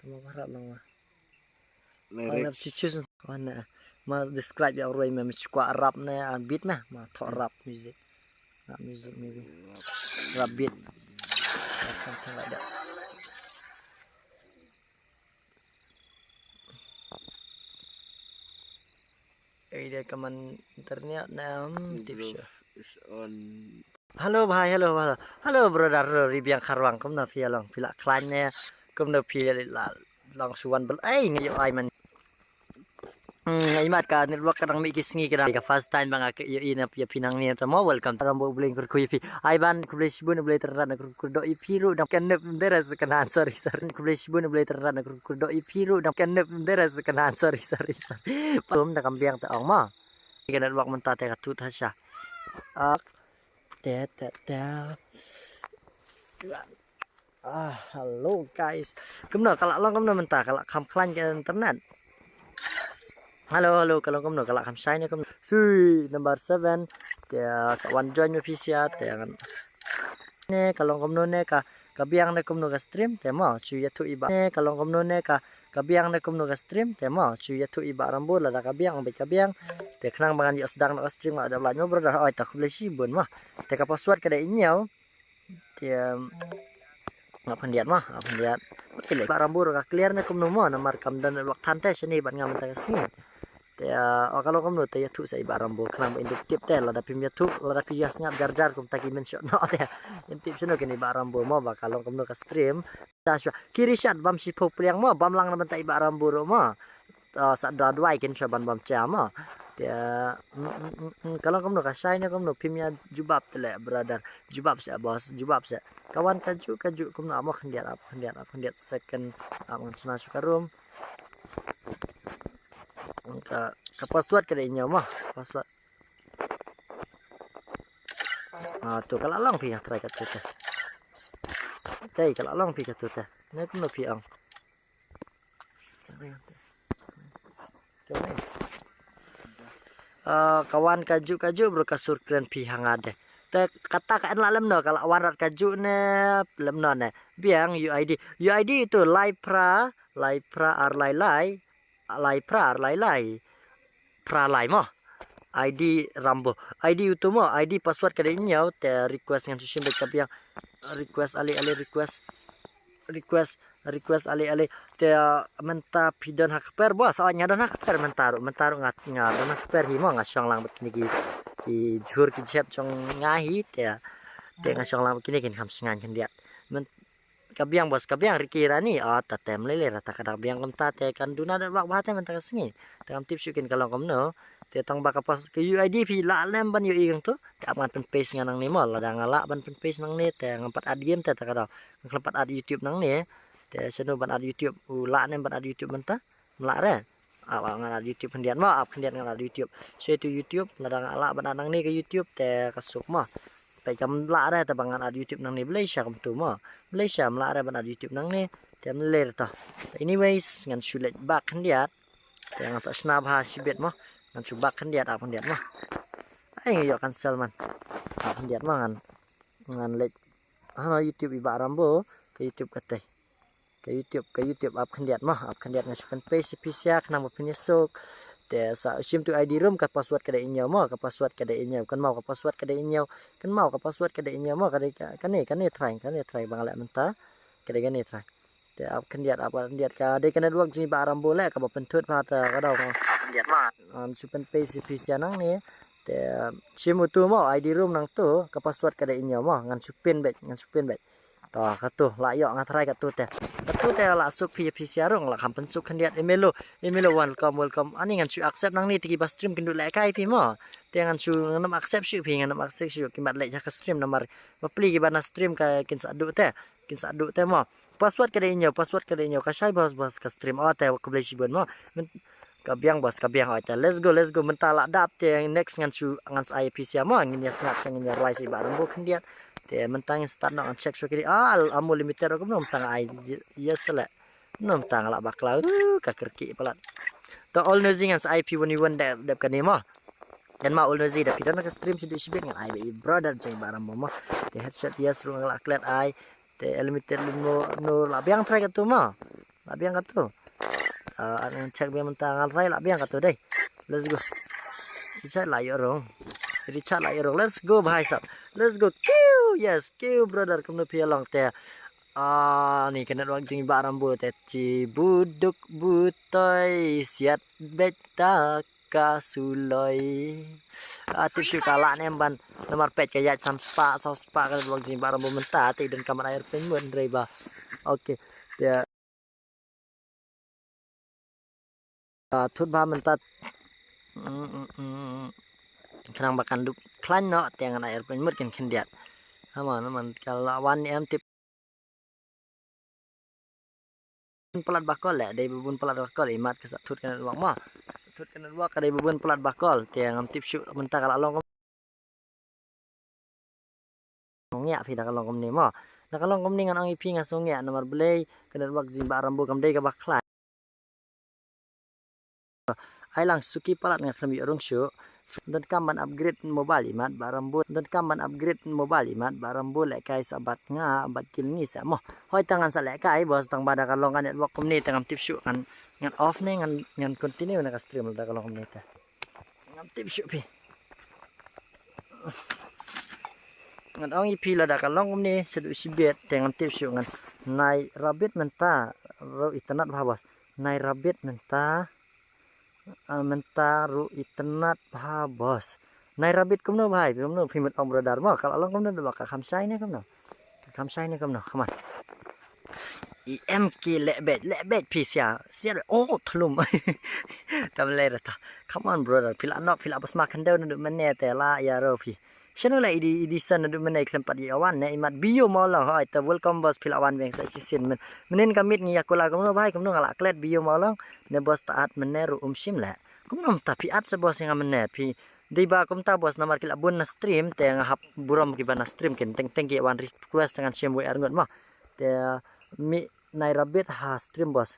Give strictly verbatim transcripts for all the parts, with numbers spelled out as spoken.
Tama ba rap lang ma. Lyrics. Wan na ma describe ïa u roi me, me kwah rap ne, ah, beat me, ma thoh rap music. Rap music maybe. Rap beat. Or something like that. Ei, dei ka man internet ne, hmm, tip sha. Hello bhai, hello, hello. Hello brother, hello, Ribiang Kharwang, kumno phi long, phi la khlaiñ ne, kumno phi la long shu wan bel, ei, ngi ïoh ai man. Hmm, imat ka network ka dang mih ki sngi ka dang, ka first time ba nga ïohi na ïa phi nangne, tamo welcome. Ram bo U Blei kyrkhu ïa phi. Ai ban, khublei shibun, U Blei tyrrat na kyrkhu kyrdoh ïa phi ruh, dang kyndup dera sa kanan, sorry, sorry. Khublei shibun, U Blei tyrrat na kyrkhu kyrdoh ïa phi ruh, dang kyndup dera sa kanan, sorry, sorry, sorry. Pum da kam biang ta ong ma. Ka network mynta te ka tut hasha. Ah, te, te, te. Ah, hello guys. Kumno ka la long kumno mynta, ka la kham khlaiñ ka internet. Hello, hello, ka long kumno, ka la kham shai ne kumno. Sui number seven. Te sa wan join me phi sia te ngan. Ne ka long kumno ne ka, ka biang ne kumno ka stream te mo, shu ïathuh i ba. Ne ka long kumno ne ka, ka biang ne kumno ka stream te mo, shu ïathuh i ba Rambo lada ka biang, bad ka biang. Te khnang ba ngan ïoh sdang noh ka stream, nga dep lait mo brother, oi ta khublei shibun mo. Te ka password ka dei ïa ñiew. Te, um, nga pyndiat mo, nga pyndiat. Te leh ba Rambo ruh ka clear ne kumno mo, namar kam don network than te shane bad nga mynta ka sngi. Te, uh, o ka long kumno te ïathuh sa i ba Rambo, khnang ba in dup tip te, lada phim ïathuh, lada phi ïa sngap jar jar kumta ki men shot noh te. In tip shano kine i ba Rambo mo, ba ka long kumno ka stream. Ta shwa. Ki rishat bam shiphew pliang mo, bam lang na bynta i ba Rambo ruh mo. Ah, sa da duwai kin shwa ban bam cha mo. Te, mm, mm, mm, mm, ka long kumno ka shai ne kumno phim ïa jubab te leh brother. Jubab seh boss, jubab seh. Ka wan kajuh, kajuh kumno, ap mo khyndiat, ap khyndiat, ap khyndiat second, ap ngan shna shu ka room. Ka, ka password ka dei ïa ñiew mo, password. Ah, tu ka la long phi nga try katu te. Te ka la long phi katu te. Ne kumno phi ong. Ah, ka wan kajuh kajuh bro, ka sur kren phi ha nga de. Te kata ka en la lem no, ka la wan rat kajuh ne lem no ne. Biang U I D. U I D itu lai phra, lai phra ar lai lai. Lai phra ar lai lai. Phra lai mo. I D Rambo. I D utu mo, I D password ka dei ïa ñiew, te request ngan shu shim beit ka biang. Request ale ale request. Request, request ale ale. Te mynta phi don ha kper bo, sa nga don ha kper mynta ruh, mynta ruh nga, nga don ha kper hi mo, nga shong lang bad kine ki, ki jhur ki jhep jong nga hi, te, te nga shong lang bad kine kin kham shngaiñ khyndiat. Myn-, ka biang boss, ka biang Ricky Rani, o ta tem lei lei rata ka dak biang kumta te kan duna da bak bha te mynta ka sngi. Te ngam tip shuh kin ka long kumno. Te tang ba ka pas ka U I D phi lah lem ban ïohi kangtu. Te ap ngan pynpaste nga nangne mo, lada nga lah ban pynpaste nangne te ngam pat add game te ta ka daw. Ngam pat add YouTube nangne. Te shano ban add YouTube, u lah ne ban add YouTube mynta? Mlah re. Ap, ap ngan add YouTube khyndiat mo, ap khyndiat ngan add YouTube. Shu tu YouTube, lada nga lah ban add nangne ka YouTube te ka suk mo. Te kam lah re te ba ngan add YouTube nangne, Malaysia kumtu mo. Malaysia mlah re ban add YouTube nangne. Te mlah re to. Te anyways, ngan shu leit bak khyndiat. Te ngan sa shna bha shibit mo. Ngan shu bak khyndiat, ap khyndiat mo. Ai ngi ïoh cancel man. Ap khyndiat mo ngan. Ngan leit. Hano YouTube i Bah Rambo, ka YouTube kata. Ka YouTube, ka YouTube ap khyndiat mo, ap khyndiat ngan shu pynpaste pisa khnang ba phin ïa suk. Te sa u shim tu I D room, ka password ka dei ïa ñiew mo, ka password ka dei ïa ñiew. Kynmaw ka password ka dei ïa ñiew. Kynmaw ka password ka dei ïa ñiew mo, ka dei ka, kane, kane try, kane try ba nga leh mynta. Ka dei kane try. Te ap khyndiat, ap khyndiat ka dei ka network jong i Bah Rambo leh kaba pynthut bha te ka daw mo. Ap khyndiat mo. Ngan shu pynpaste pisa nangne. Te shim utu mo, I D room nangtu, ka password ka dei ïa ñiew mo, ngan shu pin beit, ngan shu pin beit. To, katu, la ïoh nga try katu te. Katu te la suk phi, pisa ruh, la kham pynsuk khyndiat, email u, email u, welcome, welcome. Ani ngan shu accept nangne te kiba stream kin duh lehkai phi mo. Te ngan shu, ngan ym accept shuh phi, ngan ym accept shuh, ki mat leh ha ka stream namar. Bapli kiba na stream ka kin sa duh te, kin sa duh te mo. Password ka dei ïa ñiew, password ka dei ïa ñiew, ka shai boss, boss, ka stream, o te, khublei shibun mo. Ka biang boss, ka biang, o te, let's go, let's go, mynta la dap te, next ngan shu, ngan sa ai pisa mo, ngin ïa sngap sha, ngin ïa rwai sha i Bah Rambo khyndiat. Te mynta ngin start noh ngan check shuwa kine. Ah, Amul Limited ruh kumno mynta nga ai yes te leh. Kumno mynta nga lah bakla. Uh, ka kyrkieh palat. To All Noisy ngan sa ai phi one v one dep, dep kane mo. Kynmaw All Noisy da phi don ka stream shibit shibit ngan ai ba i brother jong i Bah Rambo mo. Te headshot yes ruh nga lah klet ai. Te limited lu no, no la biang trai katu ma. La biang katu. Ah, an check biang mynta ngal trai la biang katu dei. Let's go. Richard la ïoh rong. Richard la ïoh rong. Let's go bhai sab. Let's go. Kiu. Yes, kiu brother kumno phi long te. Ah, ni ka network jing ba rambu te chi buduk butoi siat bet ta ka suloi. Ah, tip shu ka la nem ban. Namar pet ka yat sam spa, sam spa ka network jing ba rambu mynta te don kaman air pin mun rei ba. Okay. Te ah, thut ba mynta. Mm, mm, mm. Khnang ba kan dup khlaiñ noh te ngan ai erpin mut kan khyndiat. Hama na man ka la wan em tip. Bun palat ba kol le dei bun palat ba kol imat ka sa thut ka network ma. Ka sa thut ka network ka dei bun palat ba kol te ngam tip shu mynta ka la long. Ngiah phi da ka long kumne mo. Da ka long kumne ngan ong ïa phi nga sngew ngiah namar balei ka network jing ba rambu kam dei kaba khlaiñ. Ai lang suki palat nga khlem ïoh rung shuh. Don kam ban upgrade mobile imat ba rambu. Don kam ban upgrade mobile imat ba rambu lehkai sa bat nga bat kil ngi sa mo. Hoi tang ngan sa lehkai bos tang ba da ka long ka network kumne tang ngam tip shuh ngan ngan off ne ngan ngan continue na ka stream da ka long kumne ta. Ngam tip shuh phi. Ngan ong ïa phi lada ka long kumne shaduh shibit te ngam tip shuh ngan. Nai rabbit mynta ruh itynnat bha bos. Nai rabbit mynta ah, mynta ruh itynnat bha bos. Nai rabbit kumno bhai kumno phi mut ong brother mo ka la long kumno da ka kham shai ne kumno. Ka kham shai ne kumno come on. I em ki leh bet leh bet phi sia sia oh thlum. Tam le rata. Come on brother phi la nok phi la bas ma khandeu na du mene te la ya ro phi. Shano la idi idi san na du mene khlem pat ya wan ne imat biyo mo long hoi ta welcome bos phi la wan beng sa shi sin men. Menin ka mit ngi ya kula kumno bhai kumno nga la klet biyo mo long ne bos ta at mene ru um shim le. Kumno ta phi at sa bos nga mene phi. Dei ba kumta bos namar ki la bun na stream te nga hap burom ki ba na stream kin teng teng ki wan request ngan shim wei arngut mo. Te mi nai rabbit ha stream bos.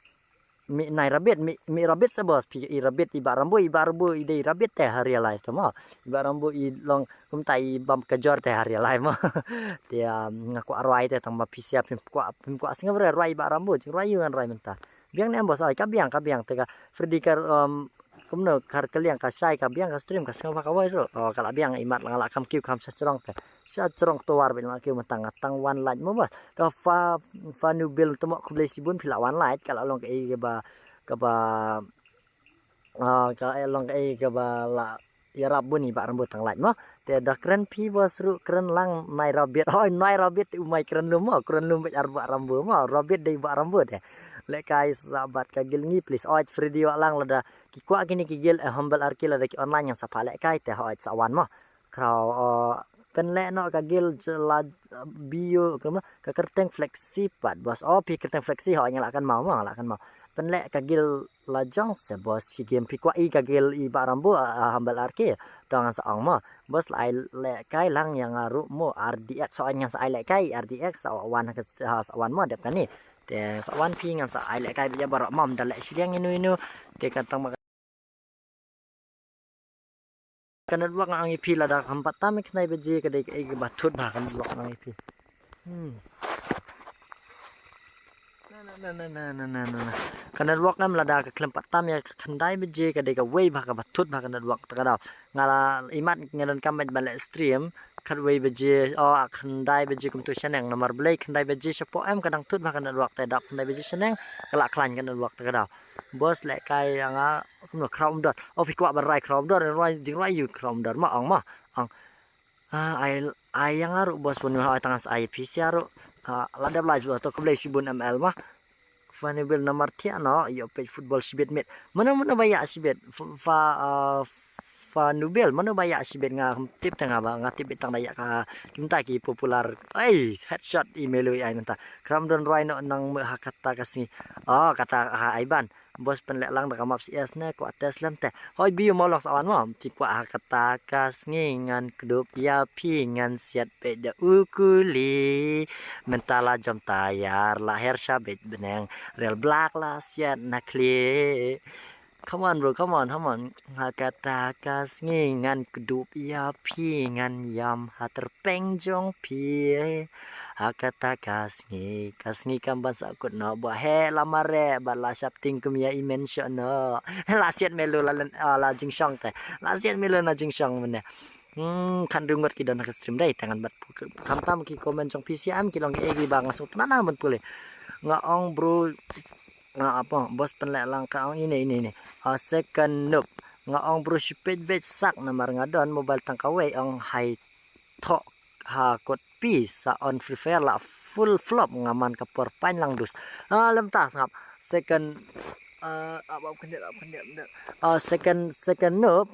Mi nai rabbit mi mi rabbit sa bos phi i rabbit i ba rambu i ba rambu i dei rabbit te ha real life to mo. I ba rambu i long kumta i bam ka jor te ha real life mo. Te ah, nga kwah rwai te tang ba phi sia phim kwah phim kwah sngew rwai i ba rambu jing rwai yu ngan rwai mynta. Biang ne em bos ai ka biang ka biang te ka Freddy ka um, kumno kar ka liang ka shai ka biang ka stream ka sngew ba ka voice ro. Oh, ka la biang imat la nga la kam kiu kam sa chrong ka. Sa chrong to war bin la kiu matang tang wan lait mo bas. Ka fa fa nu bil to mo khublei sibun phi la wan lait ka la long ka ei ka ba ka ba ah, ka la long ka ei ka ba la yarap bun i ba rambu tang lait mo. Te da kren phi bos ru kren lang nai rabbit. Hoi nai rabbit u mai kren lum mo kren lum ba ar ba rambu mo rabbit dei ba rambu de. Lekai sa bat ka gil ngi please. Oi Freddy wa lang lada ki kwah kini ki gil eh, humble arki lada ki online ngan sa pha lekai te hoi sa wan mo. Kraw oh, pen le no ka gil je la biu ka ma ka kerteng flexi pat bos oh pi kerteng flexi hoi nga la kan mau ma nga la kan mau. Pen le ka gil la jong se bos si game pi kwah i ka gil i ba rambu ah, humble arki. To ngan sa ong mo. Bos la ai le kai lang yang aru mo R D X so ngan sa ai le kai R D X so wan ka sa wan mo dep kani. Te sa wan pi ngan sa ai le kai ba barok mam da le shiliang inu inu. Te kan tang ma ka network ngan ong ïa phi lada kham pat tam khyndai baje ka dei ka ei ka ba thut ba ka network ngan ong ïa phi. Hmm. Na, na, na. Ka network em lada ka khlem pat tam ïa ka khyndai baje ka dei ka wei ba ka ba thut ba ka network ta ka daw. Nga la imat nga don kam ba leh stream khat wei baje o khyndai baje kumtu shaneng namar blei khyndai baje shapoh em ka dang thut ba ka network te dap khyndai baje shaneng ka la khlaiñ ka network ta ka daw. Bos leh kai ïa nga kumno khraw um dor. O phi kwah ban rai khraw um dor, rai jing rai yu khraw um dor ma ong ma. Ong. Ah, ai ai ïa nga ruh bos bun ai tang sa ai phi sia ruh. Ah, la dep lai bos to khublei shibun M L ma. Fani bil namar thiah no ïa page football shibit mit. Mano mano ba ïa shibit fa ah, fa nubil mano ba ïa shibit nga tip tang ba nga tip tang da ïa ka kimta ki popular. Ai headshot email ai mynta. Khraw um don rai no nang me ha kata ka sngi. Oh kata ha ai ban. Bos pynleh lang da ka map C S ne kwah test lem te. Hoi biu mo long sa wan mo. Chi kwah ha kata ka sngi ngan kdup ïa phi ngan siat peit da u kuli. Mynta la jom tayar la her sha beit bneng. Rel blak la siat na khlieh. Come on bro, come on, come on. Ha kata ka sngi ngan kdup ïa phi ngan ïam ha tyrpeng jong phi. Ha kata ka sngi, ka sngi kam ban sah kut noh, ba heh la mareh, bad la shapting kum ïa i men shuh noh. La siat melo la len, ah, la jingshong te. La siat melo na jingshong mynne. Hmm, khatduh ngut ki don ha ka stream dei, tang ngan bad pu-, khamtam ki comment jong P C M ki long ki egi ba nga sngewtynnat ban pule. Nga ong bro, nga apa, boss pynleh lang ka ong ine, ine, ine. Ah, second noob. Nga ong bro shu peit beit sak namar nga don mobile tang kawei ong hai thoh ha kot pi sa on Free Fire la full flop nga man ka por pain lang dus. Ah, lem ta sngap. Second, ah, ap, ap, khyndiat, ap, khyndiat, khyndiat. Ah, second, second noob.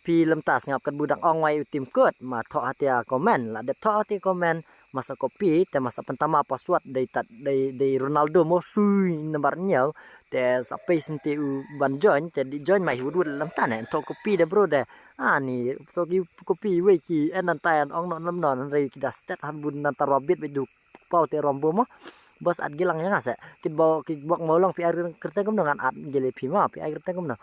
Phi lem ta sngap kat budang ong wai u tim kut. Ma thoh hatia comment. La dep thoh hatia comment. Masa copy, te masa pyntama password dei tat, dei, dei Ronaldo mo sui nambar hynñiew. Te sa pei senti u ban join, te di join mai wut wut lem ta ne. Thoh copy de bro de. Ani, thoh ki copy wei ki, en nan ta en ong non lem non, hynrei ki da stet han bun nan ta robit beit du pau te rombo mo. Bos at gilang ïa nga se. Kit bo, kit bok mo long pi ai kyrteng kumno ngan at gile pi ma, pi ai kyrteng kumno.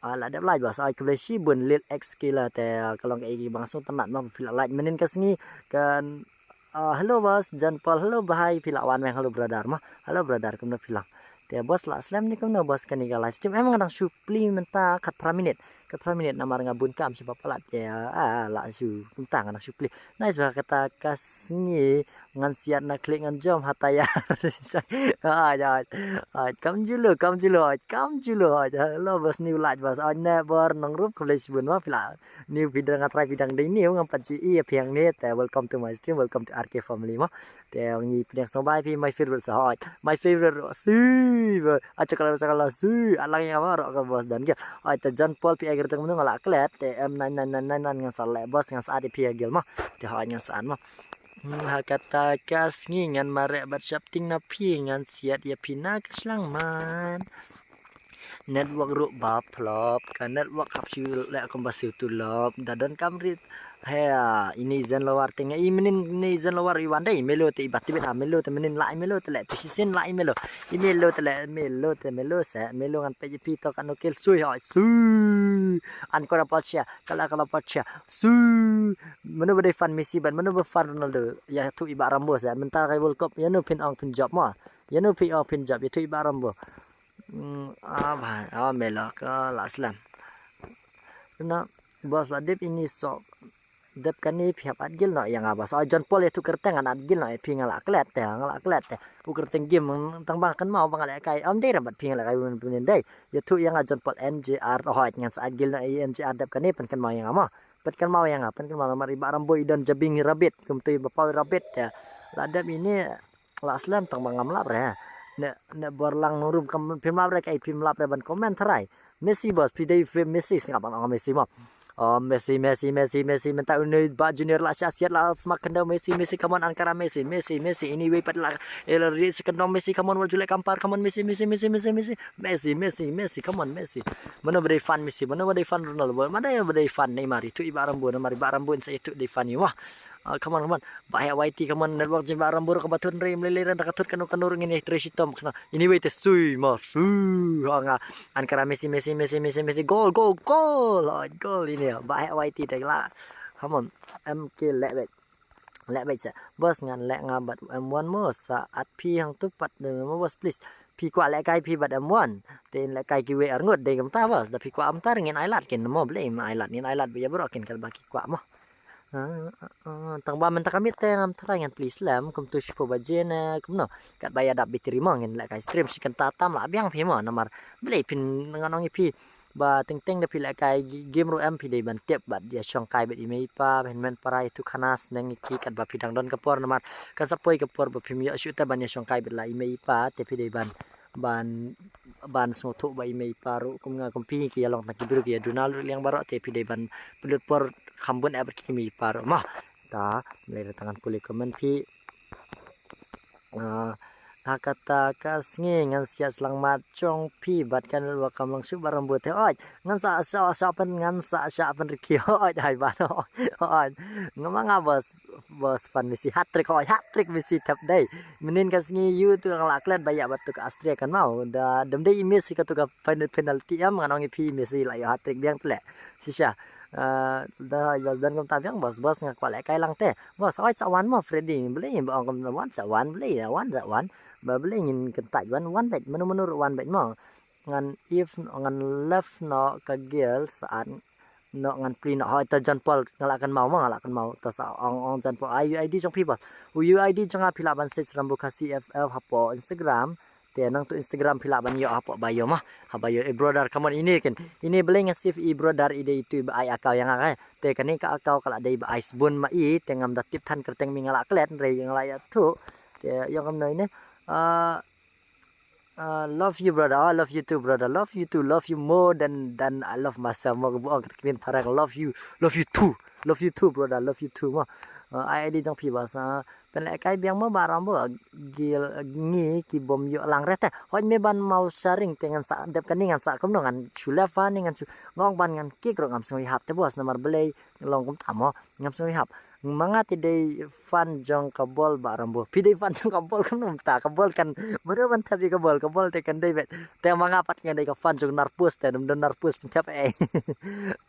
Ah, la dep lai bos, ai kble shi bun Lil X Killer te, ah, ka long ka egi bang sngewtynnat ma, phi la like mynnin ka sngi, kan, ah, hello bos, John Paul, hello bhai, phi la wan meng, hello brother ma, hello brother, kumno phi la. Te bos la slem ni kumno bos kani ka live stream, em nga dang shu plie mynta khatphra minit, khatphra minit namar nga bun kam shu palat te, ah, la shu kumta nga dang shu plie. Nice ba kata ka sngi ngan siat na klik ngan jom hata ya. Ai, ai, ai, kam julu, kam julu, ai, kam julu, ai. Hello bos, new light bos, ai, ne bor nong rup khublei shibun ma phi la. New phi dang ngan try phi dang dei new ngam pat ju i ïa phi hangne te welcome to my stream, welcome to R K family ma. Te ngi pdiang sngewbha ïa phi my favorite sa hot. My favorite si ba. Acha kala acha kala si. Alang ïa ma ro ka bos dan gel. Ai te John Paul phi ai kyrteng mynno nga la klet te M nine nine nine nine ngan sa leh bos ngan sa at ïa phi ha gel ma. Te hot ngan sa at ma. Hmm, ha kata ka sngi ngan mareh bad shapting na phi ngan siat ïa phi na ka shyllangmat. Network ruh ba flop, ka network hap shu leh kumba shu tulop, da don kam rit. He, ini zen lowar te nga i mynnin ini zen lowar i wan dei, melo te i bat tibit ha, melo te mynnin la i melo te leh, pisisin la i melo. I melo te leh, melo te melo se, melo ngan peit ïa phi to ka nukil sui hoi, sui. An kora pat sia, kala kala pat sia, sui. Mano ba dei fan Messi ban, mano ba fan Ronaldo, ïathuh i Bah Rambo se, mynta ka World Cup, ïano phin ong phin jop ma. Ïano phi ong phin jop, ïathuh i Bah Rambo. Hmm, ah, bhai, ah, melo ka la slem. Kena, bos la dep ini sok. Dep kane phi hap at gil noh ïa nga bos. Oh, John Paul ïathuh kyrteng ngan at gil noh ïa phi nga la klet te, nga la klet te. U kyrteng game tang bang kan mau bang leh kai. Am dei rabat phi nga leh kai un pyn dei. Ïathuh ïa nga John Paul N J R, oh, ngan sa at gil noh ïa N J R dep kane pyn kan mau ïa nga mo. Pyn kan mau ïa nga, pyn kan mau namar i Bah Rambo i don jabing rabbit, kumtu i Bah Pau rabbit te. La dep ini la slem tang ba ngam lap re. Ne, ne bor lang nong ruh kam phim lap re, kai phim lap re ban comment tharai. Messi bos, phi dei fan Messi, sngap ban ong Messi mo. Oh, Messi, Messi, Messi, Messi, mynta une Bah Junior la shah siat la smak kyndaw Messi, Messi, come on, Ankara Messi, Messi, Messi, anyway pat la, eh, la ri si kyndaw Messi, come on, wat ju leh kampar, come on, Messi, Messi, Messi, Messi, Messi, Messi, Messi, Messi, come on, Messi. Mano ba dei fan Messi, mano ba dei fan Ronaldo, mano ba dei fan Neymar, ïathuh i Bah Rambo, namar i Bah Rambo in sa ïathuh dei fan ïa wah. Ah, come on, come on. Bah heh Y T, come on, network jin Bah Rambo, ka ba thut nrei, mlei lei ran, ka thut kano kano ring ini, tre shitom, kano. Anyway, te sui, mo, sui, ha nga. Ankara Messi, Messi, Messi, Messi, Messi, goal, goal, goal. Oh, goal ini, bah heh Y T, te la. Come on, M K leh beit. Leh beit sa. Bos ngan leh nga bad M one mo, sa at phi hangtu pat de mo, bos, please. Phi kwah leh kai phi bad M one. Te in leh kai kiwei arngut, dei kumta bos. Da phi kwah kumta ngin ai lad kin mo, blei ngin ai lad, ngin ai lad beit ïa bro kin katba ki kwah mo. Ah, ah, ah, tang ba mynta ka miet te ngam tharai ngan plie slem, kumtu shiphew baje ne kumno. Katba ïa dap battery mo ngin leh kai stream shi kynta tam la biang phi mo, namar blei phin ngan ong ïa phi. Ba teng teng da phi leh kai gi-, game ruh em phi dei ban tip bad ïa shong kai bad i mei i pa, hynmen para ïathuh khana sneng ïa ki katba phi dang don ka por namar kan sa poi ka por ba phim ïoh shuh te ban ïa shong kai bad la i mei i pa te phi dei ban, ban, ban sngewthuh ba i mei i pa ruh kum nga kum phi ki ïa long tang ki briew ki ïa duna ruh liang baroh te phi dei ban pynlut por kham bun eh bad ki mei i pa ruh ma. Ta mlei da tang ngan pule comment phi. Ah, ha kata ka sngi ngan siat shyllangmat jong phi bad ka network kam long shuh Bah Rambo te oi. Ngan sa sa sa pen ngan sa sa pen riki oi ai ba no. Oi. Ngam nga bos, bos fan Messi hat-trick oi, hat-trick Messi thep dei. Mynnin ka sngi ïu tu nga la klet ba ïa bad tu ka Austria kan mau. Da dem dei Messi ka tu ka final penalty em ngan ong ïa phi Messi la ïa hat-trick biang tle. Shisha. Ah, da hoi bas don kumta biang bas, bas nga kwah lehkai lang te. Bas hoi sa wan mo Freddy, balei ba ong kumta wan sa wan, balei wan sa wan. Ba balei ngin kyntait wan, wan beit, mano mano ruh wan beit mo. Ngan if, ngan love noh ka girl sa at noh ngan pli noh. Hoi ta John Paul, nga lah kynmaw mo, nga lah kynmaw. Ta sa ong, ong John Paul, ai U I D jong phi bas. U I D jong nga phi lah ban search Rambo Khasi F F hapoh Instagram. Te nangtu Instagram phi lah ban ïoh hapoh bio mo. Ha bio, eh brother, come on, ine ken. Ine balei nga save i brother, i dei itu ba ai account ïa nga. Te kane ka account ka lah dei ba ai sbun ma i, te ngam da tip than kyrteng mi nga lah klet, hynrei nga lah ïathuh. Te ïa kumno ine. Ah, ah, love you brother, I love you too brother, love you too, love you more than than I love myself. Mo ka buh ong ka ktien phareng, love you, love you too, love you too brother, love you too mo. Ah, ai I D jong phi bas. Pynlehkai biang mo Bah Rambo, gil ngi ki bym ïoh lang re te. Hoi me ban maw sharing te ngan sa dep kane ngan sa kumno ngan shu left fan ngan shu ngong ban ngan kik ruh ngam sngew ïahap te bos namar balei long kumta mo ngam sngew ïahap. Ma nga te dei fan jong ka bol Bah Rambo. Phi dei fan jong ka bol kumno mynta ka bol kan mano ban thep ïa ka bol, ka bol te kan dei bet. Te ma nga pat ngan dei ka fan jong Narpus te, ym don Narpus pynthep eh.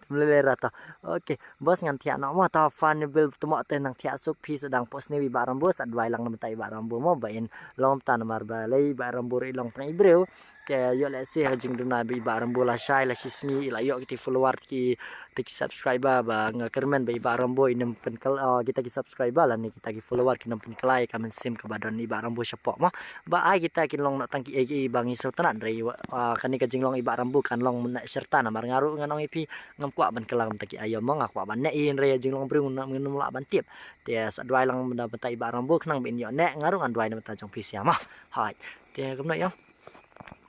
Ym lei lei rata. Okay. Bos ngan thiah noh mo, ta fan ni bil tmo te nang thiah suk phi sa dang post ni i Bah Rambo, sa duwai lang na mynta i Bah Rambo mo, ba in long ta namar balei i Bah Rambo ruh i long tang i briew. Te ïoh lehse ha jingduna ba i Bah Rambo la shai la shisngi i la ïoh kita ki follower ki, kita ki subscriber ba nga kyrmen ba i Bah Rambo i nym pynkylla, oh, kita ki subscriber lane kita ki follower ki nym pynkylla ïa ka mynsiem kaba don i Bah Rambo shapoh mo. Ba ai kita kin long noh tang kiei kiei ba ngi sngewtynnat hynrei, ah, kane ka jinglong i Bah Rambo kan long mynne shirta namar nga ruh ngan ong ïa phi ngam kwah ban kylla kumta ki aïom mo, nga kwah ban neh i hynrei ïa jinglong briew ngam lah ban tip. Te sa duwai lang mynta mynta i Bah Rambo khnang ba in ïoh neh, nga ruh ngan duwai na mynta jong phi sia mo. Hai. Te kumno ïa.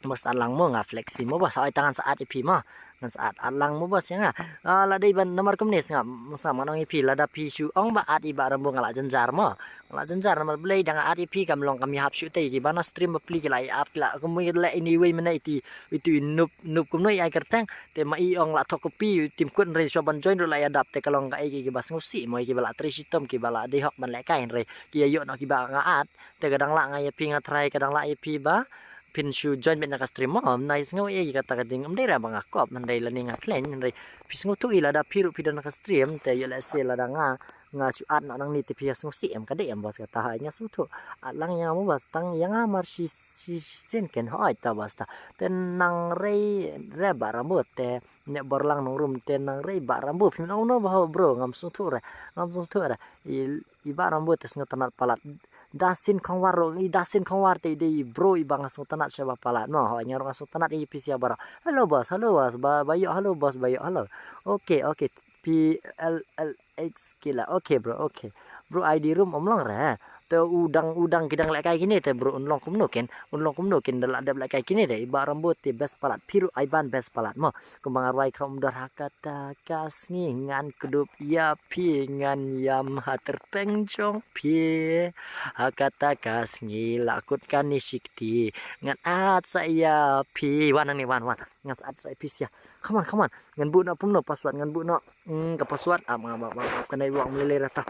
Bos at lang mo nga flexi mo bos, hoi ta ngan sa at ïa phi mo. Ngan sa at, at lang mo bos ïa nga. Ah, la dei ban namar kumne sngap, sngap ngan ong ïa phi lada phi shu ong ba at i Bah Rambo nga lah jynjar mo. Nga lah jynjar namar balei da nga at ïa phi kam long kam ïahap shuh te, kiba na stream bapli ki la ïa ap ki la kumno leh anyway mynne iti, itu i Noob, Noob kumno i ai kyrteng. Te ma i ong la thok copy tim kut hynrei shuwa ban join ruh la ïa dap te ka long kaei kiba sngewsih mo, kiba la trei shitom kiba la dei hok ban lehkai hynrei ki ïa ïoh noh kiba nga at. Te ka dang lah nga ïa phi nga try, ka dang lah ïa phi ba phin shu join beit na ka stream mo. Ym nai sngew ei kata ka ding, ym dei re ba nga kop, ym dei lane nga khlaiñ, hynrei phi sngewthuh i lada phi ruh phi don na ka stream, te ïoh lehse lada nga, nga shu at noh nangne te phi ïa sngewsih em, ka dei em bos kata, ha nga sngewthuh. At lang ïa nga mo bos, tang ïa nga mar shi, shi, shisien ken hoi ta bos ta. Te nang rei re Bah Rambo te ne bor lang nong rum te nang rei Bah Rambo, phim ong no ba ho bro, ngam sngewthuh re, ngam sngewthuh re. I, i Bah Rambo te sngewtynnat palat. Da sien khongwar ruh, i da sien khongwar te i dei i bro iba nga sngewtynnat shaba palat. Mo, hoi nga ruh nga sngewtynnat ïa phi sia baroh. Hello boss, hello boss, ba, ba ïoh hello boss, ba ïoh hello. Okay, okay. P L L X kila. Okay bro, okay. Bro I D room ym long re. Te u dang, u dang ki dang lehkai kine te bro un long kumno ken, un long kumno ken da lah dep lehkai kine te i Bah Rambo te best palat. Phi ruh ai ban best palat mo. Kumba nga rwai kha um dor ha kata ka sngi ngan kdup ïa phi ngan ïam ha tyrpeng jong phi. Ha kata ka sngi la kut kane shi kti ngan at sa ïa phi. Wan nangne wan, wan. Ngan sa at sa ïa phi sia. Come on, come on. Ngan buh noh pum noh password, ngan buh noh. Hmm, ka password ap, ap, ap, ap, ap, kane buh ym lei lei rata.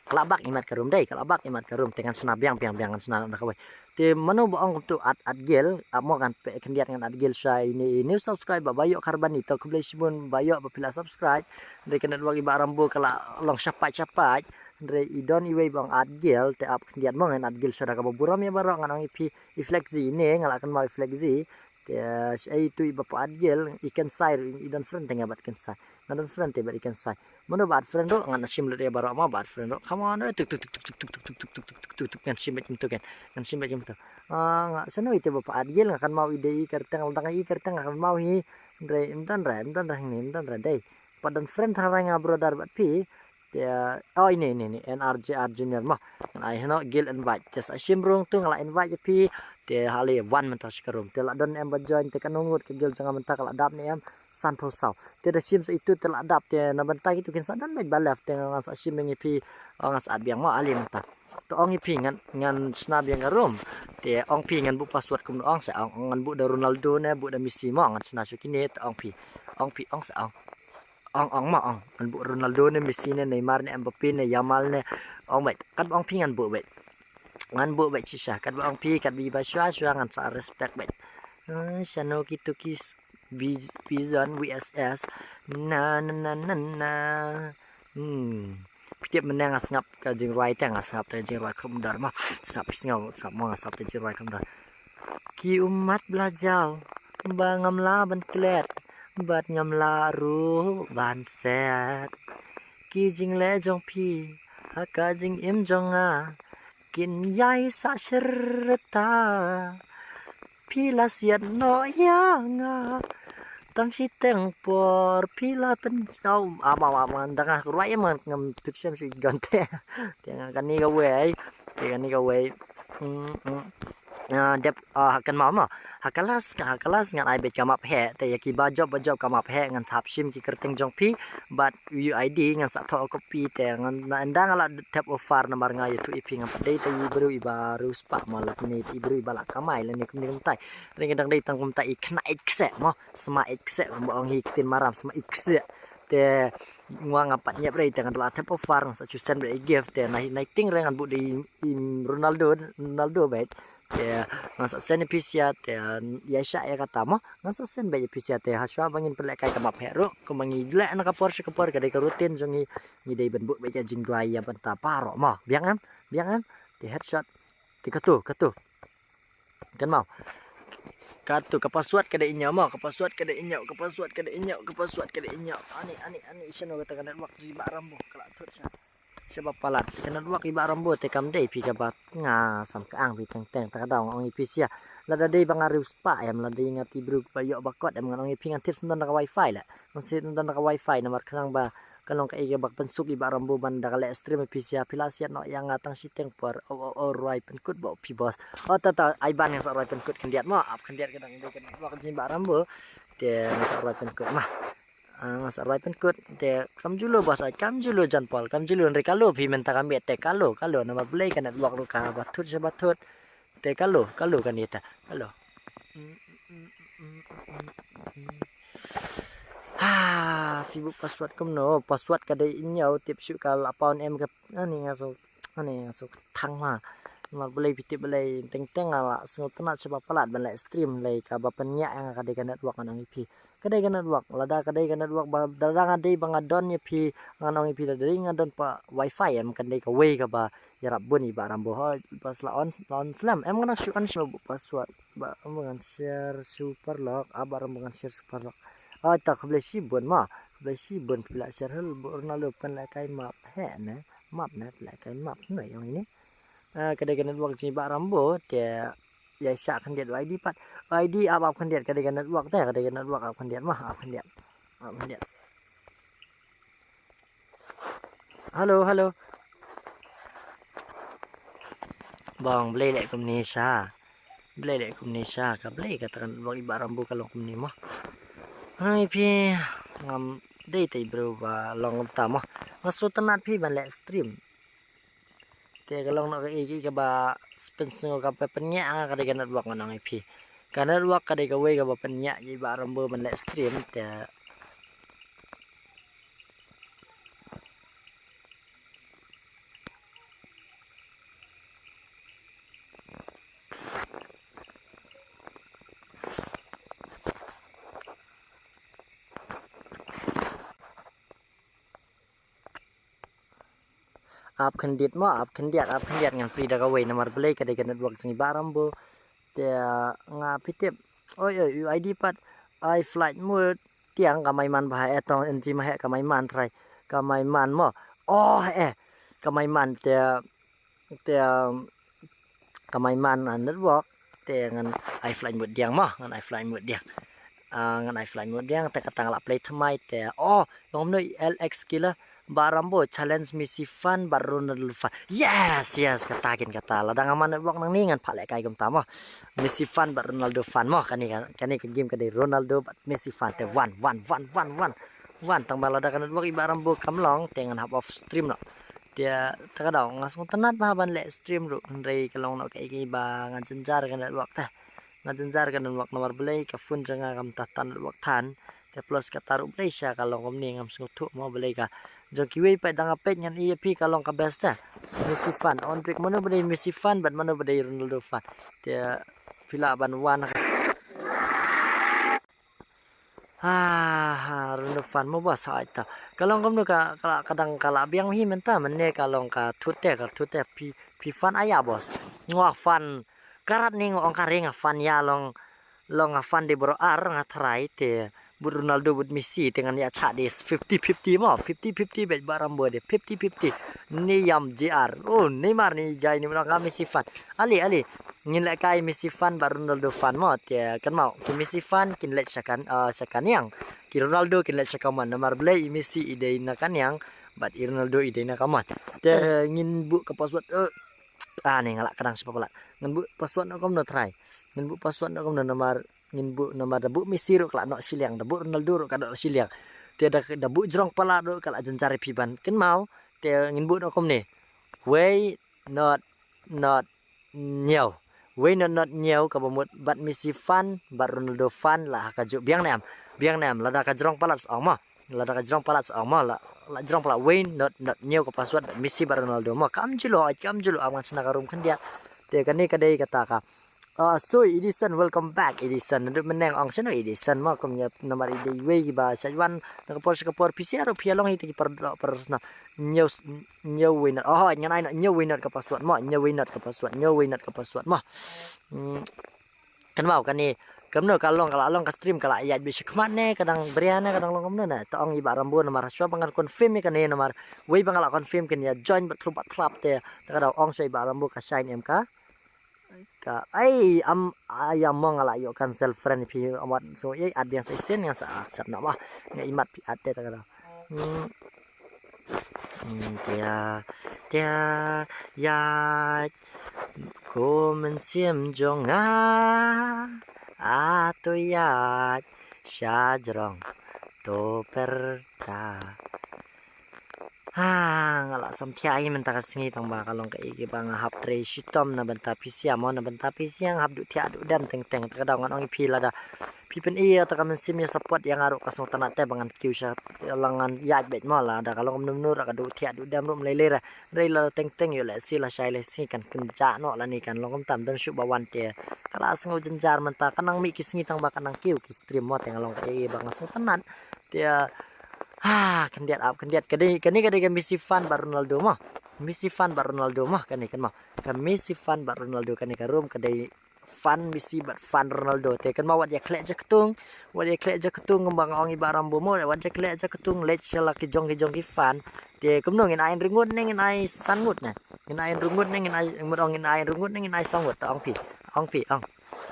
Ka la bak imat ka room dei, ka la bak imat ka room te ngan shna biang, biang, biang ngan shna na kawei. Te mano ba ong kumtu at, at gel, ap mo ngan pynkhyndiat ngan at gel sha ine i new subscriber ba ïoh kharban ito khublei shibun ba ïoh ba phi la subscribe. Hynrei ka network i Bah Rambo ka la long shapait, shapait. Hynrei i don iwei ba ong at gel te ap khyndiat mo ngan at gel sha da kaba burom ïa baroh ngan ong ïa phi i Flexi ine nga la kynmaw i Flexi. Te, eh, sha itu i ba pat gel, i Kensai, i don friend te nga bad Kensai. Nga don friend te bad i Kensai. Mano ba add friend ruh, ngan shim lut ïa baroh ma ba add friend ruh. Come on, eh, tuk, tuk, tuk, ngan shim bad kumtu ken. Ngan shim bad kumtu. Ah, nga, shano ite ba pat gel, nga kynmaw i dei i kyrteng, la dang i kyrteng, nga kynmaw hi. Hynrei, ym don re, ym don re hangne, ym don re dei. Pat don friend tharai nga brother bad phi. Te, oh, ine, ine, ine, N R J R Junior mo. Ngan ai hano gel invite. Te sa shim rung tu nga la invite ïa phi. Te hali wan mynta sha ka room. Te la don em ba join te ka nongut ka gel jong nga mynta ka la dap ne em sanphew saw. Te da shim sa itu te la dap te na bynta kitu kin sa don bad ba left te ngan sa shim ïa phi. Oh, ngan sa at biang mo hali mynta. Te ong ïa phi ngan, ngan shna biang ka room. Te ong phi ngan buh password kumno ong sa ong, ong ngan buh da Ronaldo ne buh da Messi mo ngan shna shu kine te ong phi. Ong phi ong sa ong. Ong, ong mo ong. Ngan buh Ronaldo ne, Messi ne, Neymar ne, Mbappe ne, Yamal ne. Ong bad. Katba ong phi ngan buh bad. Ngan buh bad shisha. Katba ong phi, katba iba shuwa, shuwa ngan sa respect bad. Hmm, shano kitu ki s-, Vision V S S. Na na na na na. Hmm. Phi tip mynne nga sngap ka jingrwai te, nga sngap te ka jingrwai kham dor mo. Sngap, sngap, sngap mo, nga sngap te jingrwai kham dor. Ki ummat blajaw ba ngam lah ban klet bad ngam lah ruh ban set. Ki jingleh jong phi ha ka jingim jong nga kin ïai sah syrta. Phi la siat noh ïa nga tang shiteng por, phi la pyn-, oh, am, am, am, am, dang ah rwai em, ngam tip shem shu gon te. Te nga kane kawei, te kane kawei. Hmm, hmm. Ah, dep, ah, kan mama. Ha ka last, ha ka last ngan ai beit ka map heh, te ïa kiba jop, ba jop ka map heh, ngan sa hap shim ki kyrteng jong phi bad U I D, ngan sa thoh copy te, ngan, ynda nga la tap offer namar nga ïathuh ïa phi, ngam pat dei te i briew iba riewspah mo, lane i briew iba la kamai lane kumne kumtai. Te nga dang dei tang kumta i khynnah ïeit kseh mo, sma ïeit kseh, ba ong hi ktien Maram, sma ïeit kseh. Te nga ngam pat ñiap re, te nga la tap offer, ngan sa shu send beit i gift, te na, na i tieng re ngan buh da i, i Ronaldo, Ronaldo beit. Te ngan sa send ïa phi sha, te ïa shah ïa kata mo, ngan sa send beit ïa phi sha, te hashwa ba ngin pynlehkai ka map heh ruh, kumba ngi leh na ka por sha ka por, ka dei ka routine jong ngi, ngi dei ban buh beit ïa jingduwai ïa bynta baroh mo. Biang em, biang em. Te headshot. Te katu, katu. Kan mau. Katu ka password ka dei ïa mo, ka password ka dei ïa, ka password ka dei ïa, ka password ka dei ïa. Ani, ani, ani, shano kata ka network jong i Bah Rambo, ka la thut sha. Shaba palat, ka network i Bah Rambo te kam dei phi kaba nga sam ka ang phi teng teng, ta ka daw nga ong ïa phi sha. Lada dei ba nga riewspah em, lada dei nga ti briew ba ïoh ba kot em, ngan ong ïa phi ngan thied sngewdon da ka wifi leh. Ngan thied sngewdon da ka wifi namar khnang ba ka long kaei kaba pynsuk i Bah Rambo ban da ka leh stream ïa phi sha, phi la siat noh ïa nga tang shiteng por, o, o, o, rwai pynkut bha phi boss. O, ta, ta, ai ban ngan sa rwai pynkut khyndiat mo, ap khyndiat ka dang dei ka network jong i Bah Rambo. Te ngan sa rwai pynkut ma. Ah, ngan sa rwai pynkut. Te kam julu boss, ai kam julu John Paul, kam julu, hynrei ka lu phi mynta ka miet te ka lu, ka lu namar balei ka network ruh kaba thut shaba thut. Te ka lu, ka lu kane te, ka lu. Ha, phi buh password kumno, password ka dei ïa nga, tip shuh ka la pawn em ka, ani nga so, ani nga so thang ma. Namar balei phi tip balei, teng teng nga la sngewtynnat shaba palat ban leh stream, lei kaba pynïaid ïa nga ka dei ka network ngan ong ïa phi. Ka dei ka network, lada ka dei ka network ba, lada nga dei ba nga don ïa phi, ngan ong ïa phi, lada dei nga don pa wifi em, kan dei kawei kaba ïarap bun i Bah Rambo. Hooid, bas la on, la on slem. Em ngan shu on shu buh password. Bah Rambo ngan share shu paralok, ah, Bah Rambo ngan share shu paralok. Ah, ta khublei shibun ma, khublei shibun phi la share hel, buh Ronaldo pynlehkai map heh ne, map ne, pynlehkai map ne ong ine. Ah, ka dei ka network jong i Bah Rambo, te ïa shah khyndiat u I D pat. U I D ap ap khyndiat, ka dei ka network te, ka dei ka network ap khyndiat ma, ap khyndiat. Ap khyndiat. Hello, hello. Bang, balei leh kumne sha. Balei leh kumne sha, ka balei kata ka network i Bah Rambo ka long kumne mo. Ngan ong ïa phi, ngam dei te i briew ba long kumta mo. Nga sngewtynnat phi ban leh stream. Te ka long noh kaei kaei kaba pynsngew kaba pynïaid ïa nga ka dei ka network ngan ong ïa phi. Ka network ka dei kawei kaba pynïaid ïa i Bah Rambo ban leh stream te. Ap khyndiat mo, ap khyndiat, ap khyndiat, ngan plie da kawei namar balei ka dei ka network jong i Bah Rambo. Te nga phi tip. Oi, oi, u I D pat. Ai flight mode. Tiang ka mai man ba eh tong N G ma heh ka mai man trai. Ka mai man mo. Oh, eh. Ka mai man te, te, um, ka mai man, ah, network. Te ngan ai flight mode diang mo, ngan ai flight mode diang. Ah, ngan ai flight mode diang, te kata nga la play thymmai te. Oh, long mno L X Killer. Bah Rambo challenge Messi fan bad Ronaldo fan. Yes, yes, kata kin kata. Lada nga man network nangne ngan phah lehkai kumta mo. Messi fan bad Ronaldo fan mo. Kane ka, kane ka game ka dei Ronaldo bad Messi fan te. Wan, wan, wan, wan, wan. Wan, tang ba lada ka network i Bah Rambo kam long te ngan hap off stream noh. Te, ta ka daw, nga sngewtynnat bha ban leh stream ruh, hynrei ka long noh kaei kaei ba nga jynjar ka network te. Nga jynjar ka network namar balei ka phone jong nga kam tah tah network than. Te plus kata ruh balei sha ka long kumne ngam sngewthuh mo balei ka. Jong kiwei pat da nga peit ngan ïa phi ka long ka best te. Messi fan, Ondrick, mano ba dei Messi fan bad mano ba dei Ronaldo fan. Te phi lah ban wan ha ka. Ha, ha, Ronaldo fan mo boss, ha ita. Ka long kumno ka, ka, ka dang ka la biang hi mynta, mynne ka long ka thut te, ka thut te phi, phi fan aya boss. Ngwa fan. Karat ni nga ong ka ring fan ya long, long fan de bro ar nga try te. But Ronaldo but Messi te ngan ya cha de fifty fifty mo, fifty fifty bet ba Rambo de fifty fifty. Ni yam J R. Oh, Neymar ni guy ni mena ka Messi fan. Ali, ali. Ngin leh kai Messi fan ba Ronaldo fan mo. Te kan mau ki Messi fan kin leh shakan, uh, shakan yang. Ki Ronaldo kin leh shakan man. Namar blei i Messi i dei na kan yang. But i Ronaldo i dei na kamat. Te ngin bu ka password. Uh, ah, ni ngalak kadang siapa pala. Ngin bu password na kom no try. Ngin bu password na kom no namar ngin bu namar da bu Messi ru kala nok siliang, da bu Ronaldo ru kala nok siliang. Te da, da bu jrong pala ru kala jenjari piban. Ken mau, te ngin bu nok kom ni. Wei not, not nyau. Wei not, not nyau ka bamut bat Messi fan, bat Ronaldo fan la ha ka ju biang nem. Biang nem, lada ka jrong pala sa ong ma. Lada ka jrong pala sa ong ma, la, la jrong pala wei not, not nyau ka password bat Messi bat Ronaldo ma. Kam jilo, kam jilo, am ngan sna ka rum khandiat. Te kani ka dei kata ka. Ah, so Edison, welcome back Edison. Ndu meneng ong sino Edison ma kum ya namar ide wei ba sa wan na ka por sa ka por pisiaro pia long ite ki par do par sna. Nyau, nyau wei not. Oh, ngan ai no nyau wei not ka password ma, nyau wei not ka password, nyau wei not ka password ma. Hmm. Kan mau kani, kamno ka long ka la long ka stream ka la yaj bi shikmat ne, kadang bria ne, kadang long kamno ne. Ta ong i ba Rambo namar shwa ba ngan confirm i kani namar wei ba nga la confirm kan ya join bat through bat club te. Ta ka da ong shwa i ba Rambo ka shine em ka. Ka ai am ai am mong ala yo cancel friend phi amat so ye at biang sa isen ngan sa accept na ma. Nga imat phi at te ta ka da. Hmm. Hmm, tia, tia, ya, ko men sim jong nga, a to ya, sha jrong, to per ta. Ha, nga la sam thia i mynta ka sngi tang ba ka long ka i ki ba nga hap trei shitom na bynta pisia mo na bynta pisia nga hap du thia du dem teng teng ta ka daw ngan ong i phi lada. Phi pyn-i ïa ta ka mynsiem ïa support ïa nga ruh ka sngewtynnat te ba ngan kiew sha la ngan ïaid beit mo lada ka long kum num nur ka duh thiah duh dem ruh mlei lei ra. Rei la teng teng ïoh leh si la shai leh si kan kynjah noh lane kan long kumta ym don shuh ba wan te. Ka la sngew jynjar mynta ka nang mih ki sngi tang ba ka nang kiew ki stream mo te nga long ka ei ba nga sngewtynnat. Te ha khyndiat ap khyndiat ka dei kane ka dei ka Messi fan ba Ronaldo mo. Messi fan ba Ronaldo mo kane kan mo. Ka Messi fan ba Ronaldo kane ka room ka dei fan Messi bad fan Ronaldo. Te kan ma wat ïa khleh jaktung, wat ïa khleh jaktung kumba nga ong i ba Rambo mo, wat ïa khleh jaktung leit sha la ki jong ki jong ki fan. Te kumno ngin ai hynriew ngut ne ngin ai san ngut ne? Ngin ai hynriew ngut ne ngin ai, mut ong ngin ai hynriew ngut ne ngin ai san ngut? Ta ong phi, ong phi, ong.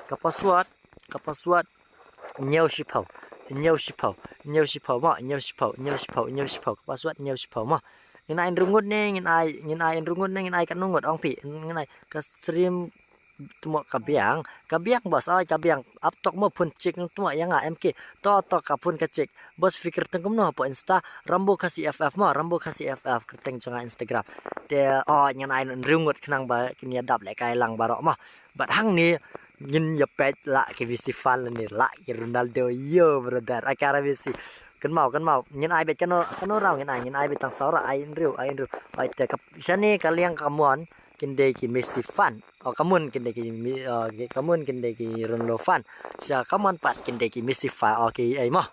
Ka password, ka password, hynñiew shiphew, hynñiew shiphew, hynñiew shiphew mo, hynñiew shiphew, hynñiew shiphew, hynñiew shiphew, ka password hynñiew shiphew mo. Ngin ai hynriew ngut ne ngin ai, ngin ai hynriew ngut ne ngin ai katno ngut? Ong phi, ngin ai ka stream tmo ka biang, ka biang boss, ai ka biang. Ap tok mo phone chick tmo ïa nga M K. To to ka phone ka chick. Boss phi kyrteng kumno hapoh Insta? Rambo Khasi F F mo, Rambo Khasi F F kyrteng jong nga Instagram. Te o ngan ai hynriew ngut khnang ba kin ïa dap leh kai lang baroh mo. Bad hangne ngin ïa peit la ki Messi fan lane la ki Ronaldo yo brother. Ai ka ra Messi. Kan mau, kan mau. Ngin ai beit kano, kano raw ngin ai, ngin ai beit tang saw ra ai hynriew, ai hynriew. Ai te ka shane ka liang ka mon kin dei ki Messi fan. O ka mon kin dei ki Mi-, o, ki, ka mon kin dei ki Ronaldo fan. Sha ka mon pat kin dei ki Messi fan. O ki ai mo.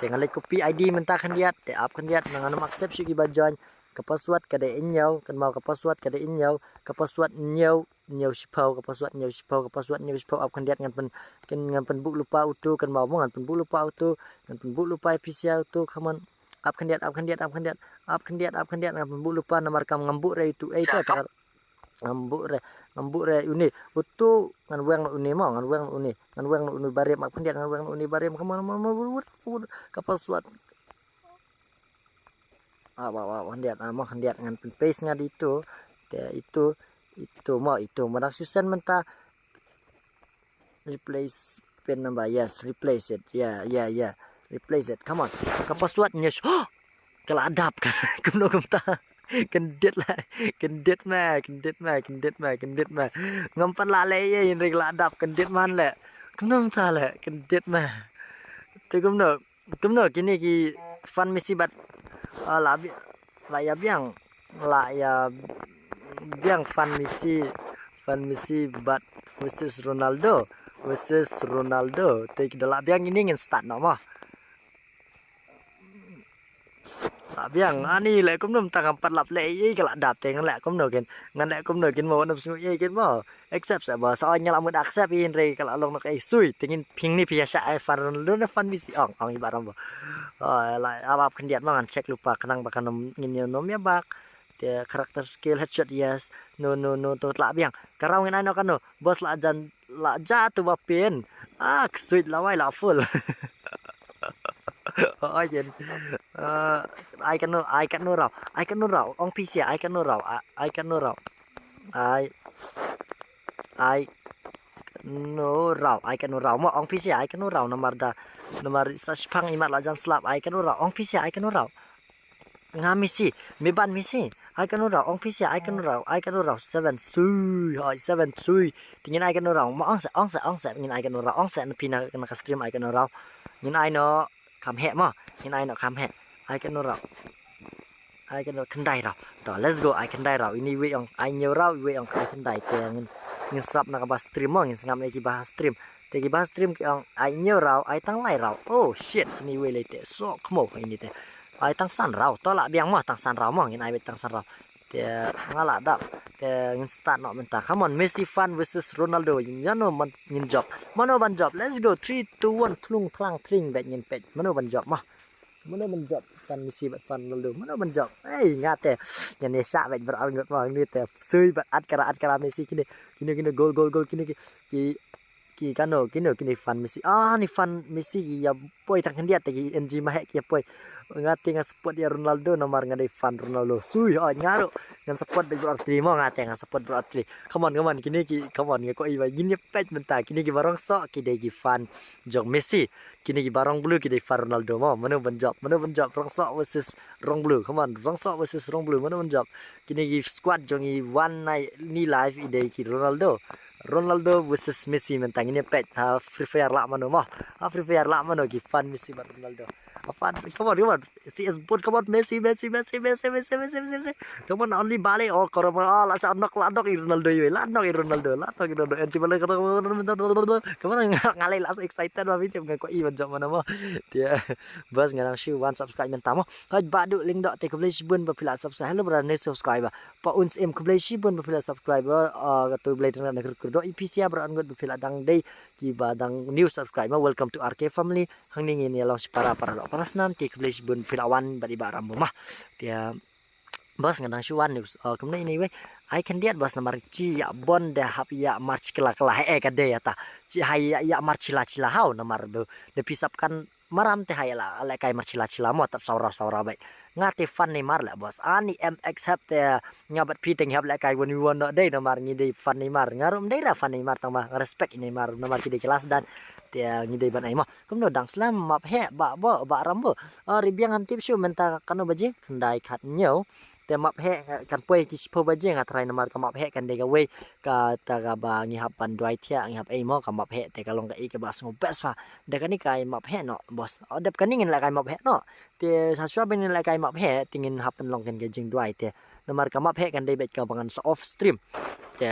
Te nga leit copy I D mynta khyndiat, te ap khyndiat, ngan ym accept shuh ki ba join. Ka password ka dei hynñiew, kan mau ka password ka dei hynñiew, ka password hynñiew, hynñiew shiphew, ka password hynñiew shiphew, ka password hynñiew shiphew, ap khyndiat ngan pyn, kin ngan pynbuh lypa utu, kan mau mo ngan pynbuh lypa utu, ngan pynbuh lypa ïa phi sia utu, come on. Ap khyndiat, ap khyndiat, ap khyndiat, ap khyndiat, ap khyndiat, ngan pynbuh lypa namar kam ngam buh re utu, ei te, ta ka Ngam buh re, ngam buh re une. Utu ngan weng une mo, ngan weng une. Ngan weng une barim, ap khyndiat ngan weng une barim. Come on, come on, come on, come on, come on. Ka password. Ah, wah, wah, khyndiat, ah, mo khyndiat ngan pyn paste nga di itu. Te itu, itu mo, itu mo dang shu send mynta. Replace pin number, yes, replace it. Yeah, yeah, yeah. Replace it. Come on. Ka password nyes. Ka la dap kan. Kumno kumta. Kyndit la. Kyndit ma, kyndit ma, kyndit ma, kyndit ma. Ngam pat la leh ïa ïa ka la dap kyndit man leh. Kumno kumta leh. Kyndit ma. Te kumno. Kumno kine ki fan Messi bad, ah, la bi-, la ïa biang, la ïa biang fan Messi, fan Messi bad versus Ronaldo, versus Ronaldo. Te ki da la biang ine ngin start noh mo. Biang ani leh kumno mynta ngam pat lap leh ei ka la dap te ngan leh kumno kin. Ngan leh kumno kin mo, ngan sngew ei kin mo. Accept sa ba sa nga la mut accept in re ka la long nok ei sui. Te ngin ping ni pia sha ai fan Ronaldo ne fan Messi ong ong i ba ram ba. Oh, la ap ap khyndiat ma ngan check lypa khnang ba kan ngin ïa nom ïa bak. Te character skill headshot yes. No no no to tla biang. Ka raw ngin ai no kano. Boss la jan la ja tu ba pin. Ah, sweet la wai la full. Oh, jen. Uh, ai kano, ai kano raw. Ai kano raw. Ong pisia, ai kano raw. Ai kano raw. Ai ai no raw, ai kano raw mo ong pisia, ai kano raw namar da namar sa shipang imat la jan slap, ai kano raw ong pisia, ai kano raw. Nga Messi, me ban Messi. Ai kano raw ong pisia, ai kano raw, ai kano raw seven sui, ai seven sui. Te ngin ai kano raw mo ong sa ong sa ong sa ngin ai kano raw ong sa na pina na ka stream ai kano raw. Ngin ai no kam heh mo, ngin ai no kam heh. Ai kano raw. Ai kano khyndai raw. To let's go ai khyndai raw. Ini wei ong ai hynñiew raw, wei ong ai khyndai te ngin ngin sap na ka ba stream mo, ngin sngap na ki ba stream. Te ki ba stream ki ong ai hynñiew raw, ai tang lai raw. Oh shit, ini wei lei te so kmo ini te. Ai tang san raw. To la biang mo tang san raw mo, ngin ai wei tang san raw. Te nga la dap. Te ngin start noh mynta. Come on, Messi fan versus Ronaldo. Mano man ngin jop. Mano ban jop. Let's go. Three, two, one. Thlung thlang thling bet ngin pet. Mano ban jop ma. Mano ban jop. Fan Messi bet fan Ronaldo. Mano ban jop. Hey, nga te. Ngin ne sa bet ber arngut ma ni te. Sui bet at kara at kara Messi kini. Kini kini gol gol gol kini ki. Ki kano kino kini fan Messi. Ah, ni fan Messi ki ya poi tang khyndiat te ki N G ma heh ki ya poi. Nga te nga support ya Ronaldo namar nga dei fan Ronaldo. Sui hoi nga ru ngan support dei bro Artli mo nga te ngan support bro Artli. Come on, come on, kini ki, come on, nga ko i ba gini pet mynta kini ki barong so ki dei ki fan jong Messi. Kini ki barong blue ki dei fan Ronaldo mo. Mano ban jop, mano ban jop, rong so versus rong blue. Come on, rong so versus rong blue, mano ban jop. Kini ki squad jong i wan nai ni live i dei ki Ronaldo. Ronaldo versus Messi mynta ngin ïa peit ha Free Fire lah mano mo. Ha Free Fire lah mano ki fan Messi bad Ronaldo. Ha fan, come on, come on. C S bot, come on, Messi, Messi, Messi. Come on, only bale oh koro mo ah la sa nok la nok i Ronaldo yoi, la nok i Ronaldo, la nok i Ronaldo. Enchi bale koro. Come on, ngalai la excited ba bitim nga ko i ban jam mano mo. Dia. Bas ngarang shu wan subscribe mynta mo. Haj badu link dok te khublei shibun ba phi la subscribe. Hello brother new subscriber. Pa uns em khublei shibun ba phi la subscribe. Ah, katu blei tengah na kyrkyrdo ipisia bro angut ba phi la dang dei ki ba dang new subscriber. Welcome to R K family. Hangne ngin ïa long shi para para dok para snam te khublei shibun phi la wan bad i ba ram buma. Te bas ngan dang shu wan news. Ah, kumne ini wei. Ai khyndiat bas namar chi ya bon de hap ya march kla kla he ka de ya ta. Chi hai ya ya march la chi la hau namar de de pisap kan maram te hai la le kai march la chi la mo tat saura saura bai. Nga te fan Neymar le bos. Ani M X hap te nga bat phi te ngi hap le kai one v one no dei namar ngi dei fan Neymar. Nga rum dei ra fan Neymar tang ba nga respect Neymar namar ki dei kelas dan te ngi dei ban ai mo. Kumno dang slam map he ba bo ba ram bo. Ah, ribiang am tip shu mynta kano baje khyndai khat nyau. Te map he kan poi ki shiphew baje nga trai namar ka map he kan dei ka wei ka ta ka ba ngi hap ban duai thiah ngi hap ei mo ka map he te ka long ka ei ka ba sngew best pha. Da kani kai map he no bos. O dep kani ngin la kai map he no. Te sa shwa ben ngin la kai map he te ngin hap ban long kan ka jingduai te. Namar ka map he kan dei bet ka ba ngan sa off stream. Te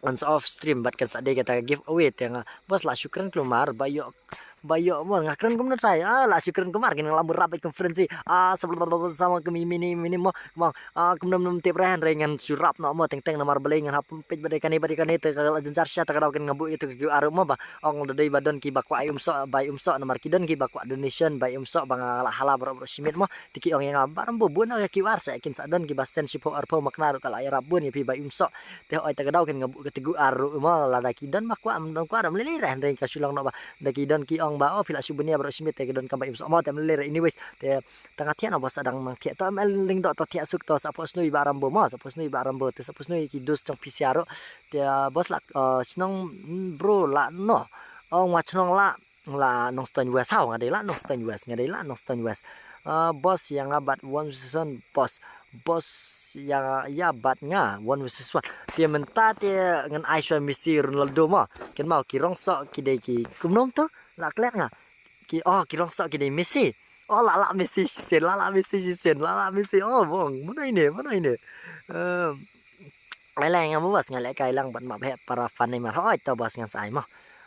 ngan sa off stream bad kan sa dei kata ka giveaway te nga bos la shukran klumar ba yo ba yo mo nga kren kumno trai ah la shukran kumar kin la murap bad conference ah sama kemi mini mini mo mo ah kumno mno tip ren re ngan surap no mo teng teng namar belai ngan hap pej bad kane bad kane te ka la jenjar sha ta ka daw kin ngabu itu ka Q R mo ba ong da dei ba don ki ba kwa ai umso bai umso namar ki don ki ba kwa donation bai umso ba nga la hala bro bro shimit mo. Tiki ong ïa nga baram bu bu na ïa Q R sa kin sa don ki ba sen shiphew arphew makna ruh ka la ïarap bun ïa phi ba im sok. Te oi ta ka daw kin nga bu ka tegu ar ruh ma lada ki don ma kwah am don kwah ram lele reh hynrei ka shu long noh ba da ki don ki ong ba oh phi la shu bun ïa baroh shimit te ki don kam ba im sok ma te lele reh anyways te tang thiah na ba sa dang mang thiah to em el ling dok to thiah suk to sa pos nui baram bu ma sa pos nui baram bu te sa pos nui ki dus jong P C R ruh te bos la shnong bro la no ong wa shnong la la Nongstoiñ West haw nga dei la Nongstoiñ West nga dei la Nongstoiñ West. Ah, bos ïa nga bad one versus one bos. Bos ïa ïa bad nga one versus one. Te mynta te ngan ai shwa Messi Ronaldo mo. Ken mau ki rong sok ki dei ki kumnom to la klet nga. Ki oh ki rong sok ki dei Messi. Oh la la Messi shisien la la Messi shisien la la Messi oh bong. Mana ini mana ini. Ehm, Ai lai nga bos nga leh kai lang ban map he para fan ni mar hoi to bos ngan sa ai mo.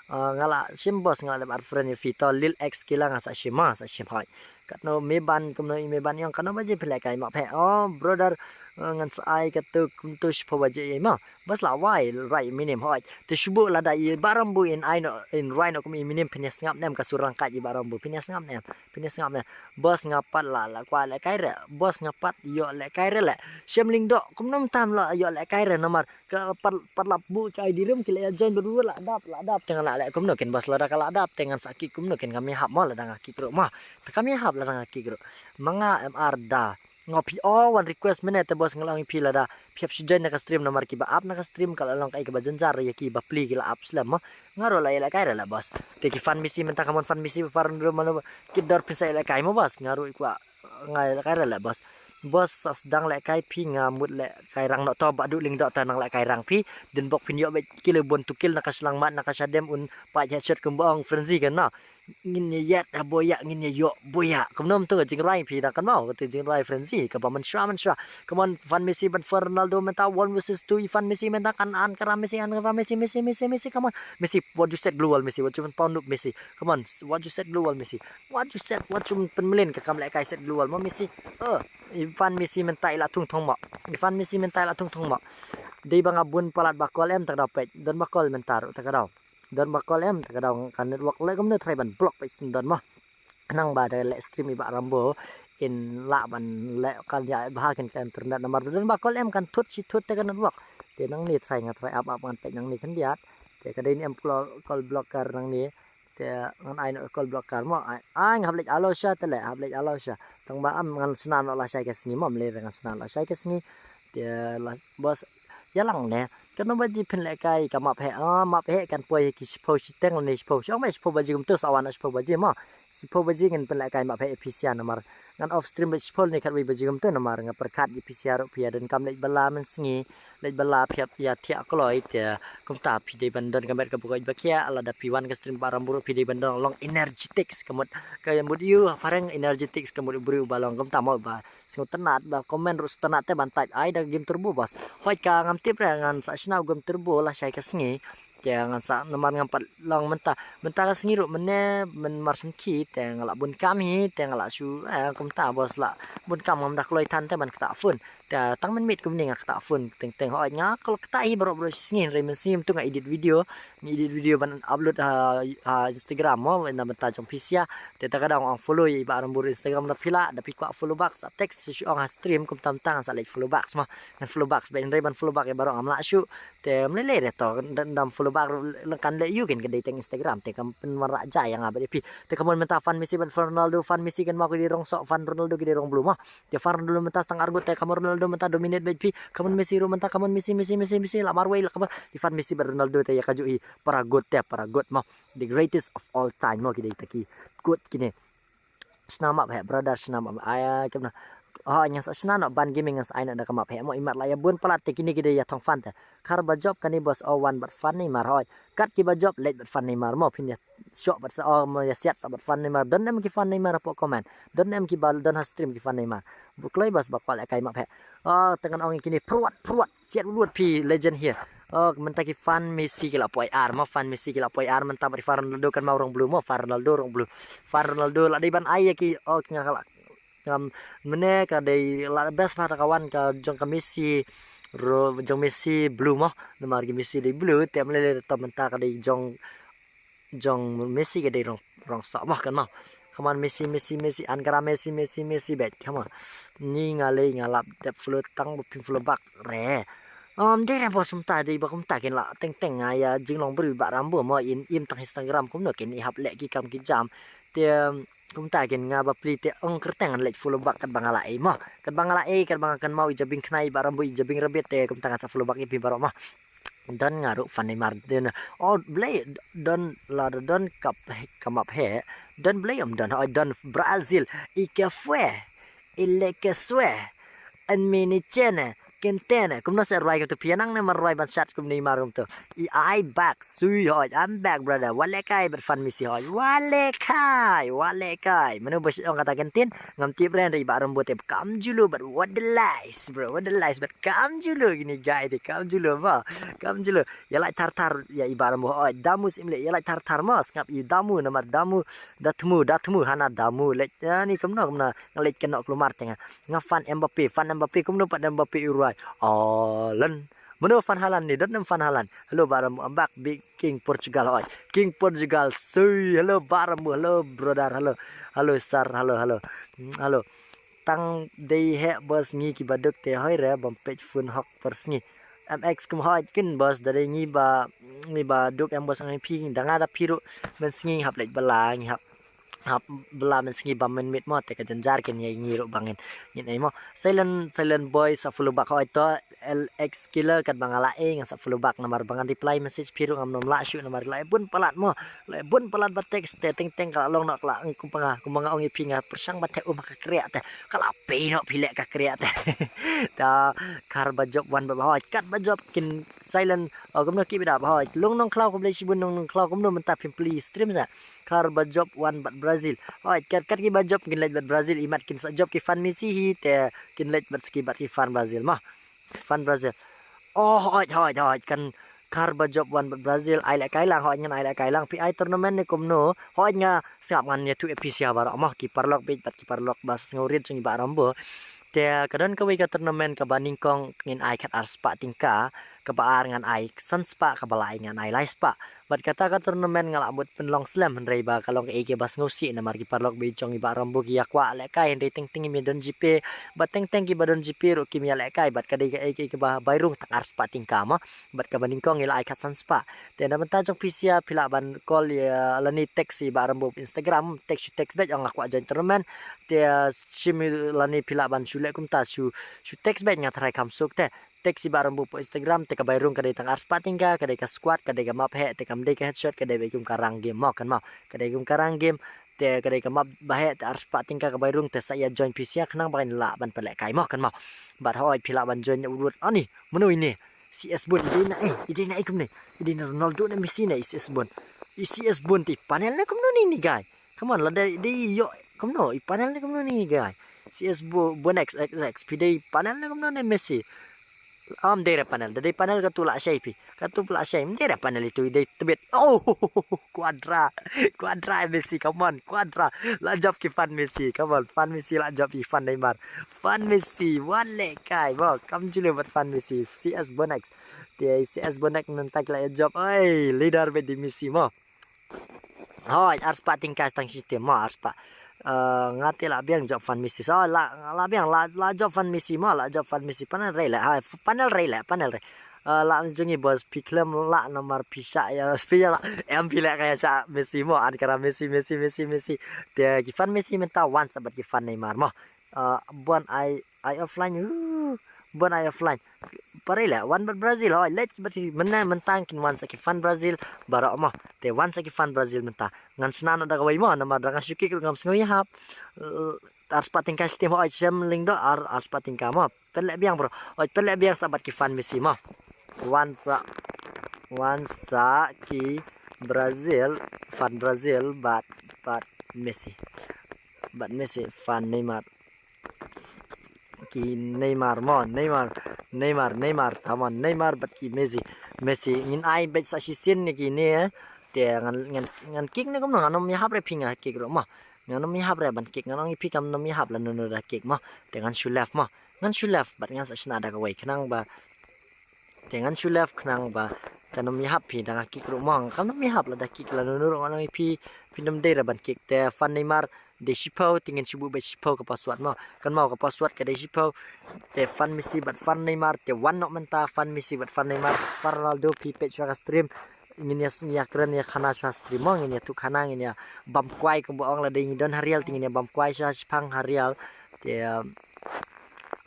Ah, nga la shim bos nga la lep ar friend ïa phi to lil X kila nga sa shim ma sa shim hoi. Katno me ban, kumno i me ban ïong, katno baje phi lehkai map he. Oh brother, eh, ngan sa ai katu kumtu shiphew baje ïa mo. Bas la wai rai minim hoi. Te shu buh lada i Bah Rambu in ai noh, in rai noh kum i minim, phin ïa sngap ne em ka sur rangkat i Bah Rambu, phin ïa sngap ne em. Phin ïa sngap ne em. Bas nga pat la, la kwah lehkai re. Bas nga pat ïoh lehkai re le. Shem lyngdoh kumno tam la ïoh lehkai re namar ka pat, pat lap buh ka I D room ki la ïa join bad la dap, la dap te ngan la leh kumno kin bas, lada ka la dap te ngan sa kick kumno kin, kam ïahap mo lada nga kick ruh mo. Te kam ïahap lada nga kick ruh. Ma nga M R da. Nga phi, oh, one request mynne te bas, nga la ong ïa phi lada phi hap shu join na ka stream namar kiba ap na ka stream ka la long kaei kaba jynjar ïa ki bapli ki la ap slem mo. Nga ruh la ïa lehkai re la bas. Te ki fan Messi mynta, come on fan Messi, fan Ronaldo, ki dor phin sa ïa lehkai mo bas. Nga ruh i kwah nga ïa lehkai re la bas. Bas sa sdang lehkai phi, nga mut lehkai rang noh to, Bah Duh lyngdoh ta nang lehkai rang phi. Dien bok phin ïoh bad kilo bun tu kil na ka shyllangmat na ka shadem un pat headshot kumba ong Frenzy kan na. Ngin ïa ïat ha boya, ngin ïa ïoh boya. Kumno mynta ka jingrwai phi da kan mo, ka jingrwai Frenzy kaba mynshuwa mynshuwa. Come on fan Messi ban fan Ronaldo mynta, one versus two, i fan Messi mynta, kan an kara Messi, an kara Messi, Messi, Messi, Messi, come on. Messi, what you set global Messi, what you pynpaw noob Messi. Come on, what you set global Messi. What you set, what you pynmlien ka kam lehkai set global mo Messi. Eh, i fan Messi mynta i la thung thong mo. I fan Messi mynta i la thung thong mo. Dei ba nga bun palat ba kol em ta ka daw peit. Don ba kol mynta ruh ta ka daw. Don ba kol em ta ka daw, ka network le kumno try ban block peit shen don mo. Nang ba da leh stream i Bah Rambu in lah ban leh kan ïa bha kin ka internet namar don ba kol em kan thut shi thut te ka network. Te nangne try nga try ap ap ngan peit nangne khyndiat. Te ka dei ne em call, call blocker nangne. Te ngan ai noh call blocker mo. Ai, ai nga hap leit alo sha te le, hap leit alo sha. Tang ba am ngan sna noh lashai ka sngi mo, mlei re ngan sna lashai ka sngi. Te la, bas, ïa lang ne. Katno baje phin lehkai ka map he, ah, map he kan poi ki shiphew shiteng ne shiphew. Shong me shiphew baje kumtu sa wan shiphew baje mo. Shiphew baje ngin pynlehkai map he phi sha namar ngan off stream bad shiphew ne khatwei baje kumtu namar nga pyrkhat ïa phi sha ruh phi ïa donkam leit bylla mynsngi. Leit bylla phi ïa thiah kloi te kumta phi dei ban don ka met ka bukoi ba khia, lada phi wan ka stream Bah Rambu ruh phi dei ban don long energetics ka mut, ka mut ïa u phareng energetics ka mut u briew ba long kumta mo ba sngewtynnat ba comment ruh sngewtynnat te ban type ai da game turbo bas. Hoi ka ngam tip re ngan sa shna game turbo lashai ka sngi. Te ngan sa namar ngam pat long mynta. Mynta ka sngi ruh mynne myn mar sngewkhia te nga la bun kam hi te nga la shu, eh, kumta bas la bun kam ngam da kloi than te ban ktah phone. Te tang mynmiet kumne nga ktah phone teng teng hoi nga kol ktah hi baroh baroh sngi hynrei mynsngi mynta nga edit video. Nga edit video ban upload ha, ha Instagram mo na bynta jong phi sha. Te ta ka dang ong follow ïa i Bah Rambu Instagram da phi lah, da phi kwah follow back sa text shu ong ha stream kumta mynta ngan sa leit follow back mo. Ngan follow back ba hynrei ban follow back ïa baroh ngam lah shuh. Te mlei lei re to, dang follow back ruh kan leh ïa u kin ka dei teng Instagram te kam pynwanrah ja ïa nga bad ïa phi. Te ka mon mynta fan Messi bad fan Ronaldo, fan Messi kan ma ki dei rong soh, fan Ronaldo ki dei rong blue mo. Te fan Ronaldo mynta stang argut te ka mon Ronaldo mynta dominate bad phi. Ka mon Messi ruh mynta ka mon Messi, Messi, Messi, Messi la marwei la ka mon. Te fan Messi bad Ronaldo te ïa ka ju hi para goat te para goat mo. The greatest of all time mo ki dei ta ki goat kine. Shna map he brother, shna map. Aya kemna. Oh, ngan sa shna noh ban gaming ngan sa ai noh da ka map he mo, imat la ïa bun palat te kine ki dei ïa thong fan te. Kar ba jop kane bas, oh, wan bad fan Neymar hoi. Kat ki ba jop leit bad fan Neymar mo phin ïa shoh bad sa, oh, mo ïa siat sa bad fan Neymar. Don em ki fan Neymar hapoh comment. Don em ki ba don ha stream ki fan Neymar. Bukloi bas ba kwah lehkai map he. Oh, te ngan ong ïa kine pruat pruat. Siat lut phi legend here. Oh, mynta ki fan Messi ki la poi ar mo, fan Messi ki la poi ar mynta bad fan Ronaldo kan ma rong blue mo, fan Ronaldo rong blue. Fan Ronaldo la dei ban ai ïa ki, oh, ki nga ka la. Ngam, mynne ka dei la best part ka wan ka jong ka Messi ro, jong Messi blue mo. Namar ki Messi dei blue te mlei lei to mynta ka dei jong jong Messi ka dei rong, rong soh mo kan mo. Come on Messi, Messi, Messi, an kara Messi, Messi, Messi bad. Come on. Ni nga lei nga lap dep follow tang ba phin follow back re. Um, dei re bos mynta dei ba kumta kin la teng teng nga ïa jinglong briew Bah Rambu mo, in im tang Instagram kumno kin i hap leh ki kam ki jam. Te, um, kumta kin nga bapli te ong kyrteng ngan leit follow back kat ba nga la ei mo. Kat ba nga la ei, kat ba nga kan mau i jabieng khnai Bah Rambu, i jabieng rabbit te kumta ngan sa follow back ïa phi baroh mo. Don nga ruh fan Neymar don. Oh, blei don la don ka, ka map he. Don blei um don, oh, don Brazil. I ke fue. I le ke sue. En mini chene. Kenten eh, kumno sa rwai kumto, phi nang ne mar rwai ban shat kum Neymar kumto. I, I back, sui hoi, I'm back brother. Wat lehkai bad fan Messi hoi. Wat lehkai, wat lehkai. Mano ba shu ong kata kenten, ngam tip re, hynrei i Bah Rambo te kam julu bad what the lies, bro. What the lies, bad kam julu kine guy te, kam julu ba. Kam julu. Ïa lait thar thar ïa i Bah Rambo hoi. Damu sim leh, ïa lait thar thar mo, sngap i Damu namar Damu, da thmu, da thmu hana Damu. Leh, ïa ni kumno, kumno, nga leh kynnoh kulmar te nga. Nga fan Mbappe, fan Mbappe, kumno pat Mbappe i rwai. Alan. Mano fan Haaland ni, dot nem fan Haaland. Hello, Bah Rambo, I'm back, big king Portugal, hoi. King Portugal, sui, hello, Bah Rambo, hello, brother, hello. Hello, sir, hello, hello. Hmm, hello. Tang dei heh boss ngi kiba duk te hoi re, bym peit phone hok por sngi. M X kum hoi kin boss, da dei ngi ba, ngi ba duk em boss ngi phi, da nga da phi ruh, men sngi hap leit bala, ngi hap hap bala men sngi ba men mit mo, te ka jynjar kin ïa ngi ruh ba ngin, ngin ei mo. Silent, silent boy sa follow back hoi to, L X killer kat ba nga la ei, nga sa follow back namar ba ngan reply message phi ruh ngam nym lah shuh namar la ei bun palat mo. La ei bun palat ba text te teng teng ka la long noh ka la ong kumba nga, kumba nga ong ïa phi nga pyrshang ba te um ha ka kriah te. Ka la pei noh phi leh ka kriah te. Ta khar ba jop wan ba hoi, kat ba jop kin silent, oh, kumno ki bida ba hoi. Lung nong khlaw kumlei shibun nong nong khlaw kumno mynta phim pli stream sa. Khar ba jop wan bad Brazil. Hoi, kat kat ki ba jop kin leit bad Brazil, imat kin sa jop ki fan Messi hi te kin leit bad ski bad ki fan Brazil mo. Fan Brazil. Oh, hoi, hoi, hoi, kan khar ba jop wan bad Brazil, ai lehkai lang, hoi ngan ai lehkai lang, phi ai tournament ne kumno, hoi nga sngap ngan ïathuh ïa phi sha baroh mo, ki paralok beit bad ki paralok ba sngewrit jong i Bah Rambo. Te ka don kawei ka tournament kaba nyngkong ngin ai khat ar spah tyngka, kaba ar ngan ai san spah, kaba lai ngan ai lai spah. Bad kata ka tournament nga la mut pynlong slem hynrei ba ka long kaei kaba sngewsih namar ki paralok beit jong i Bah Rambo ki ïa kwah lehkai hynrei teng teng kim ïa don GPay, bad teng teng kiba don GPay ruh kim ïa lehkai, bad ka dei kaei kaei kaba bai rung tang ar spah tyngka mo. Bad kaba nyngkong ngi la ai khat san spah. Te na bynta jong phi sha phi lah ban call ïa lane text ïa i Bah Rambo Instagram, text shu text beit ong nga kwah join tournament. Te shim lane phi lah ban shu leh kumta shu, shu text beit nga tharai kham suk te. Text ïa i Bah Rambo po Instagram te ka bai rung ka dei tang ar spah tyngka, ka dei ka squad, ka dei ka map heh, te kam dei ka headshot, ka dei beit kum ka rank game mo kan mo. Ka dei kum ka rank game, te ka dei ka map ba heh, te ar spah tyngka ka bai rung, te sa ïa join phi sha khnang ba kin lah ban pynlehkai mo kan mo. Bad hoi phi lah ban join ïa u ruh ani. Mano ine? C S Bun, i dei na ei, i dei na ei kumne. I dei na Ronaldo ne Messi ne i C S Bun. I C S Bun te i panel ne kumno ne ini guy. Come on, la dei, dei ïoh, kumno, i panel ne kumno ne ini guy. C S Bu-, Bun X X X, phi dei panel ne kumno ne Messi. Am dei re panel, da dei panel katu la shai phi. Katu la shai, dei re panel itu, i dei tebit. Oh, Quadra, Quadra Messi, come on, Quadra. La jop ki fan Messi, come on, fan Messi la jop i fan Neymar. Fan Messi, wat lehkai, bo, kam julu bad fan Messi, C S Bun X. Te C S Bun X mynta ki la jop, oi, leader beit di Messi mo. Hoi, ar spah tyngka tang system mo, ar spah. Eh, nga te la biang jop fan Messi. So, la, la biang, la, la jop fan Messi mo, la jop fan Messi. Panel rei le, ha, panel rei le, panel rei. Eh, la jong i boss, phi khlem la namar phi shah ïa, phi ïa la, em phi le ka ïa shah Messi mo, an kara Messi, Messi, Messi, Messi. Te ki fan Messi mynta wan sa bad ki fan Neymar mo. Eh, bun ai, ai offline, uh, bun ai offline. Pare le, wan bad Brazil, hoi, leh bad ki mynne mynta kin wan sa ki fan Brazil, baroh mo. Te wan sa ki fan Brazil mynta. Ngan shna noh da kawei mo, namar da nga shu kick ruh ngam sngew ïahap. Eh, ar spah tyngka system hoi, shem lyngdoh, ar, ar spah tyngka mo. Pynleh biang bro, hoi, pynleh biang sa bad ki fan Messi mo. Wan sa, wan sa ki Brazil, fan Brazil, bad, bad Messi. Bad Messi, fan Neymar. Ki Neymar mo, Neymar, Neymar, Neymar, come on, Neymar bad ki Messi, Messi, ngin ai beit sa shisien ne kine, eh. Te ngan, ngan, ngan kick ne kumno, ngan ym ïahap re phi nga kick ruh mo. Ngan ym ïahap re ban kick, ngan ong ïa phi kam ym ïahap lano lano da kick mo. Te ngan shu left mo. Ngan shu left, bad ngan sa shna da kawei khnang ba Te ngan shu left khnang ba kan ym ïahap phi da nga kick ruh mo. Kan ym ïahap lada kick lano lano ruh ngan ong ïa phi, phin ym dei re ban kick. Te fan Neymar dei shiphew, te ngin shu buh beit shiphew ka password mo. Kan mo ka password ka dei shiphew. Te fan Messi bad fan Neymar, te wan noh mynta fan Messi bad fan Neymar, fan Ronaldo phi peit shuwa ka stream. Ngin ïa, ngin ïa kren ïa khana shuwa stream mo, ngin ïa tuh khana, ngin ïa bam kwai kumba ong lada ngi don ha real, te ngin ïa bam kwai shuwa shipang ha real. Te, um,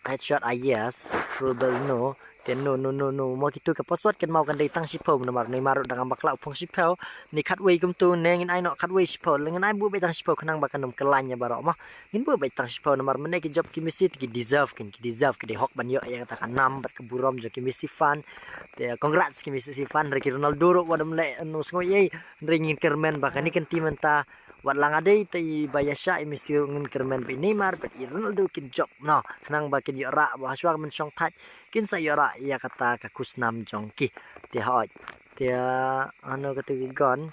Headshot, ah, yes. Trouble, no. Te no no no no, mo kitu ka password kan mau kan dei tang shiphew namar Neymar ruh dang bakla u phong shiphew. Ni khatwei kumtu ne ngin ai noh khatwei shiphew, ngin ai buh beit tang shiphew khnang ba kan ym kylla ïa baroh mo. Ngin buh beit tang shiphew namar mynne ki jop ki Messi ki deserve, kin ki deserve, ki dei hok ban ïoh ïa kata ka nam bad ka burom jong ki Messi fan. Te congrats ki Messi fan, hynrei ki Ronaldo ruh wat ym leh no sngew ei, hynrei ngin kyrmen ba kane kan team mynta wat la nga dei te i ba ïa shah i Messi, ngin kyrmen ba i Neymar bad i Ronaldo kin jop no khnang ba kin ïoh rah ba hashwa ka mynshong thait kin sa ïoh rah ïa kata ka khusnam jong ki. Te hoi, te ano kata ki gon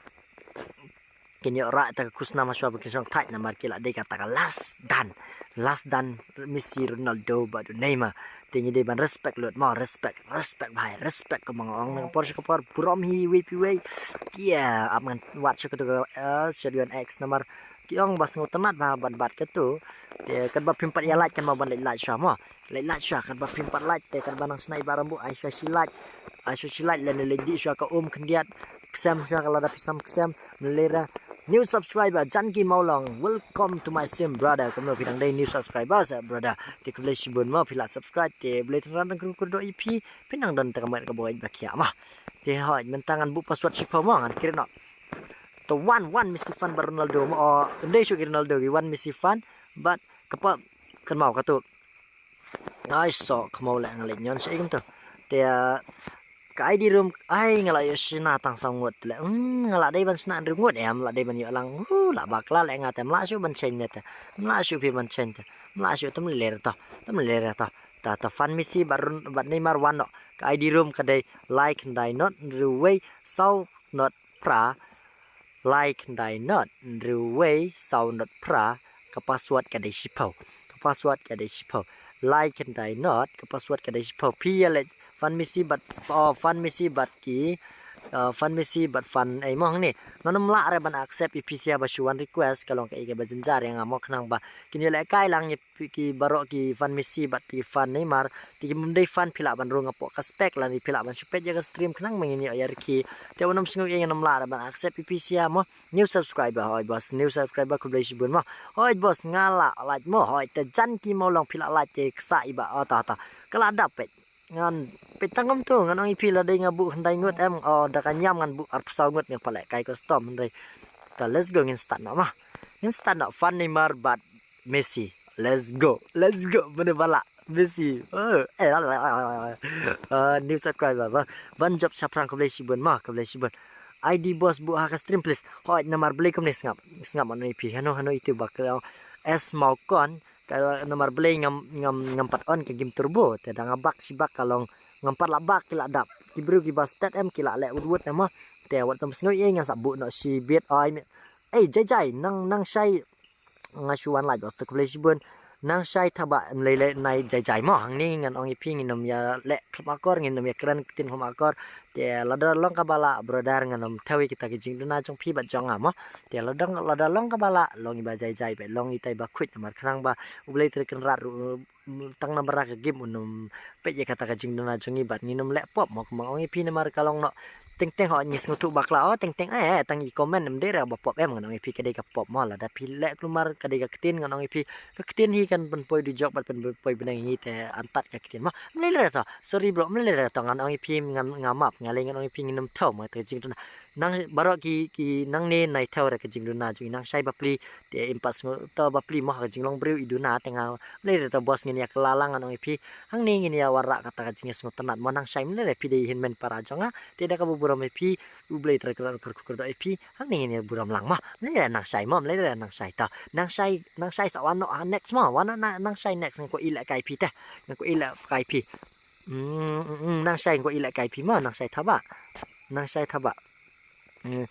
kin ïoh rah ta ka khusnam hashwa ba kin shong thait namar ki la dei kata ka last dan, last dan Messi, Ronaldo bad u Neymar. Te ngi dei ban respect lut mo, respect, respect bhai, respect. Kumba nga ong na ka por sha ka por, burom hi wei pi wei. Kia ap ngan wat sha katu ka, eh, shadwan X namar ki ong ba sngewtynnat ba ban bat katu. Te katba phim pat ïa like kan mo ban like, like sha mo, like, like sha, katba phim pat like te katba nang shna i ba rambu ai sha shi like, ai sha shi like lane like di sha ka um khyndiat, ksem sha ka lada phi sam ksem. Mlera new subscriber Janki Maulong, welcome to my stream brother. Kumno phi dang dei new subscriber sa brother? Te khublei shibun mo phi la subscribe, te blei tynran dang kru kru do i phi, phi nang don ta ka mat ka boi ba khia ma. Te hoi mynta ngan buh password shiphew mo, ngan kri no. To wan wan Messi fan ba Ronaldo mo, o dei shu ki Ronaldo ki wan Messi fan, but kapa kan mau katu. Ai so khmau leh nga leh nyon sha i kumtu. Te ka I D room ai nga la ïoh shna tang saw ngut leh. Hmm, nga la dei ban shna hynriew ngut em, la dei ban ïoh lang. Hu, la bakla leh nga te, mla shu ban change te. Mla shu phi ban change te. Mla shu tam le to. Tam le to. Ta ta fan Messi bad Ron-, bad Neymar wan no. Ka I D room ka dei lai khyndai not hynriew wei saw not phra, lai khyndai not hynriew wei saw not phra, ka password ka dei shiphew. Ka password ka dei shiphew. Lai khyndai not, ka password ka dei shiphew. Phi ïa leh fan Messi bad, oh, fan Messi bad ki, uh, fan Messi bad fan ei mo hangne. Ngan ym lah re ban accept i phi sha ba shu wan request, ka long ka ei ka ba jynjar ïa nga mo khnang ba kin ïa leh kai lang ïa phi ki baroh ki fan Messi bad ki fan Neymar. Te ki mum dei fan phi lah ban rung hapoh ka spec lane phi lah ban shu peit ïa ka stream khnang ba ngin ïoh ïa rkhie. Te wat nym sngew ïa ngin ym lah ban accept i phi sha mo. New subscriber, hoi boss, new subscriber khublei shibun mo. Hoi boss nga la like mo, hoi te Janki Maulong phi la like te ksa i ba, oh ta ta. Ka la dap peit. Ngan peit tang kumtu, ngan ong i phi la dei nga buh khyndai ngut em, oh da ka ñiam ngan buh arphew saw ngut ngan pat leh kai custom hynrei. Ta let's go ngin start noh ma. Ngin start noh fan Neymar bad Messi. Let's go. Let's go. Mane ba lah Messi. Oh, eh, la, la, la, la, la. Ah, new subscriber ba. Ban jop shaphrang khublei shibun ma, khublei shibun. I D boss buh ha ka stream please. Hoi namar blei kumne sngap. Sngap ma no i phi hano hano itu ba ka S Maukon. Ka namar blei ngam, ngam, ngam pat on ka game turbo. Te da nga bak shi bak ka long ngam pat la bak ki la dap. Ki briew ki ba stet em ki la leh wut wut em mo. Te wat sam sngew ei ngan sa buh noh shi bit ai. Ei jai jai nang, nang shai. Nga shu wan lait bos te khublei shibun. Nang shai thabah em lei lei nai jai jai mo hangne ngan ong i phi ngin ym ïa leh khlem akor, ngin ym ïa kren ktien khlem akor. Te lada long kaba lah brother ngan ym thew ïa kita ki jingduna jong phi bad jong nga mo. Te lada, lada long kaba lah long i ba jai jai bad long itai ba khuid namar khnang ba U Blei Trai Kynrad ruh tang namar ka game un ym peit ïa kata ka jingduna jong ngi bad ngin ym leh pop mo kumba ong i phi namar ka long noh. Teng teng ho ngi sngewthuh bakla o teng teng eh tang i comment em dei re ba pop em ngan ong i phi ka dei ka pop mo lada phi leh kulmar ka dei ka ktien ngan ong i phi ka ktien hi kan pynpoi dujok bad pynpoi bneng hi te antat ka ktien mo. Mlei le to sorry bro mlei le to ngan ong i phi ngan nga map nga lei ngan ong i phi ngin ym thew mo te jingduna nang baroh ki ki nangne nai thew re ka jingduna jong i nang shai bapli te im pat sngewthuh bapli mo ha ka jinglong briew i duna te nga mlei re to bos ngin ïa kylla lang ngan ong i phi. Hangne ngin ïa wanrah kata ka jingïasngewtynnat mo nang shai mlei re phi dei hynmen para jong nga. Te da kaba burom ïa phi U Blei Trai Kynrad un kyrkhu kyrdoh ïa phi. Hangne ngin ïa burom lang mo mlei re nang shai mo mlei re nang shai to nang shai nang shai sa wan noh ha next mo wan noh na nang shai next ngan ko i leh kai phi te ngan ko i leh kai phi. Mm, mm, mm, nang shai ko i leh kai phi mo nang shai thabah nang shai thabah. Mm,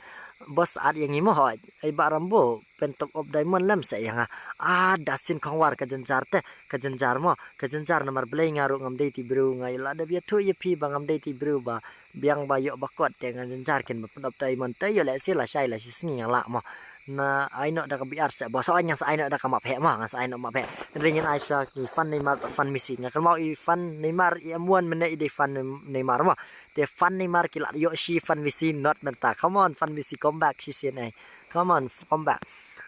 bos at ïa ngi mo hoi ai ba Rambo pen top of diamond lem se ïa nga. Ah da sin khongwar ka jynjar te ka jynjar mo ka jynjar namar blei nga ruh ngam dei ti briew nga ïa la da bia thu ïa phi ba ngam dei ti briew ba biang ba ïoh ba kot te nga jynjar kin ba pynop diamond te ïoh leh si la shai la shi sngi nga lah mo. Na ai noh da ka B R se bos oi ngan sa ai noh da ka map heh mo ngan sa ai noh map heh. Ring in ai sha ki fan Neymar fan Messi nga kynmaw i fan Neymar i M one mynne i dei fan Neymar mo. Te fan Neymar ki la ïoh shi fan Messi not mynta. Come on fan Messi come back shi sien ai. Come on come back.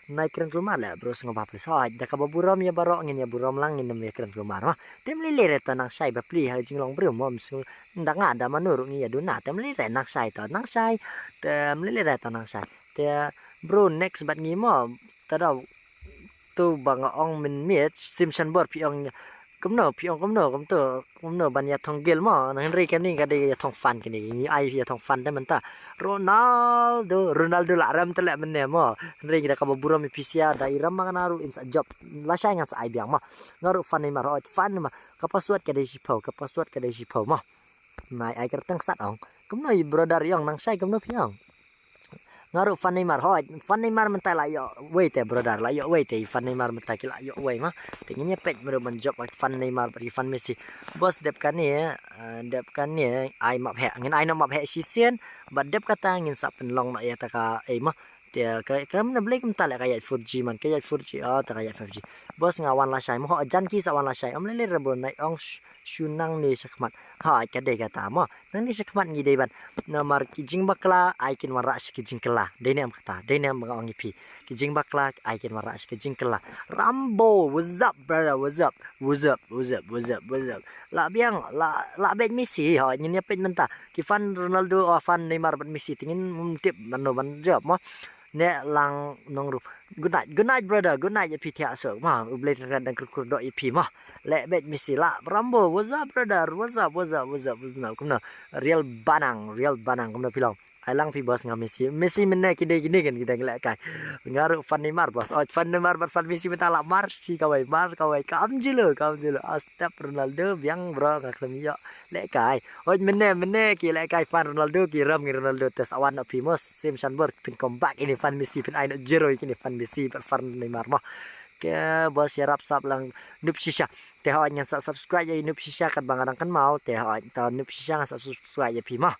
Nai kren kulmar leh bro, sngewbha please. Hoi, da kaba burom ïa baroh, ngin ïa burom lang, ngin ym ïa kren kulmar mo. Te ym lei lei re to nang shai bapli ha jinglong briew mo, ym sngewbha da nga da mano ruh ngi ïa duna. Te ym lei re nang shai to, nang shai. Te ym lei lei re to nang shai. Te bro, next bad ngi mo. Te da tu ba nga ong mynmiet, Sim Shanbor phi ong kumno, phi ong kumno, kumto, kumno ban ïa thong gel mo. Hynrei kane ka dei ïa thong fan kane, ngi ai ïa thong fan te mynta. Ronaldo, Ronaldo la rem te leh mynne mo. Hynrei da kaba burom ïa phi sia, da i rem ma nga ruh in sa jop. Lashai ngan sa ai biang mo. Nga ruh fan Neymar, hoi fan Neymar. Ka password ka dei shiphew, ka password ka dei shiphew mo. Nai ai kyrteng sat ong. Kumno i brother i ong, nang shai kumno phi ong. Nga ruh fan Neymar, hoi fan Neymar mynta la ïoh wei te brother, la ïoh wei te fan Neymar mynta ki la ïoh wei mo. Te ngin ïa peit mero ban jop fan Neymar bad ki fan Messi. Boss dep kane, eh, dep kane ai map heh. Ngin ai noh map heh shisien bad dep kata ngin sa pynlong noh ïa ta ka ei mo. Te ka, ka mna Blei kumta leh ka ïaid four G man, ka ïaid four G, oh, ta ka ïaid five G. Boss nga wan lashai mo, ho jan ki sa wan lashai. Ym lei lei re bro, nai ong sh-, shu nangne shakhmat. Ha, ka dei kata mo. Nangne shakhmat ngi dei ban. Namar ki jingbakla ai kin wanrah sha ki jingkylla. Dei ne em kata, dei ne em ba nga ong ïa phi. Ki jingbakla ai kin wanrah sha ki jingkylla. Rambo, what's up brother, what's up? What's up, what's up, what's up, what's up? Lah biang, lah, lah beit Messi, ha, ngin ïa peit mynta. Ki fan Ronaldo, oh, fan Neymar bad Messi, te ngin ym tip mano ban jop mo. Ne lang nongrum. Good night, good night brother, good night ïa phi thiah suk mo. U Blei Trai dang kyrkyrdoh ïa phi mo. Leh beit Messi lah. Rambo, what's up brother? What's up, what's up, what's up? Kumno, kumno. Real banang, real banang, kumno phi long. Ai lang phi boss, nga Messi. Messi mynne ki dei kine kan ki dang lehkai. Nga ruh fan Neymar boss. Oh, fan Neymar bad fan Messi mynta lah mar shi kawei, mar kawei. Kam julu, kam julu. Ah, step Ronaldo biang bro, nga khlem ïoh lehkai. Hoi mynne, mynne ki lehkai fan Ronaldo, ki rem ngi Ronaldo, te sa wan noh phi mo Sim Shanbor, phin come back ïa kine fan Messi, phin ai noh zero ïa kine fan Messi bad fan Neymar mo. Ke boss, ïarap sap lang Noob Shisha. Te hoi ngan sa subscribe ïa Noob Shisha katba nga dang kynmaw, te hoi ta Noob Shisha ngan sa subscribe ïa phi mo.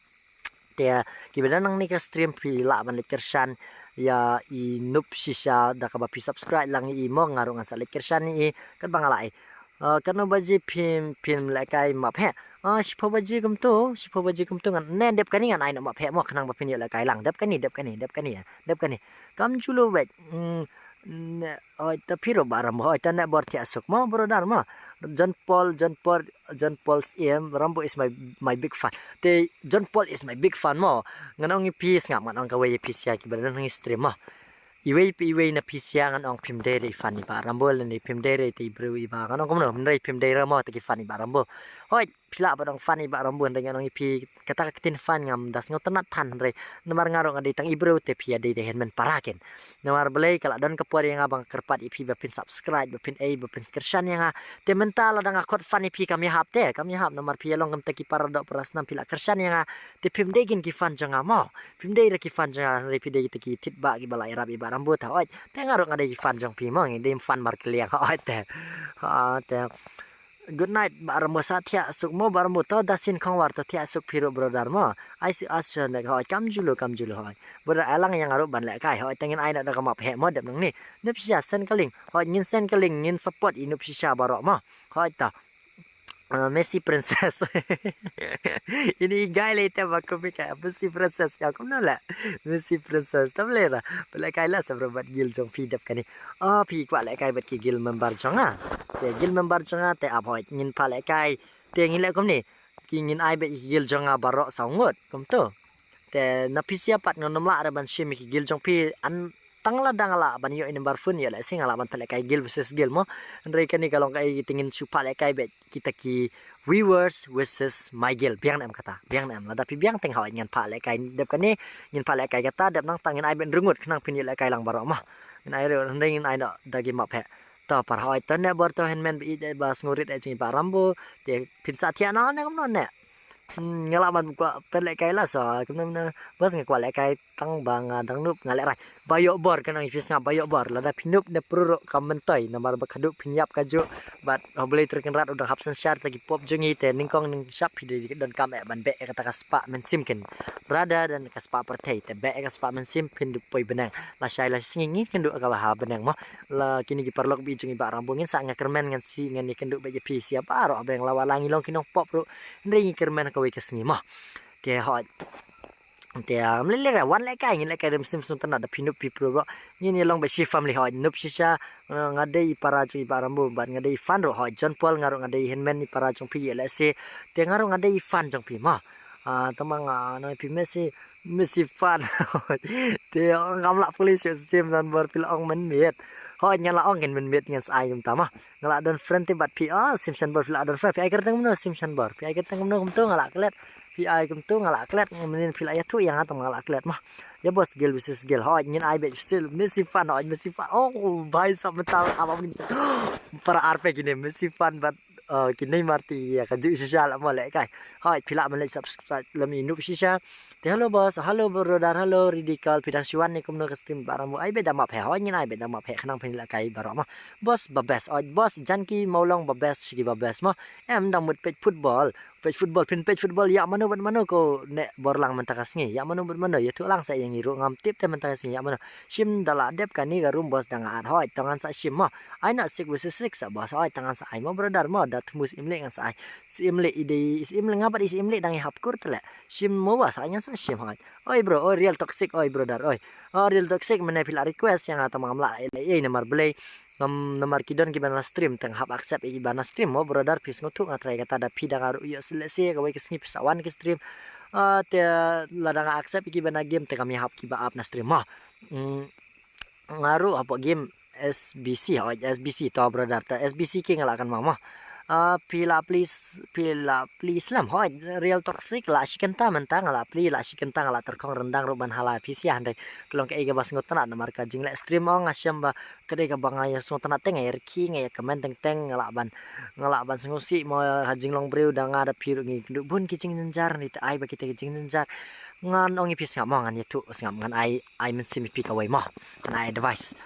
Te kiba dang nangne ka stream phi lah ban leit kyrshan ïa i Noob Shisha da kaba phi subscribe lang ïa i mo, nga ruh ngan sa leit kyrshan ïa i katba nga lah i. Eh, katno baje phim, phim lehkai map heh? Ah, shiphew baje kumto, shiphew baje kumto ngan, ne dep kane ngan ai noh map heh mo, khnang ba phin ïoh lehkai lang. Dep kane, dep kane, dep kane, dep kane. Kam julu beit. Hmm, ne, oi, ta phi ruh Bah Rambo, oi, ta ne bor thiah suk mo, brother mo. John Paul, John Paul, John Paul Siem, Rambo is my, my big fan. Te John Paul is my big fan mo. Ngan ong ïa phi sngap, ngan ong kawei ïa phi sia kiba dang nang stream mo. Iwei pa iwei na phi sia ngan ong phim dei re i fan i Bah Rambo lane phim dei re te i briew i ba, ngan ong kumno, hynrei phim dei re mo te ki fan i Bah Rambo. Hoi, phi lah ban ong fan i Bah Rambo, hynrei ngan ong ïa phi kata ka ktien fan ngam da sngewtynnat than, hynrei namar nga ruh nga dei tang i briew te phi ïa dei da hynmen para ken. Namar Blei ka la don ka por ïa nga ba nga kyrpad ïa phi ba phin subscribe, ba phin ei, ba phin kyrshan ïa nga. Te mynta lada nga khot fan ïa phi kam ïahap te, kam ïahap namar phi ïa long kumta ki para doh para snam, phi la kyrshan ïa nga. Te phim dei kin ki fan jong nga mo. Phim dei re ki fan jong nga, hynrei phi dei kita ki thitbah kiba la ïarap i Bah Rambo ta, hoi. Te nga ruh nga dei ki fan jong phi mo, ngi dei fan markylliang, hoi te. Ha te. Good night Bah Rambo, sa thiah suk mo Bah Rambo, to da sien khongwar to thiah suk phi ruh brother mo. Ai si as ne, hoi, kam julu, kam julu, hoi. Brother ai lang ïa nga ruh ban lehkai, hoi, te ngin ai noh da ka map heh mo dep nangne. Noob Shisha send ka link, hoi, ngin send ka link, ngin support i Noob Shisha baroh mo. Hoi ta. Ah, Messi Princess. Ini i guy lei te ba kum i ka Messi Princess ka kumno leh. Messi Princess tam lei ra. Ba lehkai la sa bro bad guild jong phi dep kane. Oh, phi kwah lehkai bad ki guild member jong nga. Te guild member jong nga te ap, hoi, ngin phah lehkai. Te ngin leh kumne. Ki ngin ai bad ki guild jong nga baroh saw ngut kumto. Te na phi sia pat ngan ym lah re ban shim ïa ki guild jong phi, an tang lada nga lah ban ïoh i number phone ïoh lehse nga lah ban phah lehkai guild versus guild mo. Hynrei kane ka long kaei, te ngin shu phah lehkai bad kita ki viewers versus my guild. Biang ne em kata? Biang ne em? Lada phi biang te nga hoi ngan phah lehkai dep kane, ngin phah lehkai kata dep nangta ngin ai bad ryngut khnang phin ïoh lehkai lang baroh mo. Ngin ai ryngut, hynrei ngin ai noh da ki map heh. To para hoi, to ne bor to hynmen ba ïeit ba sngewrit eh jong i Bah Rambo. Te phin sa thiah noh ne kumno ne? Hmm, nga lah ban kwah pynlehkai la sa kumno kumno. Bas nga kwah lehkai tang ba nga dang noob, nga lehrai. Ba ïoh bor, kane ïa phi sngap, ba ïoh bor. Lada phi noob ne pruh ruh kam myntoi namar ba khadduh phin ïap kajuh. Bad ha U Blei Trai Kynrad u dang hap synshar ïa ki pop jong ngi, te nyngkong nyngshap phi dei donkam eh ban beh ïa kata ka spah mynsiem ken. Rather than ka spah pyrthei, te beh ïa ka spah mynsiem, phin dup poi bneng. Lashai la sngi ngin kynduh kaba ha bneng mo. La kine ki paralok ba ïeit jong i Bah Rambo, ngin sa, nga kyrmen ngan sa, ngan ïakynduh bad ïa phi sia baroh ha bneng, la wat la ngi long ki nongpop ruh. Hynrei ngi kyrmen kawei ka sngi mo. Te hoi. Te am le le ra wan lehkai, ngin lehkai dem sim sum tana da phi nup phi pro bro. Ngin ïa long ba shi family hoi nup shisha. Nga dei i para jong i Bah Rambo bad nga dei i fan ruh hoi John Paul, nga ruh nga dei i henmen i para jong phi ïa lehse. Te nga ruh nga dei i fan jong phi ma. Ah, tama nga nang phi Messi, Messi fan. Te ngam lah puli shu sim san bor phi la ong men miet. Hoi nga la ong ken men miet ngan sa ai kumta ma. Nga la don friend te bad phi ah sim san bor phi la don friend phi ai kyrteng kumno sim san bor phi ai kyrteng kumno kumto nga la klet. Phi ai kumto nga la klet ngam nin phi la ïathuh ïa nga tam nga la klet ma. Ïa boss gel versus gel hoi ngin ai bad sil Messi fan hoi Messi fan oh bhai sab mental apa ngin para arpe kine Messi fan bad uh, ki Neymar ti ïa ka ju shisha la mo lehkai. Hoi phi la men le subscribe lem i nup shisha. Te hello boss, hello brother, hello Ridikal, phi dang shu wan ne kumno ka stream Bah Rambo ai bad da map he hoi ngin ai bad da map he khnang phin lehkai baroh ma. Boss ba best, oi boss Janki Mawlong ba best shi ki ba best ma. Em dang mut peit football. Peit football phin peit football ïa mano bad mano ko ne bor lang mynta ka sngi ïa mano bad mano ïathuh lang sa ïa ngi ruh ngam tip te mynta ka sngi ïa mano. Shim da la dep kane ka room boss da nga at hoi tang ngan sa shim ma. Ai na six versus six sa boss hoi tang ngan sa ai ma brother ma da thmus im leh ngan sa ai. Si im leh i dei si im leh nga bad i si im leh dang i hap kur te leh. Shim ma boss hoi ngan sa shim hoi. Oi bro oi real toxic oi brother oi. Oh real toxic mene phi la request ïa nga tang ngam lah leh ei namar blei. Ngam namar ki don kiba na stream tang hap accept ïa kiba na stream mo brother phi sngewthuh nga trai kata da phi da nga ruh ïoh lehse kawei ka sngi phi sa wan ki stream. Ah, te lada nga accept ïa kiba na game te kam ïa hap kiba ap na stream mo. Mm, nga ruh hapoh game S B C hoi S B C to brother ta S B C ki nga la kan ma mo. Ah, phi la please phi la please lam hoi real toxic la shi kynta mynta nga la pli la shi kynta nga la terkhong rendang ruh ban hala phi sia hynrei. Ka long kaei kaba sngewtynnat namar ka jingleh stream ong nga shem ba ka dei kaba nga ïa sngewtynnat teng nga ïa rkhie nga ïa kmen teng teng nga lah ban nga lah ban sngewsih mo ha jinglong briew da nga da phi ruh ngi kynduh bun ki jingjynjar ni te ai ba kita ki jingjynjar. Ngan ong ïa phi sngap mo ngan ïathuh sngap ngan ai ai mynsiem ïa phi kawei mo. Ngan ai advice.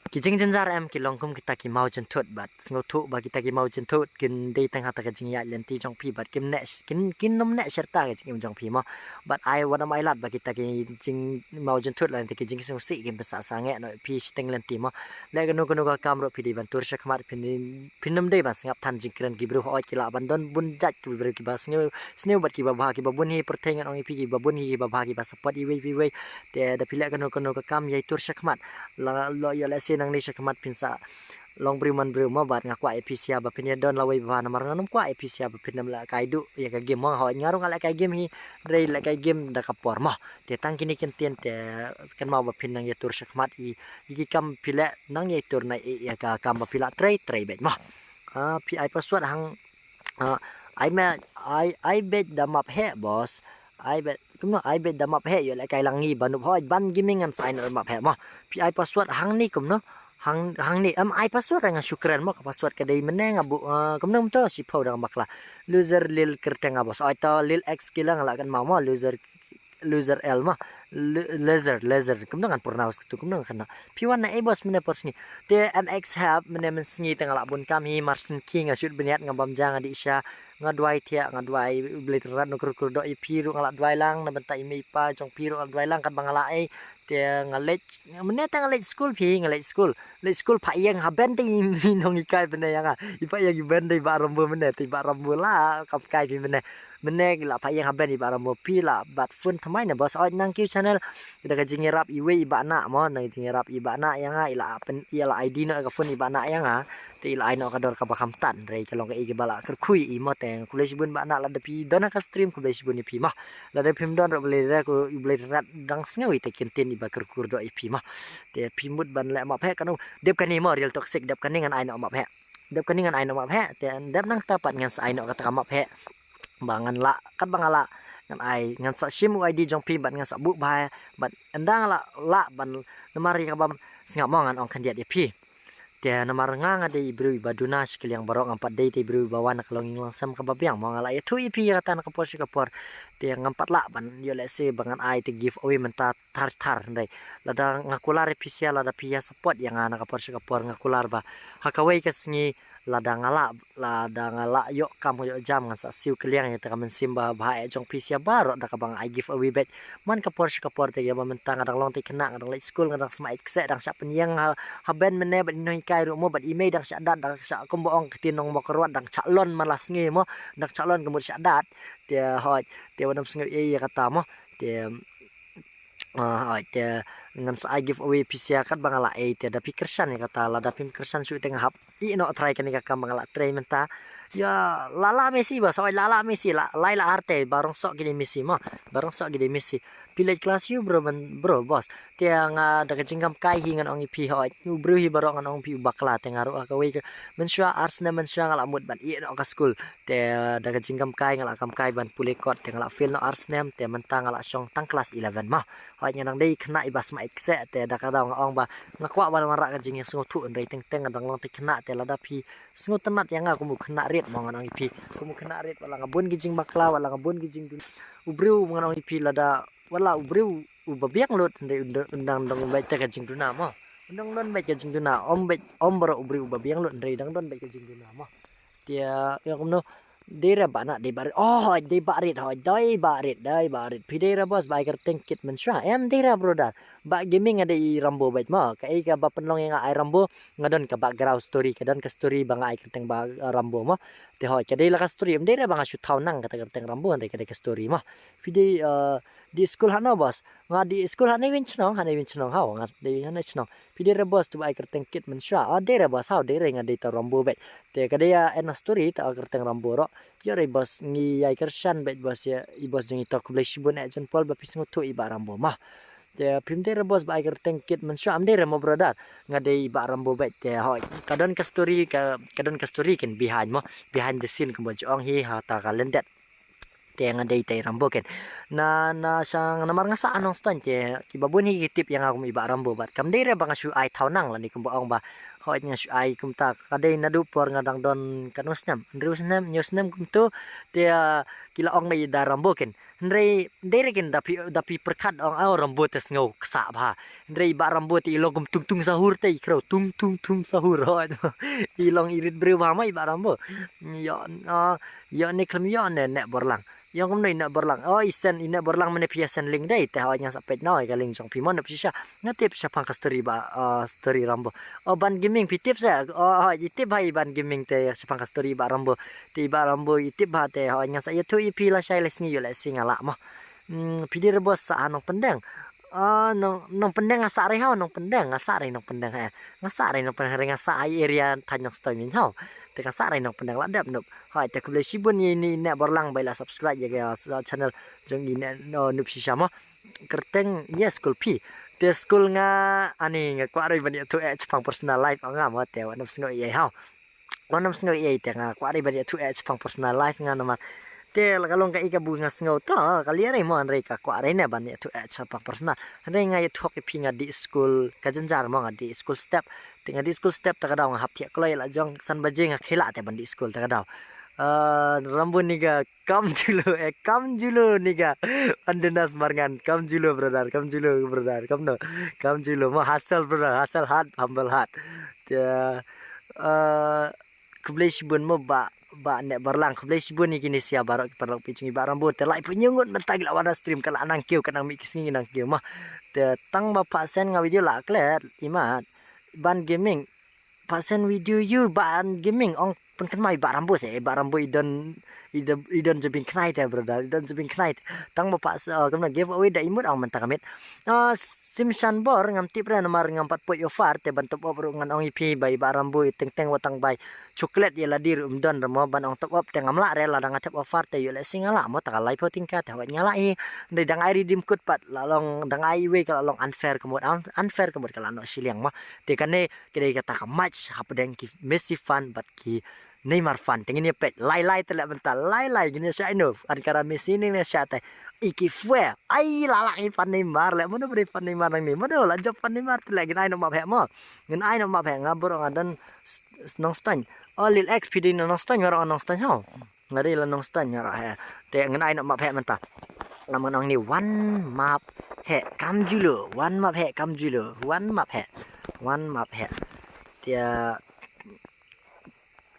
Ki jingjynjar em ki long kum kita ki maw jynthut bad sngewthuh ba kita ki maw jynthut kin dei tang ha ta ka jingïaid lynti jong phi bad kim neh kin kin nym neh sherta ka jingim jong phi mo. Bad ai wat am ai lad ba kita ki jing maw jynthut lane ki jingsngewsih kim pynsa sangeh noh phi shiteng lynti mo. Leh kano kano ka kam ruh phi dei ban tur shakhmat phin phin nym dei ban sngap than jingkren ki briew hooid ki lah ban don bun jait ki briew kiba sniew sniew bad kiba bha kiba bun hi pyrthei ngan ong ïa phi kiba bun hi kiba bha kiba support iwei pa iwei. Te da phi leh kano kano ka kam ïai tur shakhmat. La lo ïa lehse nangne shakhmat phin sa long briew man briew mo bad nga kwah ïa phi sia ba phin ïa don lawei ba bha namar nga nym kwah ïa phi sia ba phin nym lehkai duh ïa ka game mo hooid nga ruh nga lehkai game hi. Hynrei lehkai game da ka por mo. Te tang kine ki ktien te kynmaw ba phin nang ïa tur shakhmat ïa ki kam phi leh nang ïa tur na ïa ka kam ba phi lah trei trei beit mo. Ah, phi ai password hang Ah, ai me ai ai beit da map heh boss. Ai beit kumno ai beit da map heh ïoh lehkai lang ngi ban up hoi ban gaming ngan sa ai noh map heh mo. Phi ai password hangne kumno. Hang hangne em ai password nga shu kren mo ka password ka dei mynne nga bu ah, kumno to shiphew dang bakla. Loser lil kyrteng nga boss. Oi to lil X kila nga lah kan mau mo loser loser L mo. Loser loser kumno ngan pronounce katu kumno ngan kena. Phi wan na ei boss mynne por sngi. Te M X hap mynne mynsngi te nga lah bun kam hi mar shen ki nga shoot bniat nga bam ja nga dih sha. Nga duwai thiah nga duwai U Blei Trai Rat Nongkyrkhu Kyrdoh ïa phi ruh nga lah duwai lang na bynta i mei i pa jong phi ruh nga lah duwai lang katba nga lah ei. Te nga leit mynne te nga leit skul phi nga leit skul. Leit skul phah ïeng ha ben te i nonghikai mynne ïa nga. I phah ïeng i ben te i Bah Rambo mynne te i Bah Rambo lah kam kai phi mynne. Mynne ki la phah ïeng ha ben i Bah Rambo phi la bat phone thymmai ne boss oi nang kiew channel. Da ka jingïarap iwei i Bah Nah mo na ka jingïarap i Bah Nah ïa nga i la pen i la I D noh ka phone i Bah Nah ïa nga. Te i la ai noh ka dor kaba kham tan rei ka long ka i kiba la kyrkhu ïa i mo te khublei shibun Bah Nah lada phi don ha ka stream khublei shibun ïa phi mo. Lada phim don ruh balei re ko i Blei Rat dang sngew ïa te kin tin iba kyrkhu doh ïa phi mo. Te phi mut ban leh map heh kano dep kane mo real toxic dep kane ngan ai noh map heh. Dep kane ngan ai noh map heh te dep nangta pat ngan sa ai noh kata ka map heh. Ba ngan lah katba nga lah ngan ai ngan sa shim u I D jong phi bad ngan sa buh bha bad ynda nga lah lah ban namar ïa ka bam sngap mo ngan ong khyndiat ïa phi. Te namar nga nga dei i briew iba duna shi kylliang baroh ngam pat dei te i briew iba wan na ka longïing longsem kaba biang mo nga lah ïathuh ïa phi ïa kata na ka por shi ka por. Te ngam pat lah ban ïoh lehse ba ngan ai te giveaway mynta thar thar hynrei lada nga kular ïa phi sia lada phi ïa support ïa nga na ka por shi ka por nga kular ba ha kawei ka sngi lada nga lah lada nga lah ïoh kam ïoh jam ngan sa siew kylliang ïa ta ka mynsiem ba bha eh jong phi sia baroh da kaba nga ai giveaway beit. Man ka por shi ka por te ïa ba mynta nga dang long te khynnah nga dang leit skul nga dang sma ïa kseh dang shah pynïeng ha ha ben mynne bad i nonghikai ruh mo bad i mei dang shah dat dang shah kumba ong kti nong mo kyrwat dang shah lon man la sngi mo dang shah lon ka mut shah dat. Te hoi te wan ym sngew ïa ïa kata mo. Te, ah, hooid, te ngan sa ai giveaway pisa katba nga la ai, te da phi kyrshan ïa kata, lada phim kyrshan shuh te nga hap ïeh noh trai kane ka kam ba nga la trei mynta. Ïa, la la Messi ba, hooid, la la Messi, la lai la ar te, ba rong sok ki dei Messi mo, ba rong sok ki dei Messi. Phi leit klas ïa u bro, bro boss. Te nga da ka jingkam kai hi ngan ong ïa phi, hooid, u briew hi baroh ngan ong phi u bakla, te nga ruh ha kawei ka mynshuwa, ar snem mynshuwa nga la mut ban ïeh noh ka skul. Te da ka jingkam kai nga la kam kai ban pule kot, te nga la fail noh ar snem, te mynta nga la shong tang klas eleven mo. Hooid, nga dang dei khynnah iba sma ïeit kseh, te da ka daw nga ong ba nga kwah ban wanrah ka jingïasngewthuh, hynrei teng teng nga dang long te khynnah, te lada phi sngewtynnat ïa nga kum u khynnah rit mo, ngan ong ïa phi, kum u khynnah rit, wat la nga bun ki jingbakla, wat la nga bun ki jingduna, u briew ngan ong ïa phi, lada wat la u briew uba biang lut, hynrei un dang, un dang don beit te ka jingduna mo. Un dang don beit ka jingduna, ym beit, ym baroh u briew uba biang lut, hynrei dang don beit ka jingduna mo. Te ïa kumno, dei re ba na, dei ba rit, oh, dei ba rit, hooid, dei ba rit, dei ba rit. Phi dei re boss ba ai kyrteng kit mynshuwa? Em, dei re brother. Bah Gaming nga dei i Rambo beit mo. Kaei kaba pynlong ïa nga ai Rambo, nga don ka background story, ka don ka story ba nga ai kyrteng Bah, uh, Rambo mo. Te hooid, ka dei la ka story, em dei re ba nga shu thaw nang kata ka kyrteng Rambo, hynrei ka dei ka story mo. Phi dei, uh, dei skul hano boss? Nga dei skul hane Win Chnong, hane Win Chnong, haw, nga dei hane Chnong. Phi dei re boss, to ba ai kyrteng kit mynshuwa? Ah, dei re boss, haw, dei re, nga dei ta Rambo beit. Te ka dei ïa, eh, na story ta kyrteng Rambo ruh. Ïa re boss, ngi ïai kyrshan beit boss ïa i boss jong ngi ta, khublei shibun eh John Paul ba phi sngewthuh i Bah Rambo mo. Te phim dei re boss ba ai kyrteng kit mynshuwa, em dei re mo brother. Nga dei i Bah Rambo beit, te hooid, ka don ka story, ka, ka don ka story kin behind mo. Behind the scene kumba ju ong hi ha ta ka lyndet. Te nga dei ta i Rambo ken. Na, na sha namar nga sah ha Nongstoiñ, te kiba bun hi ki tip ïa nga kum i Bah Rambo, bad kam dei re ba nga shu ai thaw nang lane kumba ong ba, hooid, nga shu ai kumta, ka dei naduh por nga dang don katno snem, hynriew snem, hynñiew snem kumto. Te, ah, ki la ong ba i da Rambo ken. Hynrei dei re ken, da phi, da phi pyrkhat ong, oh, Rambo te sngew ksah bha. Hynrei i Bah Rambo te i long kum tung tung sahur, te i khrew tung tung tung sahur, hooid. I long i rit briew bha mo i Bah Rambo. Ïoh, ah, ïoh ne khlem ïoh ne, Neh Borlang. Ïoh kumno i Neh Borlang? Oh, i send, i Neh Borlang, mane phi ïa send link dei, te hooid, ngan sa peit noh ïa ka link jong phi mo, nop shisha. Nga tip shaphang ka story Bah, ah, story Rambo. Oh, Ban Gaming, phi tip sa? Oh, hooid, i tip bha i Ban Gaming te shaphang ka story Bah Rambo. Te i Bah Rambo i tip bha, te hooid, ngan sa ïathuh ïa phi lashai lashisngi, ïoh lehse nga lah mo. Hmm, phi dei re boss sah ha Nongpyndeng? Ah, Nong, Nongpyndeng nga sah re, haw, Nongpyndeng, nga sah re Nongpyndeng, eh. Nga sah re Nongpyndeng, re nga sah ha area thaiñ Nongstoiñ, haw. Te nga sah re Nongpyndeng, la dep nop. Hooid, te khublei shibun ïa i Neh Borlang ba i la subscribe ïa ka, uh, channel jong i Neh, uh, nop shisha mo. Kyrteng ïa skul phi? Te skul nga, ani, nga kwah re ban ïathuh eh shaphang personal life nga mo, te wat nym sngew ei ei, haw. Wat nym sngew ei ei, te nga kwah re ban ïathuh eh shaphang personal life nga namar te la ka long kaei kaba nga sngew, to ka liang re mo, hynrei ka kwah re ne ban ïathuh eh shaphang personal. Hynrei nga ïathuh ïa phi, nga dih skul ka jynjar mo, nga dih skul step. Te nga dih skul step, ta ka daw nga hap thiah kloi la jong san baje, nga khie lah te ban dih skul ta ka daw. Ah, Rambo niga, come julu, eh, come julu niga. Andenas Marngan, come julu brother, come julu brother, come no, come julu mo, hustle brother, hustle hard, humble heart. Te, ah, khublei shibun mo Bah, Bah Neh Borlang, khublei shibun ïa kine sha baroh ki paralok phi jong i Bah Rambo, te laiphew hynñiew ngut mynta ki la wan ha stream, ka la nang kiew, ka nang mih ki sngi nang kiew mo. Te tang ba phah send nga video la klet, imat, Ban Gaming, phah send video ïa u Ban Gaming, ong pynkynmaw i Bah Rambo se, i Bah Rambo i don, i don, i don jabieng khnai te brother, i don jabieng khnai te. Tang ba phah send, oh, kumno giveaway da i mut ong mynta ka miet. Ah, Simshan Bor, ngam tip re namar ngam pat poi offer, te ban top up ruh ngan ong ïa phi ba i Bah Rambo i teng teng wat tang bai chocolate ïa lade ruh ym don re mo, ban ong top up te ngam lah re, lada nga thep offer te ïoh lehse nga lah mo, ta ka laiphew tyngka te hooid nga lah hi. Hynrei dang ai redeem code pat la long, dang ai iwei ka la long unfair ka mut, un-, unfair ka mut, ka la noh shiliang mo. Te kane ka dei kata ka match hapdeng ki Messi fan bad ki Neymar fan, te ngin ïa peit lai lai te leh mynta, lai lai ngin ïa shah ïa no, Ankara Messi ne ngin ïa shah te. I ki fue, ai la lah i fan Neymar leh, mano ba dei fan Neymar nangne, mano la jop fan Neymar te leh, ngin ai noh map heh mo. Ngin ai noh map heh, nga baroh nga don s-, s-, Nongstoiñ. Oh, Lil X, phi dei na Nongstoiñ, nga ruh nga Nongstoiñ ho. Nga dei la Nongstoiñ nga ruh heh. Te ngin ai noh map heh mynta. Namar nang ni wan map heh kam julu, wan map heh kam julu, wan map heh. Wan map heh. Te, ah,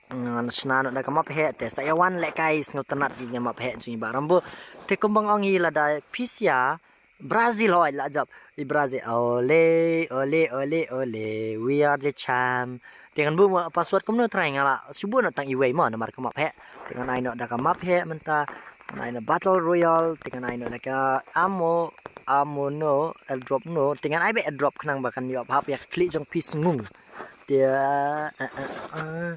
ngan shna noh da ka map heh, te sa ïa wan lehkai sngewtynnat ïa ka map heh jong i Bah Rambo. Te kumba nga ong hi, lada phi sha Brazil hooid la jop. I Brazil. Ole, ole, ole, ole. We are the champ. Te ngan buh mo password kumno trai, nga la shu buh noh tang iwei mo namar ka map heh. Te ngan ai noh da ka map heh mynta. Ngan ai na battle royale, te ngan ai na ka ammo, ammo no, airdrop no, te ngan ai beit airdrop khnang ba kan ïoh hap ïa ka khlieh jong phi sngew. Te, eh, eh, eh.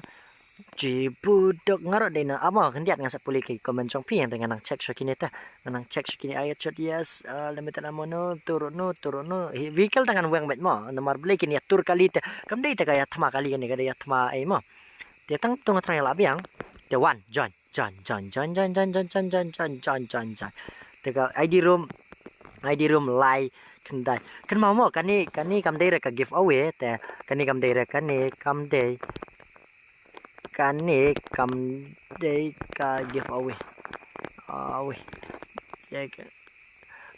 Chi budok nga ruh dei na ammo khyndiat nga sa pule ki comment jong phi, hynrei ngan nang check sha kine te. Ngan nang check sha kine, ai chot yes, eh, limited ammo no, turun no, turun no. Hi, vehicle te ngan weng beit mo, namar balei kine ïa tur kali te. Kam dei te ka ïa thma kali kane, ka dei ïa thma ei mo. Te tang tu nga thrang ïa la biang. Te wan, join, join, join, join, join, join, join, join, join, join, join, join. Te ka ID room, ID room lai khyndai. Kynmaw mo, kane, kane kam dei re ka giveaway, te kane kam dei re, kane kam dei, kane kam dei ka giveaway. Away. Check.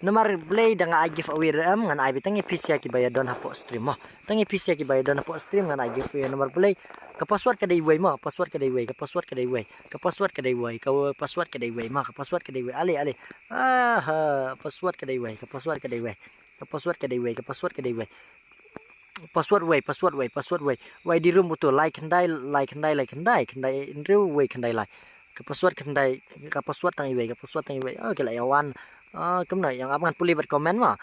Namar balei da nga ai giveaway re em, ngan ai beit tang ïa phi sha kiba ïa don hapoh stream mo. Tang ïa phi sha kiba ïa don hapoh stream ngan ai giveaway, namar balei, ka password ka dei wei mo, ka password ka dei wei, ka password ka dei wei, ka password ka dei wei, ka password ka dei wei, ma ka password ka dei wei, ale, ale. Aha, password ka dei wei, ka password ka dei wei, ka password ka dei wei, ka password ka dei wei. Password wei, password wei, password wei. Wei di room uto, lai khyndai, lai khyndai, lai khyndai, khyndai hynriew wei khyndai lai. Ka password khyndai, ka password tang iwei, ka password tang iwei. Oh, ki la ïa wan. Ah, kumno ïa nga, ap ngan pule bad comment ma.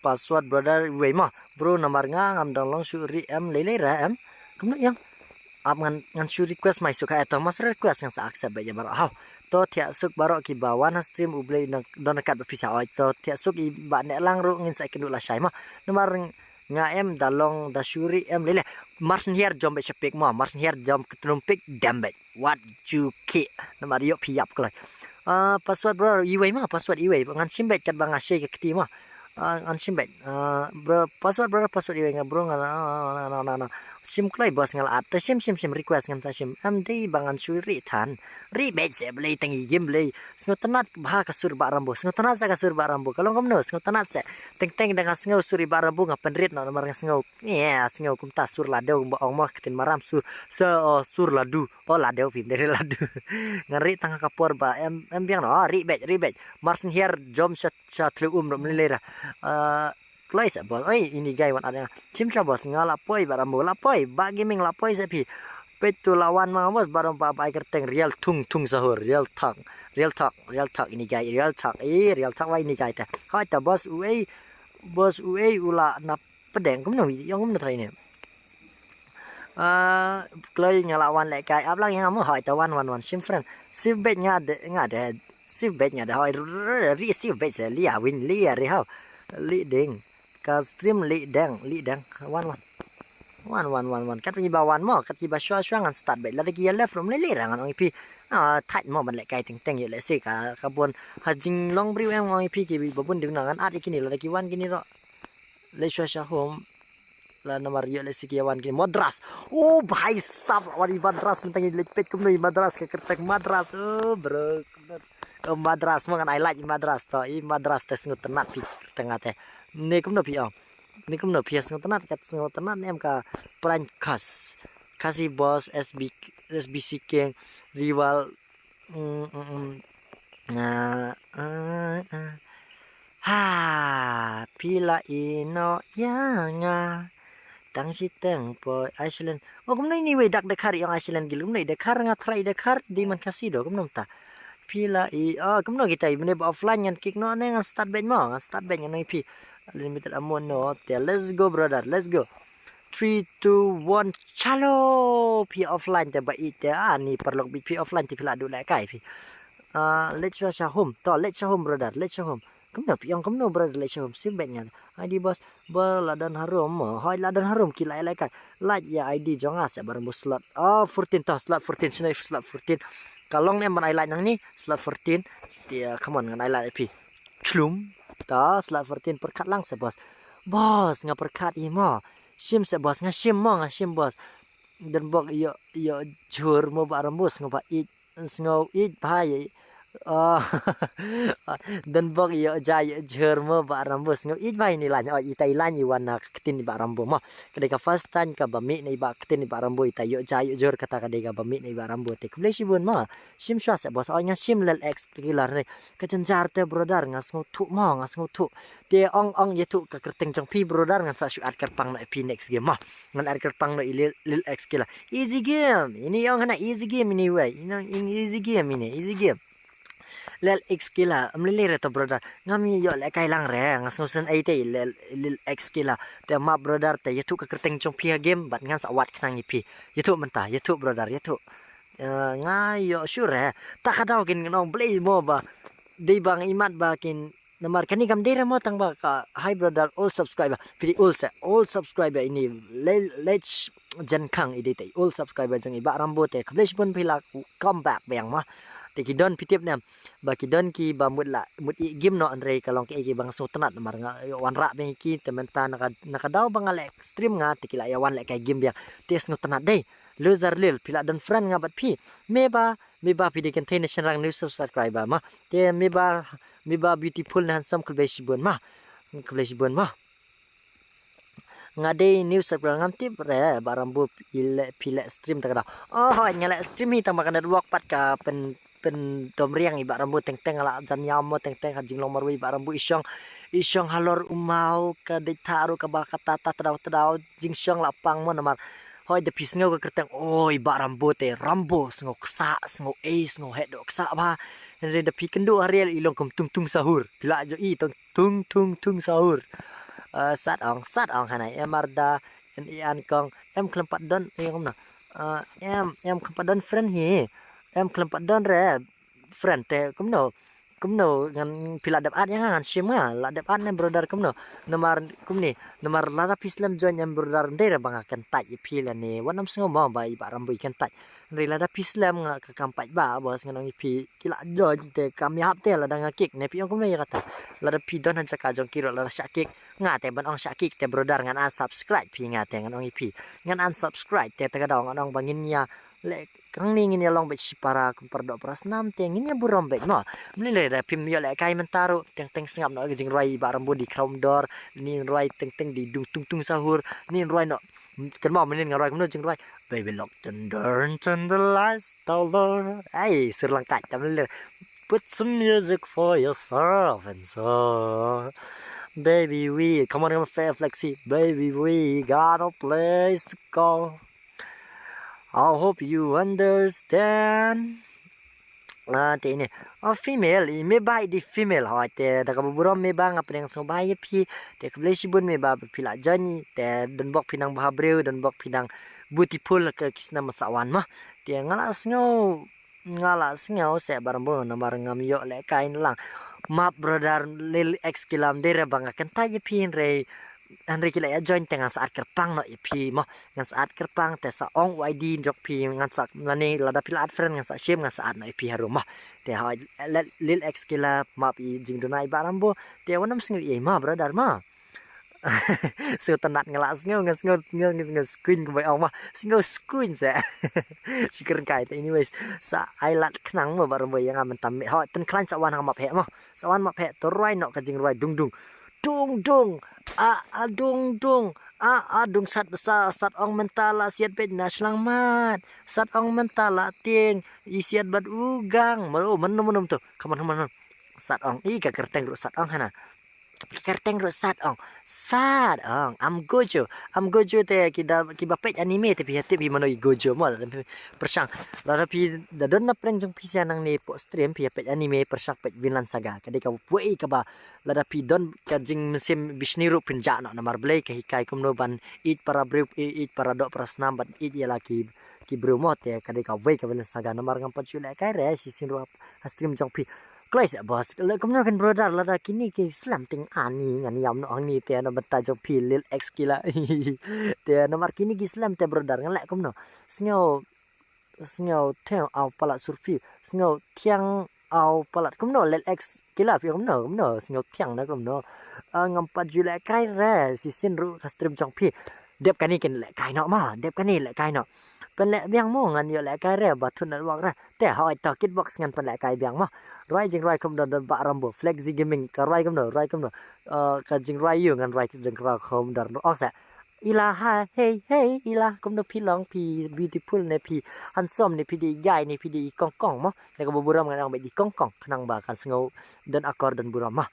Password brother wei ma. Bro, namar nga ngam dang long shu ri em lei lei ra em. Kumno ïa nga, ap ngan, ngan shu request mai suka, eh, to mas request ngan sa accept beit ïa baroh. Haw. To thiah suk baroh kiba wan ha stream, U Blei un don ryngkat bad phi sha. Oi, to thiah suk i Bah Nehlang ruh ngin sa ïakynduh lashai ma. Namar nga em da long da shu ri em lei lei. Mar shen hiar jom beit sha pick ma, mar shen hiar jom ka tnum pick dem beit. Wat ju khih. Namar ïoh phi ïap kloi. Ah, password bro, iwei ma, password iwei. Ngan shim beit katba nga shei ka kti ma. Ah, ngan shim beit. Ah, bro, password bro, password iwei nga bro, nga na, na, na, na, na. Shim kloi boss, nga la at. Te shim, shim, shim, request ngan sa shim. Em dei ba ngan shu ri than. Ri beit se, balei tang i game lei. Sngewtynnat bha ka sur Bah Rambo. Sngewtynnat sa ka sur Bah Rambo. Ka long kumno, sngewtynnat se. Teng teng da nga sngew sur i Bah Rambo nga pynrit noh namar nga sngew. Ïa, sngew kumta sur Laddew ba ong mo ka ktien Maram sur. Sa, oh, sur Ladu. Oh, Laddew phim dei Ladu. Ngan ri tang ha ka por ba em, em biang noh. Oh, ri beit, ri beit. Mar shen hiar jom sha, sha thliew um ruh mlei lei ra. Ah, kloi sa boss. Oi, ini guy wan ada. Chim cha boss, nga la poi Bah Rambo, la poi. Bah Gaming la poi sa phi. Peit tu la wan ma boss, Bah Rambo ba, ba ai kyrteng Real Thung Thung Sahur, Real Talk, Real Talk, Real Talk ini guy, Real Talk. Eh, Real Talk wa ini guy te. Hai ta boss, uei, boss uei u la na pdeng kumno, ïong kumno trai ne. Ah, kloi nga la wan lehkai, ap lang ïa nga mo, hai ta wan, wan, wan, shim friend. Save beit nga de, nga de, save beit nga de, hai, r-, r-, r-, ri save beit se, lia win, lia ri hau. Li ding. Ka stream li deng, li deng. Wan, wan. Wan, wan, wan, wan. Kat kiba wan mo, kat kiba shwa, shwa ngan start beit. Lada ki ïa left room lei lei ra ngan ong ïa phi. Ah, thait mo ban lehkai teng teng ïoh lehse ka, ka bun. Ha jinglong briew em ong ïa phi kiba bun ding na ngan at ïa kini lada ki wan kini ruh. Leit shuwa sha home. La namar ïoh lehse ki ïa wan kini Madras. Oh, bhai sab, la wan i Madras, mynta ngi leit peit kumno i Madras, ka kyrteng Madras. Oh, bro. Oh, Madras, mo ngan ai like i Madras to. I Madras te sngewtynnat phi kyrteng nga te. Ne kumno phi ong. Ni kumno phi sngewtynnat, kat sngewtynnat ne em ka prank khas. Khasi boss, S B, S B C King, rival, mm, mm, mm. Ah, ah, ah. Ha, phi la ïeh noh ïa nga. Tang shi teng poi Iceland. Oh, kumno ini wei dak Dakar ïong Iceland gil. Kumno i Dakar nga try Dakar di man Khasi do. Kumno ta. Phi la i, oh, kumno kita i mene ba offline ngan kick noh ne ngan start beit mo. Ngan start beit ngan ong ïa phi. Limited amount no. Te let's go brother, let's go. Three, two, one, chalo. Phi offline te ba i te ani paralok beit phi offline te phi la duh lehkai phi. Ah, leit shuwa sha home. To, leit sha home brother, leit sha home. Kumno phi ong kumno brother leit sha home. Save beit nga. ID boss, ba la don harum. Hoi la don harum ki la lehkai. Lait ïa ID jong nga se Bah Rambo slot. Oh, fourteen to, slot fourteen, shnei slot fourteen. Ka long ne em ban ai lait nangne, slot fourteen. Te, ah, come on, ngan ai lait ïa phi. Chlum. Ta, slot fourteen pyrkhat lang se boss. Boss, nga pyrkhat i mo. Shim se boss, nga shim mo, nga shim boss. Don bok ïoh, ïoh jhur mo Bah Rambo, sngew ba ïeit, sngew ïeit bha ïa. Oh. Don bok ïoh ja ïoh jhur mo Bah Rambo, sngew ïeit bha ini lain. Oh, ita i lain i wan na ka ktien i Bah Rambo mo. Ka dei ka first time kaba mih na i Bah ktien i Bah Rambo, ita ïoh ja ïoh jhur kata ka dei kaba mih na i Bah Rambo te. Khublei shibun mo. Shim shuwa se boss. Oh, nga shim lel ex killer ne. Ka jynjar te brother nga sngewthuh mo, nga sngewthuh. Te ong ong ïathuh ka kyrteng jong phi brother ngan sa shu add kyrpang na phi next game mo. Ngan add kyrpang na i Lil, Lil X Killer. Easy game. Ini ong hana easy game ini wei. Ini ong easy game ini, easy game. Lil X Killer, em lili re to brother. Ngam ïoh lehkai lang re, nga sngewsih ei te Lil, Lil X Killer. Te map brother te ïathuh ka kyrteng jong phi ha game, bad ngan sa wad khnang ïa phi. Ïathuh mynta, ïathuh brother, ïathuh. Eh, nga ïoh sure re. Ta ka daw kin ngan ong blei mo ba. Dei ba nga imat ba kin namar kane kam dei re mo tang ba ka hi brother all subscriber. Phi dei all se, all subscriber ini le-, lech jen khang i dei te all subscriber jong i Bah Rambo te khublei shibun phi la come back biang mo. Te ki don phi tip ne. Ba ki don ki ba mut la, mut i game noh hynrei ka long ki, ki ba nga sngewtynnat namar nga ïoh wanrah biang ki te mynta na ka, na ka daw ba nga leh stream nga te ki la ïa wan lehkai game biang. Te sngewtynnat dei. Loser Lil, phi la don friend nga bad phi. Me ba, me ba phi dei kynthei ne shynrang new subscriber mo. Te me ba, me ba beautiful ne handsome khublei shibun mo. Khublei shibun mo. Nga dei new subscriber ngam tip re, Bah Rambo phi leh, phi leh stream ta ka daw. Oh, nga leh stream hi tang ba ka network pat ka pyn, pyndomriang i Bah Rambo teng teng la jan ïam mo teng teng ha jinglong marwei Bah Rambo i shong. I shong halor u maw ka dei tharu ka ba ka ta ta tdaw tdaw jingshong la pang mo namar. Hoi da phi sngew ka kyrteng, oi Bah Rambo te Rambo sngew ksa, sngew ei, sngew heh doh ksa ba. Hynrei da phi kynduh ha riel i long kum tung tung sahur. Phi la ïohi tong tung tung tung sahur. Eh, sat ong, sat ong hana em arda en i an kong em khlem pat don, eh, kumno. Eh, em, em khlem pat don friend hi. Em khlem pat don re friend te kumno. Kumno ngan phi la dep add ïa nga ngan shim nga, la dep add ne brother kumno. Namar kumne, namar lada phi slem join em brother ndei re ba nga kyntait ïa phi lane. Wat nym sngew mo ba i Bah Rambo i kyntait. Hynrei lada phi slem nga ka kam pait ba, boss ngan ong ïa phi ki la join te kam ïahap te lada nga kick ne phi ong kumno ïa kata. Lada phi don ha jaka jong ki ruh lada shah kick. Nga te ban ong shah kick te brother ngan unsubscribe phi nga te ngan ong ïa phi. Ngan unsubscribe te te ka daw ngan ong ba ngin ïa leh kang ni ngin ïa long beit shipara kum para doh para snam te ngin ïa burom beit mo. Mlin re da phim ïoh lehkai mynta ruh teng teng sngap noh ka jingrwai i Bah Rambo di khraw mdor, ni rwai teng teng di dung tung tung sahur, ni rwai noh. Kan mo mlin nga rwai kumno jingrwai. Baby lock the door and turn the lights down low. Ai, sur lang kat ta mlin. Put some music for yourself and so. Baby we, come on, come on, Flexi. Baby we got a place to go. I hope you understand. Ah, te ini. Oh, female, i me ba i di female. Hoi, te da ka burom me ba nga pdeng sngewbha ïa phi. Te khublei shibun me ba phi la join i. Te don bok phi nang bha briew, don bok phi nang beautiful ka ki snam sa wan mo. Te nga la sngew, nga la sngew se Bah Rambo namar ngam ïoh lehkai lang. Map brother Lil X Killer, ym dei re ba nga kyntait ïa phi hynrei hynrei ki la ïa join te ngan sa add kyrpang noh ïa phi mo. Ngan sa add kyrpang te sa ong u I D jong phi ngan sa lane lada phi la add friend ngan sa shim ngan sa add noh ïa phi harum mo. Te ha Lil, Lil X Killer map i jingduna i Bah Rambo. Te wat nym sngew ei mo brother mo. Sngew tynnat nga la sngew, nga sngew, nga, nga sngew skuin kumba ong mo. Sngew skuin se. Shi kyrngkai te anyways. Sa ai lad khnang mo Bah Rambo ïa nga mynta me. Hoi pynkhlaiñ sa wan ha map heh mo. Sa wan map heh to rwai noh ka jingrwai dung dung. Dung dung. A, a, dung dung. A, a, dung sat sa, sat ong mynta la siat beit na shlangmat. Sat ong mynta la tieng. I siat bad u gang. Mano, mano, mano to. Come on, come on, come on. Sat ong. I ka kyrteng ruh sat ong hana. Ka kyrteng ruh sat ong. Sat ong. Am Gojo. Am Gojo te ki da, ki ba peit anime te phi hati phi mano i Gojo mo. Pyrshang. Lada phi da don na prank jong phi sia nang ni po stream phi peit anime pyrshang peit Vinland Saga. Ka dei ka wei ka ba lada phi don ka jingmynsiem bishni ruh phin jah noh namar Blei ka hikai kumno ban ïeit para briew, ïeit, ïeit para doh para snam ban ïeit ïa la ki, ki briew mo te ka dei ka wei ka Vinland Saga namar ngam pat ju lehkai re shisien ruh ha stream jong phi. Kloi se boss, leh kumno kan brother lada kine ki slem teng ani ngan ïam noh hangne te na bynta jong phi Lil X Killer. Te namar kine ki slem te brother ngan leh kumno. Sngew Sngew thiang aw palat surphi. Sngew thiang aw palat. Kumno Lil X Killer phi kumno, kumno. Sngew thiang na kumno. Ah, ngam pat ju lehkai re. Shisien ruh ka stream jong phi. Dep kane kin lehkai noh ma. Dep kane lehkai noh. Pynleh biang mo ngan ïoh lehkai re. Ba thun network re. Te hoi to kitbox ngan pynlehkai biang mo. Rwai jingrwai kumno don Bah Rambo. Flexi Gaming. Ka rwai kumno, rwai kumno. Ah, ka jingrwai ïa u ngan rwai jingrwai kumno don. Ong sa. Ila ha, hey, hey, ila, kumno phi long, phi beautiful ne, phi handsome ne, phi dei guy ne, phi dei kong kong mo. Ne ka ba burom ngan ong ba dei kong kong, khnang ba kan sngew don akor don burom mo.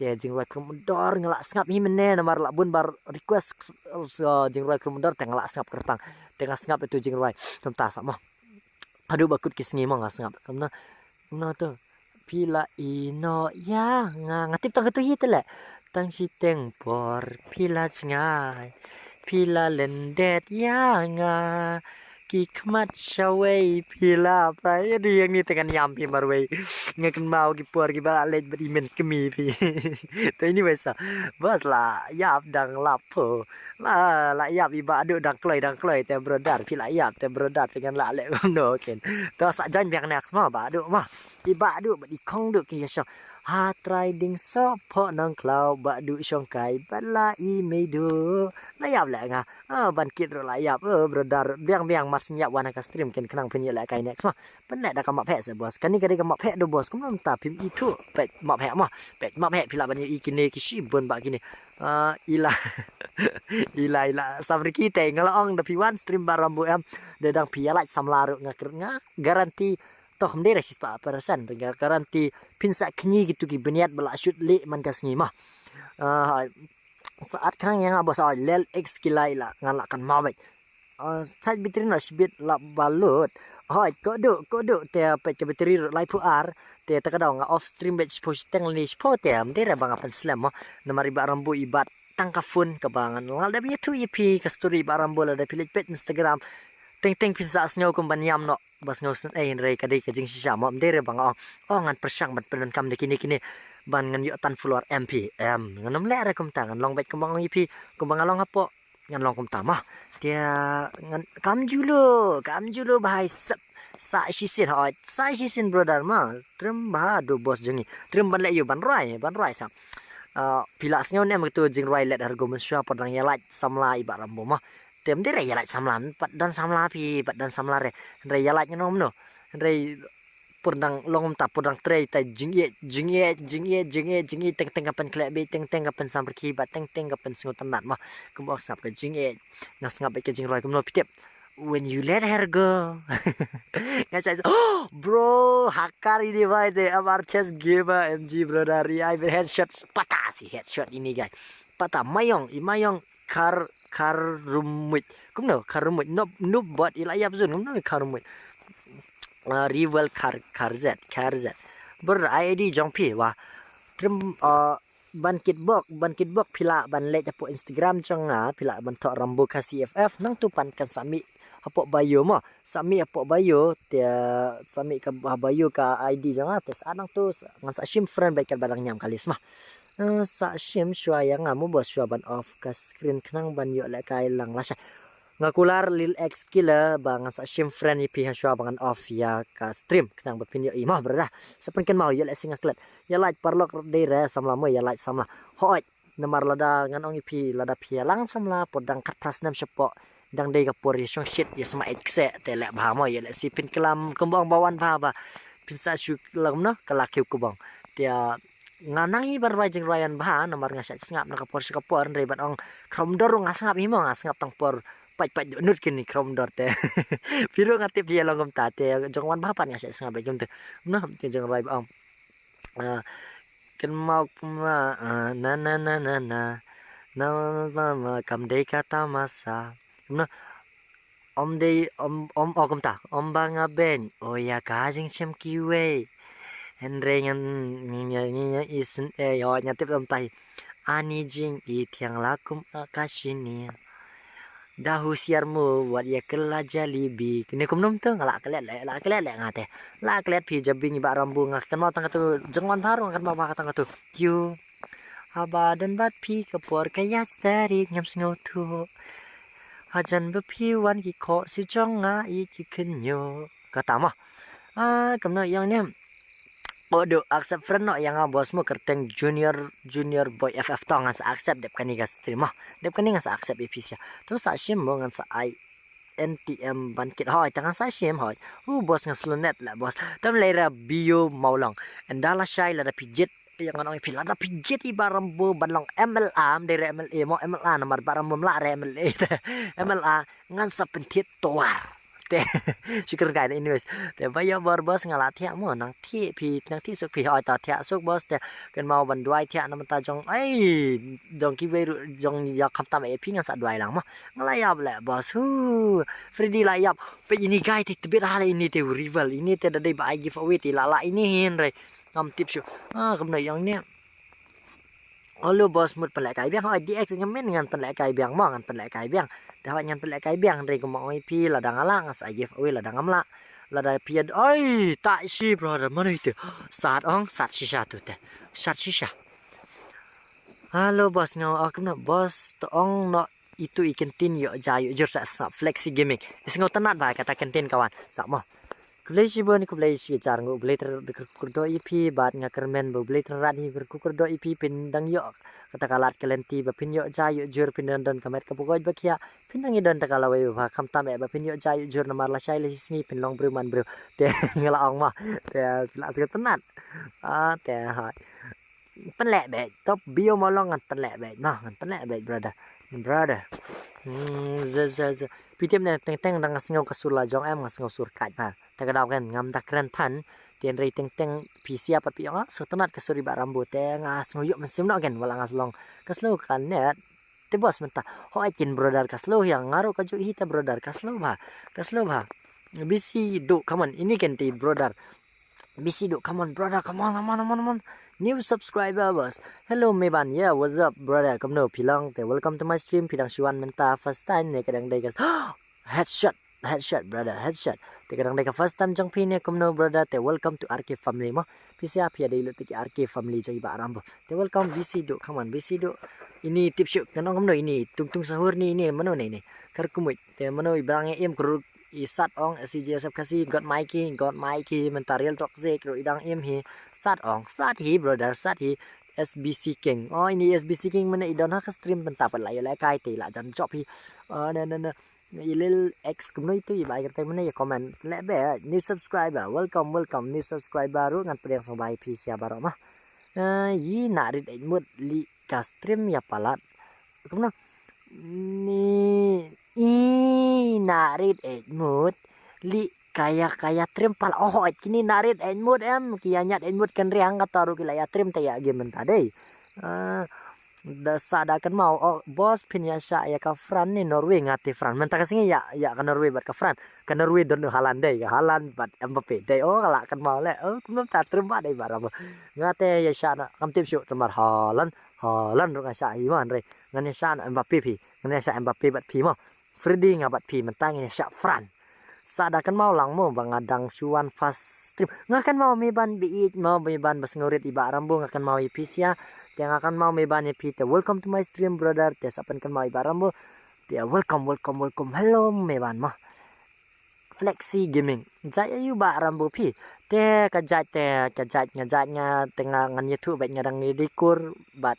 Te jingrwai khlem dor nga la sngap hi mynne, namar la bun ba request, uh, jingrwai khlem dor, te nga la sngap kyrpang. Te nga sngap itu jingrwai, kumta sa mo. Haduh ba kut ki sngi mo nga sngap. Kumno, kumno to. Phi la ïehnoh ïa nga. Nga tip tang katu hi te leh. Tang shiteng por phi la jngai, phi la lyndet ïa nga. Ki khmat shawei phi la pynriang ni tang ngan ïam phi marwei. Nga kynmaw ki por kiba la leit bad i men kmie phi. To ini wei sa. Bos la ïap dang lap pho. La la ïap i Bah Duh dang kloi dang kloi te brother phi la ïap te brother te ngan la leh kumno ken. To sa jan biang next mo Bah Duh mo. I Bah Duh bad i Khong Duh ki ïa shong. Ha trai ding soh pho nang khlaw Bah Duh shong kai bad la i mei duh. La ïap leh nga. Ah, ban kit ruh la ïap. Eh, brother biang biang mar syn ïap wan ha ka stream ken khnang phin ïa leh kai next mo. Pynleh da ka map heh se bos. Kane ka dei ka map heh do bos. Kumno mynta phim ithuh. Peit map heh mo. Peit map heh phi lah ban ïohi kine ki shibun ba kine. Ah, ila. Ila ila. Samriki te nga la ong da phi wan stream Bah Rambo em. Da dang phi ïa like samla ruh nga kren nga guarantee. Toh ym dei ra shispah percent nga guarantee phin sa kñi kitu ki bniat ba la shoot leh man ka sngi mo. Ah, sa at khnang ïa nga bos, ah, lel X ki lai la ngan la kan mawbek. Ah, charge battery na shibit la balut. Hoi, kodu, kodu, te peit ka battery ruh laiphew ar, te ta ka daw nga off stream beit shiphew shiteng lane shiphew te, ym dei re ba nga pynslem mo. Namar i Bah Rambo i bat tang ka phone kaba ngan la dep ïathuh ïa phi ka story Bah Rambo lada phi leit peit Instagram. Teng teng phin sa sngew kum ban ïam noh. Ba sngew sngewsih hynrei ka dei ka jingshisha mo, ym dei re ba nga ong. Oh, ngan pyrshang ban pyndonkam da kine kine ban ngan ïoh tan follower em phi. Em, ngan ym leh re kumta, ngan long beit kumba nga ong ïa phi, kumba nga long hapoh. Ngan long kumta mo. Te ngan kam julu, kam julu bha ïa sep. Sa shisien hoi, sa shisien brother mo. Trim bha do bos jong ngi. Trim ban leh ïa u ban rwai, ban rwai sa. Ah, phi la sngew ne em katu jingrwai Let Her Go mynshuwa por dang ïa like samla i Bah Rambo mo. Te ym dei re ïa like samla, pat don samla phi, pat don samla re. Hynrei ïa like ngan ong kumno. Hynrei por dang long kumta, por dang trei te jingïeit, jingïeit, jingïeit, jingïeit, jingïeit, teng teng ka pynkhleh beit, teng teng ka pynsamrkhie bad teng teng ka pynsngewtynnat mo. Kumba ong sngap ka jingïeit. Nga sngap beit ka jingrwai kumno phi tip. When you let her go. Nga cakap, oh, bro, hakar ini bai te M R Chess Gamer M G brother, I will headshot, patah si headshot ini guys. Patah mayong, i mayong kar, kar rumit. Kumno, kar rumit. Noob, noob bot, ila ïap zun, kumno kar rumit. Ah, rival kar, kar Z, kar Z. Ber I D jong phi, wah. Trim, ah, ban kit bok, ban kit bok phi lah ban leit hapoh Instagram jong nga, phi lah ban thoh Rambo Khasi F F, nangtu pan kan sa mih hapoh bio mo, sa mih hapoh bio, te sa mih ka ha bio ka I D jong nga, te sa nangtu sa, ngan sa shim friend bad katba dang ñiam ka list mo. Eh, sa shim shuwa ïa nga mo bos shuwa ban off ka screen khnang ban ïoh lehkai lang lashai. Nga kular Lil X Killer ba ngan sa shim friend ïa phi ha shuwa ba ngan off ïa ka stream khnang ba phin ïohi mo brother. Sa pynkynmaw ïa leh sing nga klet. Ïa lait paralok dei re samla mo ïa lait samla. Hooid. Namar lada ngan ong ïa phi lada phi ïa lang samla por dang khatphra snem shapoh dang dei ka por ïa shongshit ïa sma eit kseh te leh bha mo ïa leh si phin klam kumba ong ba wan bha ba phin sa shu lam no ka la kiew kubong. Te nga nang hi ban rwai jingrwai wan bha namar nga shait sngap na ka por sha ka por hynrei ban ong khrom dor ruh nga sngap hi mo nga sngap tang por pait pait dohnud kine khrom dor te. Phi ruh nga tip phi ïa long kumta te jong wan bha pat nga shait sngap beit kumta. No te jingrwai ba ong. Ah, kynmaw kumba, ah, na, na, na, na, na. Na, na, na, na, kam dei ka tamasa. Kumno, ym dei, ym, ym, oh, kumta. Ym ba nga beiñ, oh, ïa ka jingshem kiwei. Hynrei ngan, ngan, ngan, ngan, ngan, isn, eh, oh, nga tip ym tai. Ani jingithiang la kum, ah, ka shini. Da husiar mo wat ïa kylla jalebi. Kine kumno to nga la klet leh, la klet leh nga te. La klet phi jabi ngi ba Rambo nga kynmaw tang katu jong wan bha ruh nga kynmaw bha tang katu. Kyu. Haba don bad phi ka por ka ïaid stari ngam sngewthuh. Hajan ba phi wan ki khoh si jong nga i ki kynñiuh. Kata mo. Ah, kumno ïa ne. Odu accept friend noh ïa nga bos mo kyrteng junior junior boy F F to ngan sa accept dep kane ka stream mo. Dep kane ngan sa accept ïa phi sha. To sa shim mo ngan sa ai N T M ban kit hoi ta ngan sa shim hoi. Hu bos ngan slow net la bos. Tam lei ra bio mawlong. Ynda lashai lada phi jied ïa ngan ong ïa phi lada phi jied i ba Rambo ban long M L A ym dei re M L A mo M L A namar ba Rambo mla re M L A. M L A ngan sa pynthied towar. Te shu kren kai anyways. Te ba ïa bor bos nga la thiah mo nang thiah phi nang thiah suk phi hoi ta thiah suk bos te kynmaw ban duwai thiah na mynta jong ai jong kiwei ruh jong ïa khamtam eh phi ngan sa duwai lang mo. Nga la ïap leh bos hu. Freddy la ïap. Peit ini guy te tbit ha le ini te rival ini te da dei ba ai giveaway te la la ini hynrei. Ngam tip shuh. Ah, kumno ïong ne. Olo boss, mut pynlehkai biang. Hoi D X, ngam men ngan pynlehkai biang mo, ngan pynlehkai biang. Te hoi ngan pynlehkai biang, hynrei kumba ong ïa phi, lada nga lah nga sa giveaway, lada ngam lah, lada phi ïa, oi, ta shi brother, mano ito? Sat ong, sat shisha tu te. Sat shisha. Hello boss, nga ong kumno boss, to ong noh itu i ktien ïoh jai ïoh jur sa, sa Flexi Gaming. Is ngau tynat ba kata ktien ka wan. Sa mo. Khublei shibun, khublei shi hajar nguh, U Blei Trai u kyrkhu ïa phi, bad nga kyrmen ba U Blei Trai u kyrkhu ïa phi, phin dang ïoh kata ka lad ka lynti ba phin ïoh jai ïoh jur, phin dang don ka met ka bugoid ba khiah, phin dang ïoh don ta ka lawei ba khamtam eh ba phin ïoh jai ïoh jur, namar lashai lashisngi phin long briew man briew. Te nga la ong ma, te la sngewtynnat. Ah, te hai. Pynleh beit, top bio mo long ngan pynleh beit, noh, ngan pynleh beit, brother. Brother. Hmm, za, za, za. Phi tip ne, teng teng dang nga sngew ka sur la jong em, nga sngew sur kait ba. Te ka daw kan, ngam da kren than, tien rei teng teng, phi sia pat phi ong, ah, sngewtynnat ka sur i Bah Rambo, te nga sngew ïoh mynsiem noh kan, wat la nga long. Ka slow ka net, te boss mynta. Hoi kin brother ka slow ïa nga ruh ka ju hi te brother ka slow ba. Ka slow ba. Bisi du, come on, ini kan te brother. Bisi du, come on, brother, come on, come on, come on, come on. New subscriber, boss. Hello, Meban. Yeah, what's up, brother? Kumno, phi long, te welcome to my stream, phi dang shu wan mynta first time ne, ka dang dei ka headshot, headshot, brother, headshot. Te ka dang dei ka first time jong phi ne, kumno, brother, te welcome to R K family mo. Phi sia phi ïa dei lut te ki R K family jong i Bah Rambo. Te welcome, bisi du, come on, bisi du. Ini tip shuh, kan ong kumno ini, tung tung sahur ni, ini, mano ni, ini. Kar kumut, te mano i brang im kru I sat ong, S C J S F Khasi, God Mikey, God Mikey, mynta Real Toxic, ruh i dang im hi. Sat ong, sat hi, brother, sat hi. S B C King. Oh, ini S B C King mynne i don ha ka stream mynta pat la ïa lehkai te la jan jop hi. Oh, na, na, na. I Lil X kumno itu i bai kyrteng mynne ïa comment. Leh be, new subscriber. Welcome, welcome, new subscriber. Ruh ngan pdiang sngewbha ïa phi sia baroh ma. Eh, i na rit eit mut li ka stream ïa palat. Kumno? Ni, i na rit eit mut li ka ïa ka ïa trim pal. Oh, eit kini na rit eit mut em, ki ïa ñiat eit mut kan riang kata ruh ki la ïa trim te ïa game mynta dei. Ah, da sa da kynmaw, oh, boss phin ïa shah ïa ka France ne Norway, nga te France. Mynta ka sngi ïa, ïa ka Norway bad ka France. Ka Norway don Haaland dei, ka Haaland bad Mbappe dei. Oh, ka la kynmaw leh. Oh, kumno ta trim bad dei bad Mbappe. Nga te ïa shah na, kam tip shuh namar Haaland. Haaland ruh nga shah hi mo, hynrei ngan ïa shah na Mbappe phi. Ngan ïa shah Mbappe bad phi mo. Freddy nga bad phi mynta ngin ïa shah France. Sa da kynmaw lang mo ba nga dang shu wan first stream. Nga kynmaw me ban beit mo, me ban ba sngewrit i Bah Rambo, nga kynmaw ïa phi sia. Te nga kynmaw me ban ïa phi te welcome to my stream brother. Te sa pynkynmaw i Bah Rambo. Te welcome, welcome, welcome. Hello me ban mo. Flexi Gaming. Jait aïu Bah Rambo phi? Te ka jait te, ka jait nga jait nga te nga ngan ïathuh bad nga dang ïadei kur bad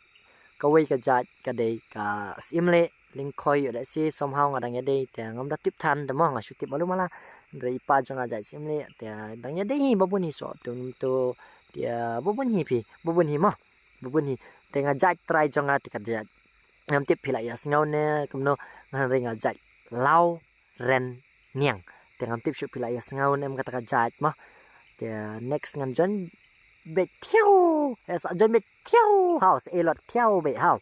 kawei ka jait ka dei ka Syiemlieh, Lyngkhoi, ïoh da shi somehow nga dang ïadei te ngam da tip than te mo, nga shu tip malu mala. Hynrei i pa jong nga jait Syiemlieh te dang ïadei hi ba bun hi, so tu tu te ba bun hi phi, ba bun hi mo, ba bun hi. Te nga jait trai jong nga te ka jait ngam tip phi la ïa sngew ne kumno, nga hynrei nga jait Law Ren Niang. Te ngam tip shuh phi la ïa sngew ne em kata ka jait mo. Te next ngan join beit thiaw. Eh, sa join beit thiaw. Haw, sa elot thiaw beit haw.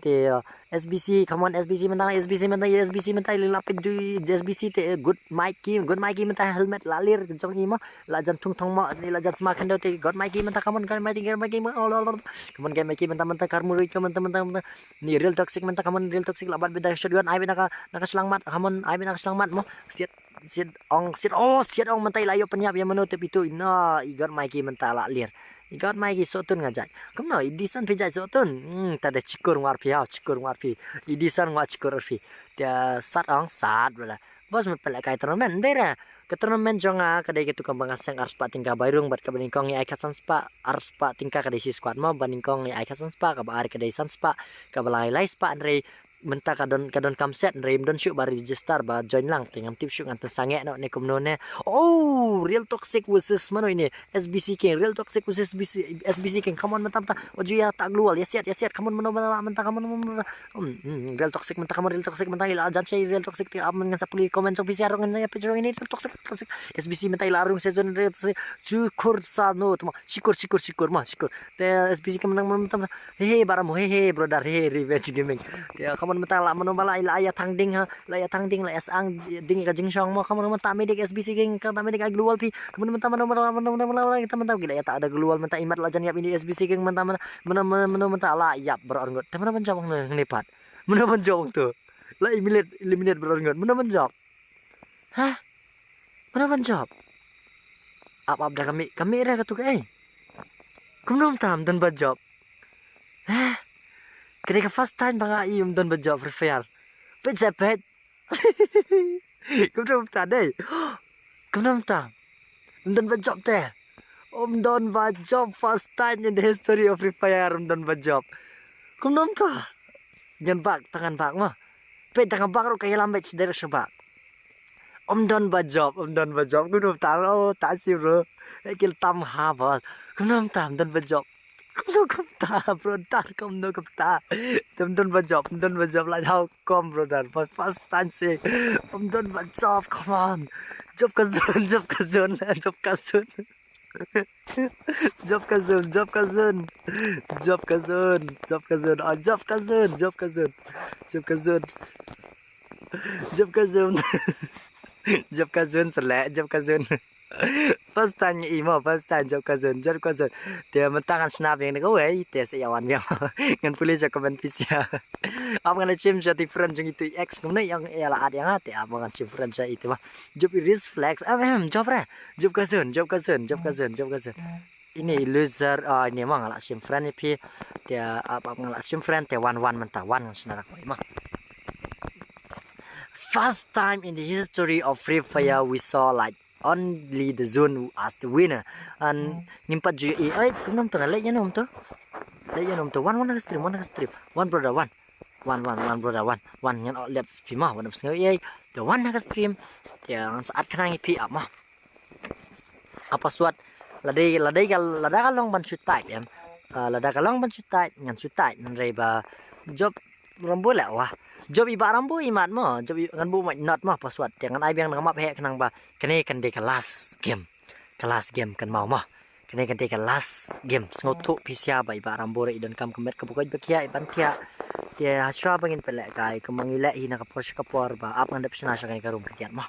Te, uh, S B C, come on, S B C mynta, S B C mynta, S B C mynta, ila peit du, S B C te, eh, good Mikey, good Mikey mynta, helmet la lir jong i mo. La jan thung thong mo, ni la jan sma khyndew te, God Mikey mynta, come on, God Mikey, God Mikey mo. Oh, la, la, la. Come on, God Mikey mynta, mynta, kar muri, come on, mynta, mynta, mynta. Ni Real Toxic mynta, come on, Real Toxic la bat beit da shotgun, ai beit na ka, na ka shyllangmat, come on, ai beit na ka shyllangmat mo. Siat, siat ong, siat ong mynta i la ïoh pynïap ïa mano te pitu, ina, i God Mikey mynta la lir. I God Mikey sohtun nga jait. Kumno, i Dison phi jait sohtun. Hmm, ta da chikur ngwar phi haw, chikur ngwar phi. I Dison ngwar chikur phi. Te sat ong, sat brother. Boss mut pynlehkai tournament, dei re. Ka tournament jong nga ka dei katu kaba nga seng arspah tyngka bai rung bad kaba nyngkong ngi ai khatsan spah, arspah tyngka ka dei shi squad mo, ba nyngkong ngi ai khatsan spah, kaba ar ka dei san spah, kaba lai lai spah, hynrei mynta ka don, ka don kam set, hynrei ym don shuh ba register ba join lang, te ngam tip shuh ngan pynsangeh noh ne kumno ne. Oh, Real Toxic versus mano ine? S B C King, Real Toxic versus S B C, S B C King, come on mynta mynta. Oju ïa ta global, ïa siat, ïa siat, come on mano mano mynta, come on mano. Hmm, hmm, Real Toxic mynta, come on, Real Toxic mynta, ila jan shai Real Toxic te, am ngan sa pule comment jong phi sia rong, ngan ïa peit jong ini Real Toxic, Toxic. S B C mynta ila rung season Real Toxic. Syukur sa no, tuma. Syukur, syukur, syukur, ma, syukur. Te S B C ka menang, menang, menang. He, he, Bah Rambo, he, he, brother, he, he, Revenge Gaming. Te, come on. Mynta la mano ba la ïa thang ding ha, la ïa thang ding, la ïa sang ding ka jingshong mo, ka mano mynta medic S B C Gang, ka mynta medic ai global phi, ka mano mynta mano mano mano mano mano kita mynta ki la ïa ta da global mynta imat la jan ïap ini S B C Gang mynta mano mano mano mano mynta la ïap bro arngut. Te mano ban jop ngne ngne pat. Mano ban jop tu. La eliminate eliminate bro arngut. Mano ban jop. Hah? Mano ban jop? Ap ap da kami kami re ka tu ka ei. Kumno mynta ym don ban jop? Hah? Ka dei ka first time ba nga i ym don ban jop Free Fire. Peit sa peit. Kumno mynta dei? Kumno mynta? Ym don ban jop te. Ym don ban jop, first time in the history of Free Fire ym don ban jop. Kumno mynta? Ngan bak, tang ngan bak mo. Peit tang ngan bak ruh ka ïalam beit sdei ruh sha bak. Ym don ban jop, ym don ban jop. Kumno mynta, oh, ta shi bro. Ekil tam ha bol. Kumno mynta ym don ban jop? Kumno kumta bro, tar kumno kumta. Ym don ban jop, ym don ban jop, la how come bro, dar. For first time say ym don ban jop, come on. Jop ka zone, jop ka zone, jop ka zone. Jop ka zone, jop ka zone. Jop ka zone, jop ka zone. Ah, jop ka zone, jop ka zone. Jop ka zone. Jop ka zone. Jop ka zone, sele, jop ka zone. First time i mo, first time jop ka zone, jop ka zone. Te mynta ngan snap ïa kane kawei, te sa ïa wan biang. Ngan pule sha comment phi sha. Ap ngan shim sha different jong itu ex kumne ïa la at ïa nga, te ap ngan shim friend sha itu ba. Jop i risk flex, ah, em, jop re. Jop ka zone, jop ka zone, jop ka zone, jop ka zone. Ini loser, ah, ini ma nga la shim friend ïa phi. Te ap ap nga la shim friend, te wan wan mynta, wan ngan shna rak mo. First time in the history of Free Fire we saw like only the zone as the winner. And ngim pat ju i ai kumno mynta, leh ïa no mynta. Leh ïa no mynta, wan wan ha ka stream, wan ha ka stream. Wan brother, wan. Wan wan wan brother, wan. Wan ngan ot lep phi ma, wan ap sngew ei. Te wan ha ka stream. Te ngan sa at khnang ïa phi ap ma. Apa suat. Lada lada ka lada ka long ban shu tight em. Ah, lada ka long ban shu tight, ngan shu tight, hynrei ba jop Rambo leh wah. Jop i Bah Rambo i mat mo, jop i ngan buh mic not mo, apa suat. Te ngan ai biang na ka map heh khnang ba kane kan dei ka last game. Ka last game kan mau mo. Kane kan dei ka last game. Sngewthuh phi sha ba i Bah Rambo re i donkam ka met kaba koit ba khiah i ban thiah. Te hashwa ba ngin pynlehkai kumba ngi leh hi na ka por sha ka por ba ap ngan dep shna sha kane ka room khyndiat mo.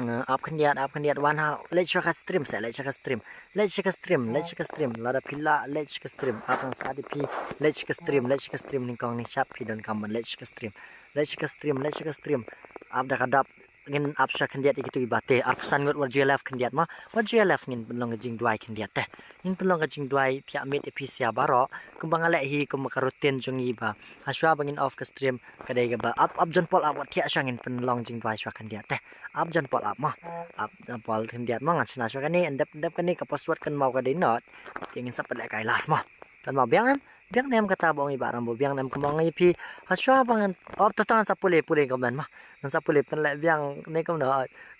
Ap khyndiat, ap khyndiat, wan ha, leit sha ka stream se, leit sha ka stream. Leit sha ka stream, leit sha ka stream. Lada phi lah, leit sha ka stream. Ap ngan sa ïa phi, leit sha ka stream, leit sha ka stream, nyngkong nyngshap phi donkam ban leit sha ka stream. Leit sha ka stream, leit sha ka stream. Ap da ka dap, ngin ap sha khyndiat ïa kitu kiba te. Arphew san ngut wat ju ïa left khyndiat ma. Wat ju ïa left, ngin pynlong ka jingduwai khyndiat te. Ngin pynlong ka jingduwai thiah miet ïa phi sha baroh. Kumba nga leh hi, kumba ka routine jong ngi ba hashwa ba ngin off ka stream, ka dei kaba ap, ap John Paul ap, wat thiah sha, ngin pynlong jingduwai sha khyndiat te. Ap John Paul ap ma. Ap John Paul khyndiat ma, ngan shna sha kane, ndep, ndep kane ka password kan mau ka dei not. Te ngin sa pynlehkai last ma. Kan mau biang em, biang ne em kata ba ong i Bah Rambo, biang ne em kumba ong ïa phi. Hashwa ba ngan, oh, ta ta ngan sa pule, pule comment ma. Ngan sa pule pynleh biang ne kumno.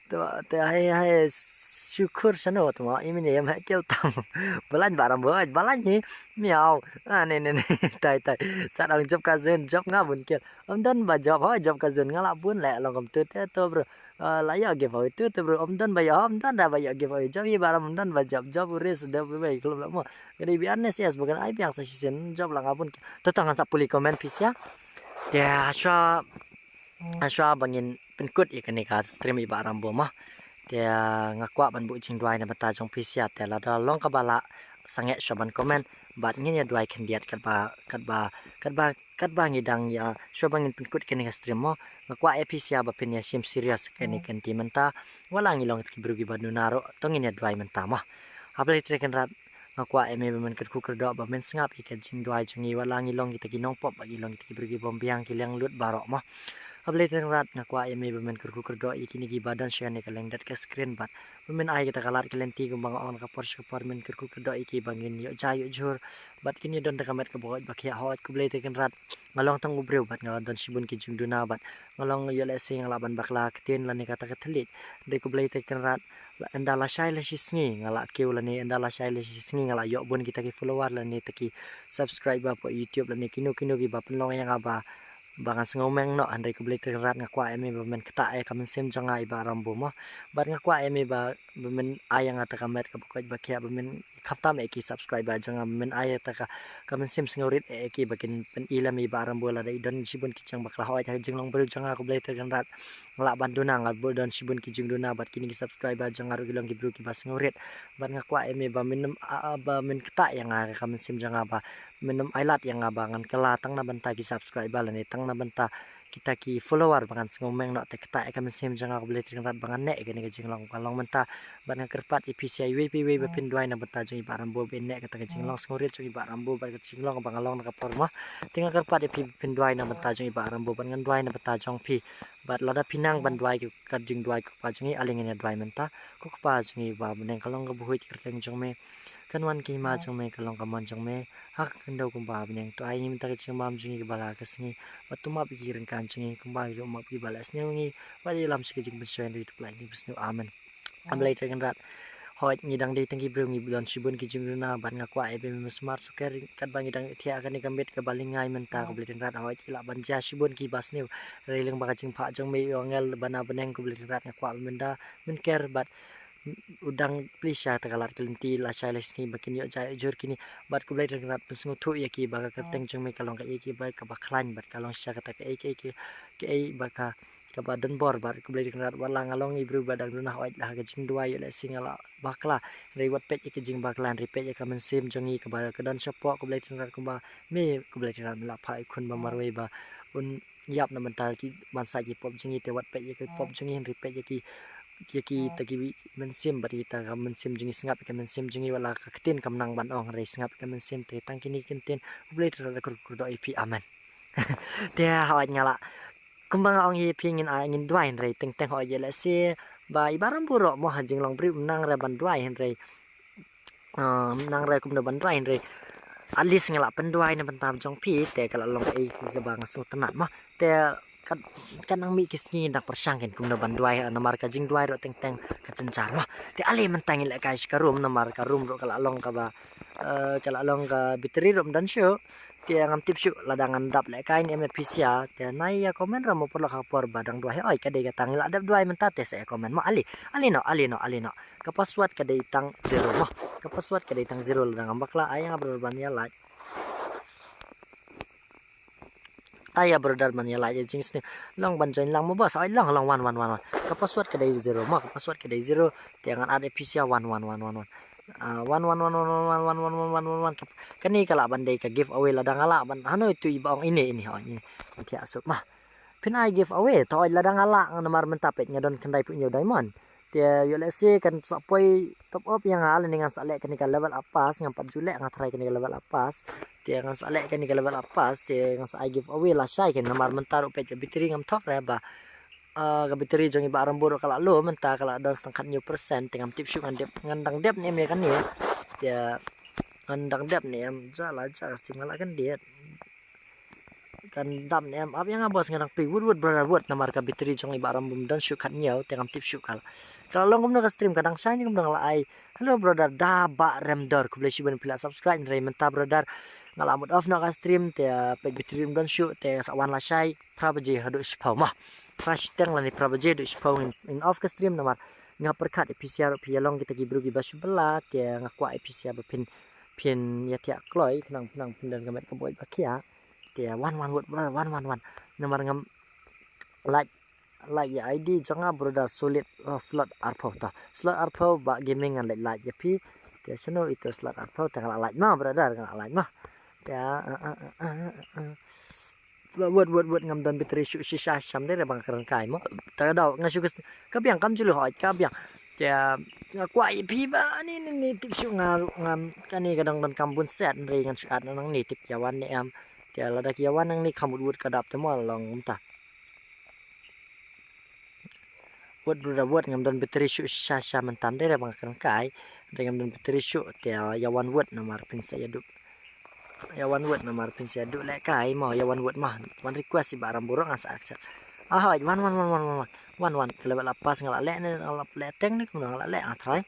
Te, te hai, hai, shukur shano te ma, i mine em hai kel tam. Balan Bah Rambo, balan hi. Miau. Ah, ne, ne, ne. Tai, tai. Sa dang jop ka zone, jop nga bun kel. Ym don ba jop, ha, jop ka zone nga la bun leh long kumtu te to bro. Ah, la ïoh giveaway tu te bro. Ym don ba ïoh, ym don da ba ïoh giveaway. Jop i Bah Rambo, ym don ba jop, jop u ris de bai klop la mo. Ka dei biang ne S S ba kan ai biang sa shisien, jop la nga bun kel. To ta ngan sa pule comment phi sha. Te hashwa, hashwa ba ngin pynkut ïa kane ka stream i Bah Rambo ma. Te nga kwah ban buh jingduwai na bynta jong phi sha, te lada long kaba lah sangeh shuwa ban comment bad ngin ïa duwai khyndiat katba, katba, katba, katba ngi dang ïa shuwa ba ngin pynkut kane ka stream mo. Nga kwah ïa phi sha ba phin ïa shim serious kane ka kynti mynta. Wat la ngi long kita ki briew kiba duna ruh, to ngin ïa duwai mynta mo. Haba lei te kynrad, nga kwah ïa me ba men kyrkhu kyrdoh ba men sngap ïa ka jingduwai jong ngi, wat la ngi long kita ki nongpop bad ngi long kita ki briew ki bym biang, ki liang lut baroh mo. Haba lei te kynrad, nga kwah ïa me ba men kyrkhu kyrdoh ïa kine kiba don sha kane ka lyndet ka screen bad ba men ai kita ka lad ka lynti kumba nga ong na ka por sha ka por, men kyrkhu kyrdoh ïa ki ba ngin ïoh jai ïoh jhur bad kin ïa don da ka met kaba koit ba khiah. Hooid, khublei te kynrad, nga long tang u briew bad nga don shibun ki jingduna bad nga long ïoh lehse nga lah ban bakla ktien lane kata ka thylliej. Dei khublei te kynrad, ynda lashai lashisngi nga la kiew lane ynda lashai lashisngi nga la ïoh bun kita ki follower lane kita ki subscriber hapoh YouTube lane kino kino kiba pynlong ïa nga ba ba ngan sngewmeng noh, hynrei khublei Trai Kynrad, nga kwah ïa me ba men ktah ïa ka mynsiem jong nga i Bah Rambo mo. Bad nga kwah ïa me ba, ba men ai ïa nga kata ka met kaba koit ba khiah, ba men khamtam ïa ki subscriber jong nga, ba men ai ïa kata ka, ka mynsiem sngewrit ïa ki ba kin pyni lem ïa i Bah Rambo lada i don shibun ki jingbakla. Hooid, ha ka jinglong briew jong nga khublei Trai Kynrad, nga lah ban duna, nga don shibun ki jingduna, bad kine ki subscriber jong nga ruh ki long ki briew kiba sngewrit. Bad nga kwah ïa me ba men, ah, ah, ba men ktah ïa nga ka mynsiem jong nga, ba men ym ailad ïa nga ba ngan kylla tang na bynta ki subscriber lane tang na bynta kita ki follower ba ngan sngewmeng noh. Te ktah ïa ka mynsiem jong nga khublei Trai Kynrad ba ngan neh ïa kane ka jinglong ka long mynta. Bad nga kyrpad ïa phi sa iwei pa iwei ba phin duwai na bynta jong i Bah Rambo ba in neh ïa kata ka jinglong sngewrit jong i Bah Rambo bad ka jinglong ba nga long na ka por mo. Te nga kyrpad ïa phi ba phin duwai na bynta jong i Bah Rambo bad ngan duwai na bynta jong phi. Bad lada phi nang ban duwai ka jingduwai ka kpa jong i, ale ngin ïa duwai mynta. Ko Kpa jong i ba ha bneng, ka long kaba huid ka kyrteng jong me. Kan wan ka hima jong me, ka long ka mon jong me ha ka khyndew kumba ha bneng. To ai ngi mynta ka jingbam jong ngi kaba la ka sngi. Bad to map ïa ki ryngkang jong ngi kumba ngi ruh map ïa kiba la sniew ïa ngi. Bad ïalam sha ka jingpynshoi, hynrei to pyllait ïa ngi ba sniew. Amen. Khublei Trai Kynrad. Hooid, ngi dang dei tang ki briew, ngi don shibun ki jingduna, bad nga kwah ïa ba men sumar sukher katba ngi dang thiah ha kane ka miet kaba lyngngai mynta, khublei Trai Kynrad. Hooid, ki lah ban jia shibun kiba sniew. Hynrei lyngba ka jingphah jong me, i angel ba na bneng, khublei Trai Kynrad, nga kwah ba men da, men ker bad u dang plie sha kata ka lad ka lynti lashai lashisngi ba kin ïoh jia ïoh jur kine. Bad khublei Trai Kynrad, pynsngewthuh ïa ki ba ka kyrteng jong me ka long kaei kaei ba kaba khlaiñ bad ka long shisha kata kaei kaei kaei ba ka, kaba don bor. Bad khublei Trai Kynrad, wat la nga long i briew ba dang duna, hooid, la ha ka jingduwai ïoh lehse nga la bakla, hynrei wat peit ïa ka jingbakla, hynrei peit ïa ka mynsiem jong ngi kaba ka don shapoh, khublei Trai Kynrad, kumba me khublei Trai Kynrad me la phah ïa u khun ba marwei ba un ïap na bynta ki ban sait ki pop jong ngi. Te wat peit ïa ki pop jong ngi, hynrei peit ïa ki, ïa kita ki mynsiem bad kita ka mynsiem jong ngi, sngap ïa ka mynsiem jong ngi, wat la ka ktien kam nang ban ong, hynrei sngap ïa ka mynsiem. Te tang kine ki ktien, khublei Trai Kynrad, da kyrkhu kyrdoh ïa phi, amen. Te hooid, nga la, kumba nga ong ïa phi, ngin, ah, ngin duwai, hynrei teng teng hooid, ïa lehse ba i Bah Rambo ruh mo ha jinglong briew um nang re ban duwai, hynrei, ah, um nang re kumno ban duwai, hynrei at least nga la pynduwai na bynta jong phi, te ka la long kaei kaba nga sngewtynnat mo. Te kat, kat nang mih ki sngi nang pyrshang kin kumno ban duwai, namar ka jingduwai ruh teng teng ka jynjar mo. Te ale mynta ngin lehkai sha ka room, namar ka room ruh ka la long kaba, eh, ka la long ka battery ruh um don shuh. Te ngam tip shuh lada ngan dap lehkai ne em ïa phi sha. Te nai ïa comment ra mo paralok ha ka por ba dang duwai. Hooid, ka dei kata, ngi la dep duwai mynta, te sa ïa comment mo. Ale, ale noh, ale noh, ale noh. Ka password ka dei tang zero mo. Ka password ka dei tang zero, lada ngam bakla, ai ïa nga brother ban ïa like. Ai ïa brother ban ïa like ïa jingsniew. Long ban join lang mo boss. Ai long, long, wan, wan, wan, wan. Ka password ka dei zero mo. Ka password ka dei zero. Te ngan add ïa phi sha, wan, wan, wan, wan, wan. Ah, wan, wan, wan. Kane ka lah ban dei ka giveaway lada nga lah ban. Hano itu i ba ong ine, ine, oh, ine. Thiah suk mo. Phin ai giveaway, to lada nga lah, namar mynta peit nga don khyndai phew hynñiew diamond. Te ïoh lehse kan sa poi top up ïa nga, lane ngan sa leh kane ka level up pass, ngam pat ju leh, nga try kane ka level up pass. Te ngan sa leh kane ka level up pass, te ngan sa ai giveaway lashai kin, namar mynta ruh peit ka battery ngam thok re ba. Ah, ka battery jong i Bah Rambo ruh ka la low, mynta ka la don sa tang khathynñiew percent, te ngam tip shuh ngan dep, ngan dang dep ne em ïa kane. Te ngan dang dep ne em, ja la ja ka sting, nga la kyndit. Kan dam ne em, ap ïa nga boss, nga dang plie. Wut, wut brother, wut, namar ka battery jong i Bah Rambo um don shuh khathynñiew, te ngam tip shuh ka la, ka la long kumno ka stream, ka dang shai ne kumno, nga la ai. Hello brother, da Bah Remdor, khublei shibun phi la subscribe, hynrei mynta brother nga la mut off noh ka stream, te, ah, peit battery um don shuh, te sa wan lashai phra baje haduh shiphew mo. Phra shiteng lane phra baje haduh shiphew ngin, ngin off ka stream, namar nga pyrkhat ïa phi sha ruh phi ïa long kita ki briew kiba shu bylla, te nga kwah ïa phi sha ba phin, phin ïa thiah kloi, khnang, khnang phin don ka met ka boi ba khiah. Te wan, wan, wut brother, wan, wan, wan. Namar ngam like, like ïa I D jong nga brother, Solid, oh, Slot arphew to. Slot arphew Bah Gaming ngan leit like ïa phi. Te shano ito Slot arphew, te nga la like mo brother, nga la like mo. Te, ah, ah, ah. Wut, wut, wut, ngam don battery shuh shisha, sham dei re ba nga kren kai mo. Te daw nga shu ka biang, kam julu, hooid, ka biang. Te nga kwah ïa phi ba ni, ni, ni tip shuh nga, ngam, kane ka dang don kam bun set, hynrei ngan shu add nangne, tip ïa wan ne em. Te lada ki ïa wan nangne, kham wut wut ka dap te mo long mynta. Wut brother wut, ngam don battery shuh shisha mynta, dei re ba nga kren kai. Dei ngam don battery shuh, te ïa wan wut namar phin sa ïa duh. Ïa wan wut namar phin sa ïa duh lehkai mo, ïa wan wut mo. Wan request i Bah Rambo ruh ngan sa accept. Ah, hooid, wan, wan, wan. Wan, wan, ka level up pass nga la leh ne, nga la leh teng ne, kumno nga la leh, nga try.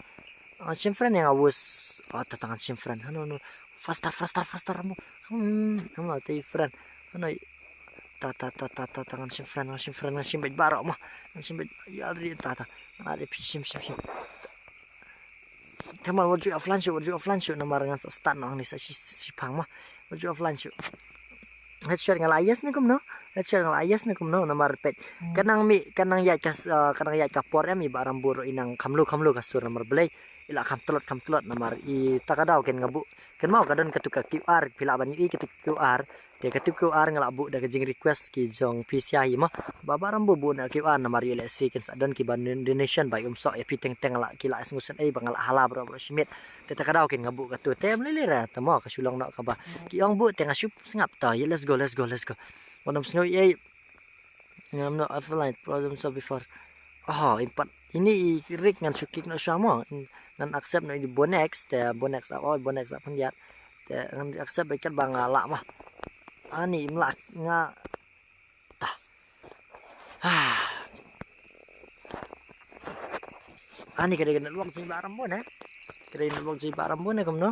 Ah, shim friend ïa nga wus. Oh, ta tang shim friend. Hano, no. Faster, faster, faster, Rambo. Hmm, hano, te friend. Hano, ta ta ta ta ta ta ngan shim friend, ngan shim friend, ngan shim beit baroh mo. Ngan shim beit, ïa ri ta ta. Ngan ri phi shim shim shim. Te man wat ju offline shuh, wat ju offline shuh namar ngan sa start noh hangne sa shi, shi phang mo. Wat ju offline shuh. Headshot nga la yes ne kumno? Headshot nga la yes ne kumno namar peit. Ka nang mih, ka nang ïaid ka s-, ah, ka nang ïaid ka por em i Bah Rambo ruh i nang kham lu kham lu ka sur namar balei. I la kham tlot kham tlot namar i ta ka daw ken nga buh. Ken mo ka don katu ka Q R, phi lah ban ïohi katu ka Q R. Te katu ka Q R nga la buh da ka jing request ki jong phi sha hi mo. Ba Bah Rambo buh na Q R namar ïoh lehse ken sa don ki ban donation ba i um soh ïa phi teng teng la ki la sngewsynei ba nga la hala baroh baroh shi miet. Te ta ka daw ken nga buh katu te ym lei lei re te mo ka shu long noh kaba. Ki ong buh te nga shu sngap to ïa let's go, let's go, let's go. Wat nym sngew ei. Ngam noh offline problem solved before. Oh, impat. Ini i rik ngan shu kick noh shuwa mo. Ngan accept noh i Bonex, te Bonex ap, oh, Bonex ap khyndiat. Te ngan accept bad kat ba nga lah mo. Ani im lah nga. Tah. Ah. Ani ka dei ka network jong i Bah Rambo ne. Ka dei network jong i Bah Rambo ne kumno.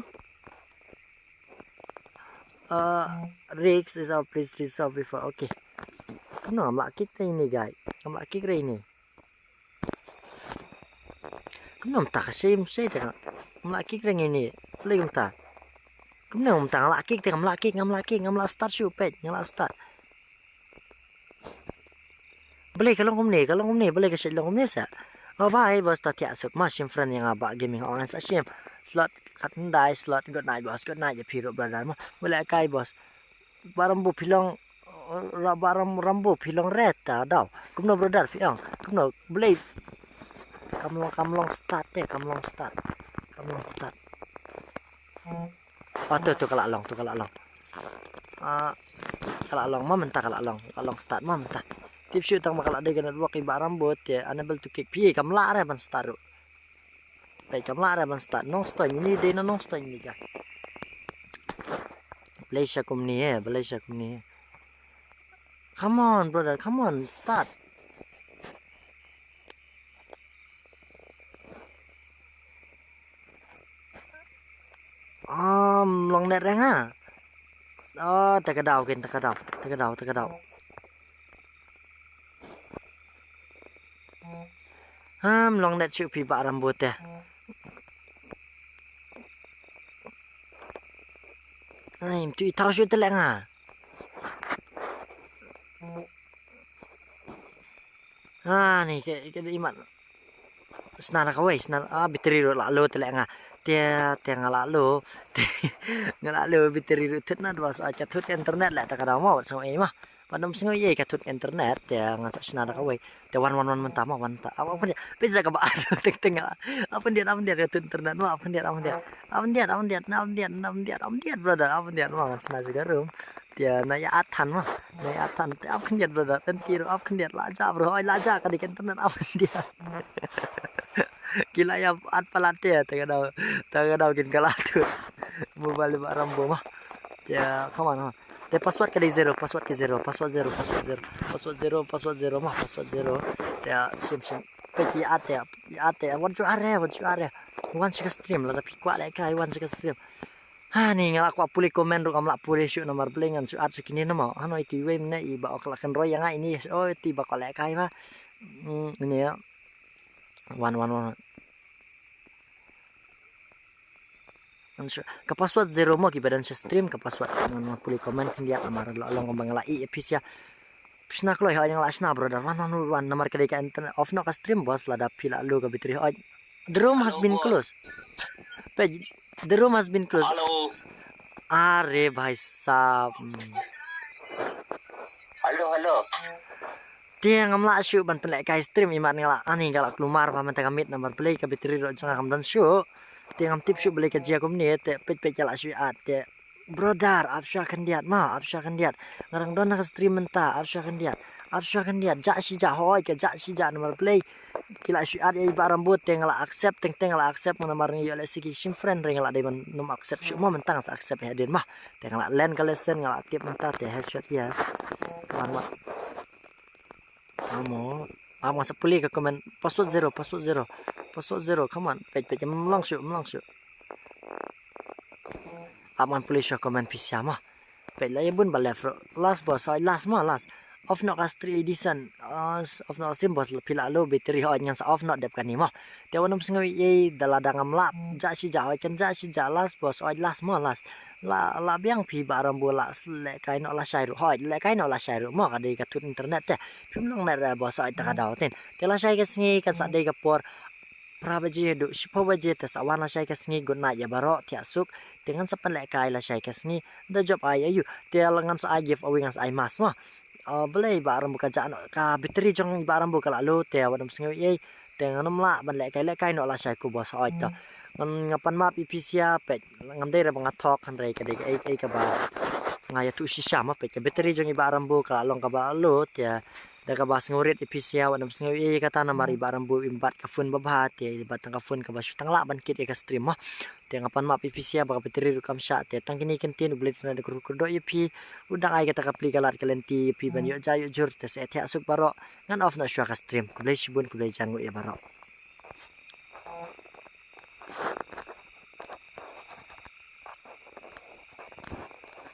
Uh, Rix is our please resolve before. Okay. Kumno ngam lah kick te ini guy. Ngam lah kick re ini. Kumno mynta ka shim shai te ngam lah kick re ini. Play mynta. Kumno mynta ngam lah kick te ngam lah kick, ngam lah kick, ngam lah start shuh peit, ngam lah start. Balei ka long kumne, ka long kumne, balei ka shait long kumne sa. Oh bye boss, ta thiah suk ma shim friend ïa nga Bah Gaming, ong sa shim. Slot khatnai, slot good night boss, good night ïa phi ruh brother mo. Balei kai boss. Bah Rambo phi long, ra Bah Ram, Rambo phi long re ta daw. Kumno brother phi ong, kumno balei. Kam long, kam long start te, kam long start. Kam long start. Oh, tu, tu ka la long, tu ka la long. Ah, ka la long, ma mynta ka la long, ka la long start ma mynta. Tip shu tang ma ka la dei ka network i Bah Rambo te unable to kick. Phi kam lah re ban start ruh. Peit kam lah re ban start. Nongstoiñ ini dei na nongstoiñ ini ka. Malaysia kumni eh, Malaysia kumni eh. Come on brother, come on, start. Um, long net reng ha. Oh, ta ka daw kin, ta ka daw, ta ka daw, ta ka daw. Um, long net shu phi Bah Rambo te. Ai, tu i thaw shu te leng ha. Ah, ni ke, ke imat. Sna na kawei, sna, ah, battery ruh la low te leh nga. Te, te nga la low. Te, nga la low battery ruh thut na dua sa ka thut internet leh ta ka daw mo, wat sngew ei ma. Wat nym sngew ei ka thut internet, te nga sa sna na kawei. Te wan, wan, wan mynta mo, wan ta. Apa pun dia, pizza ka ba teng teng nga. Apa dia, apa dia ka thut internet mo, apa dia, apa dia. Apa dia, apa dia, apa dia, apa dia, apa dia, brother, apa dia mo, sna juga room. Te na ïa at than ma. Na ïa at than. Te ap khyndiat brother. Ten kiro ap khyndiat la ja bro. Oi la ja ka dei ka internet ap khyndiat. Ki la ïa at palat te. Te ka daw. Te ka daw kin ka la tu. Mobile Bah Rambo ma. Te come on ma. Te password ka dei zero. Password ka zero. Password zero. Password zero. Password zero. Password zero ma. Password zero. Te shim shim. Pe ki at te. At te. Wan shu are. Wan shu are. Wan shu ka stream. Lada phi kwah leh kai wan shu ka stream. Ha ni nga la kwah pule comment ruh ngam lah pule shuh namar balei ngan shu at shuh kine namar. Hano iti iwei mne i ba ok la kynroi ïa nga ini, oh iti ba ko leh kai ba. Hmm, ini ïa. Wan, wan, wan. Ngan shu, ka password zero mo ki ba don sha stream ka password. Ngan, ngan pule comment khyndiat namar la long ba nga la ïeh pisa. Pisa kloi ha nga la shna brother. Wan, wan, wan, namar ka dei ka internet off noh ka stream boss lada phi la low ka battery. Oh, the room has been closed. Page, the room has been closed. Hello. Are bhai sahab. Hmm. Hello, hello. Te ngam lah shuh ban pynleh kai stream imat nga la ani nga la klumar ba mynta ka miet namar balei ka battery ruh jong nga kam don shuh. Te ngam tip shuh balei ka jia kumne te peit peit ka la shuh at te. Brother, ap shuwa khyndiat ma, ap shuwa khyndiat. Nga dang don ha ka stream mynta, ap shuwa khyndiat. Ap shuwa khyndiat, jah shi jah, hoi ka jah shi jah namar balei. Ki la shu at ïa i Bah Rambo te nga la accept, teng teng nga la accept namar ngi ïoh lehse ki shim friend re nga la dei ban nym accept shuh ma mynta nga sa accept hadien ma. Te nga la learn ka lesson nga la tip mynta te headshot yes. Wan ma. Amo. Amo sa pule ka comment password zero, password zero. Password zero, come on. Peit peit ym long shuh, ym long shuh. Ap ngan pule shuwa comment pisa ma. Peit la ïa bun ba left ruh. Last boss, hooid last mo last. Off noh ka stream edition. Ah, s-, off noh stream boss, phi la low battery, hooid ngan sa off noh dep kane mo. Te wat nym sngew ei ei, da lada ngam lah jah shi jah, hooid kan jah shi jah, last boss, hooid last mo last. La, la biang phi Bah Rambo, la s-, lehkai noh lashai ruh, hooid lehkai noh lashai ruh mo, ka dei ka thut internet te. Phim long net re boss, hooid ta ka daw tin. Te lashai ka sngi kan sa dei ka por phra baje haduh shiphew baje, te sa wan lashai ka sngi. Good night ïa baroh, thiah suk. Te ngan sa pynlehkai lashai ka sngi. Da jop ai aïu. Te la ngan sa ai giveaway, ngan sa ai mask mo. Ah, balei Bah Rambo ka jah noh, ka battery jong i Bah Rambo ka la low, te wat nym sngew ei ei. Te ngan nym lah ban lehkai, lehkai noh lashai ko boss, hooid to. Ngan, nga pan map ïa phi sha, peit ngam dei re ba nga thok, hynrei ka dei kaei kaei kaba nga ïathuh shisha mo. Peit ka battery jong i Bah Rambo ka la long kaba low, te da kaba sngewrit ïa phi sha, wat nym sngew ei ei, kata namar i Bah Rambo im bat ka phone babha, te i bat tang ka phone kaba shu tang lah ban kit ïa ka stream mo. Te nga pan map ïa phi sha ba ka battery ruh kam shah, te tang kine ki ktien, U Blei un da kyrkhu kyrdoh ïa phi, un dang ai kata ka pli ka lad ka lynti ïa phi ban ïoh jai ïoh jur. Te sa thiah suk baroh, ngan off noh shuwa ka stream. Khublei shibun, khublei jan nguh ïa baroh.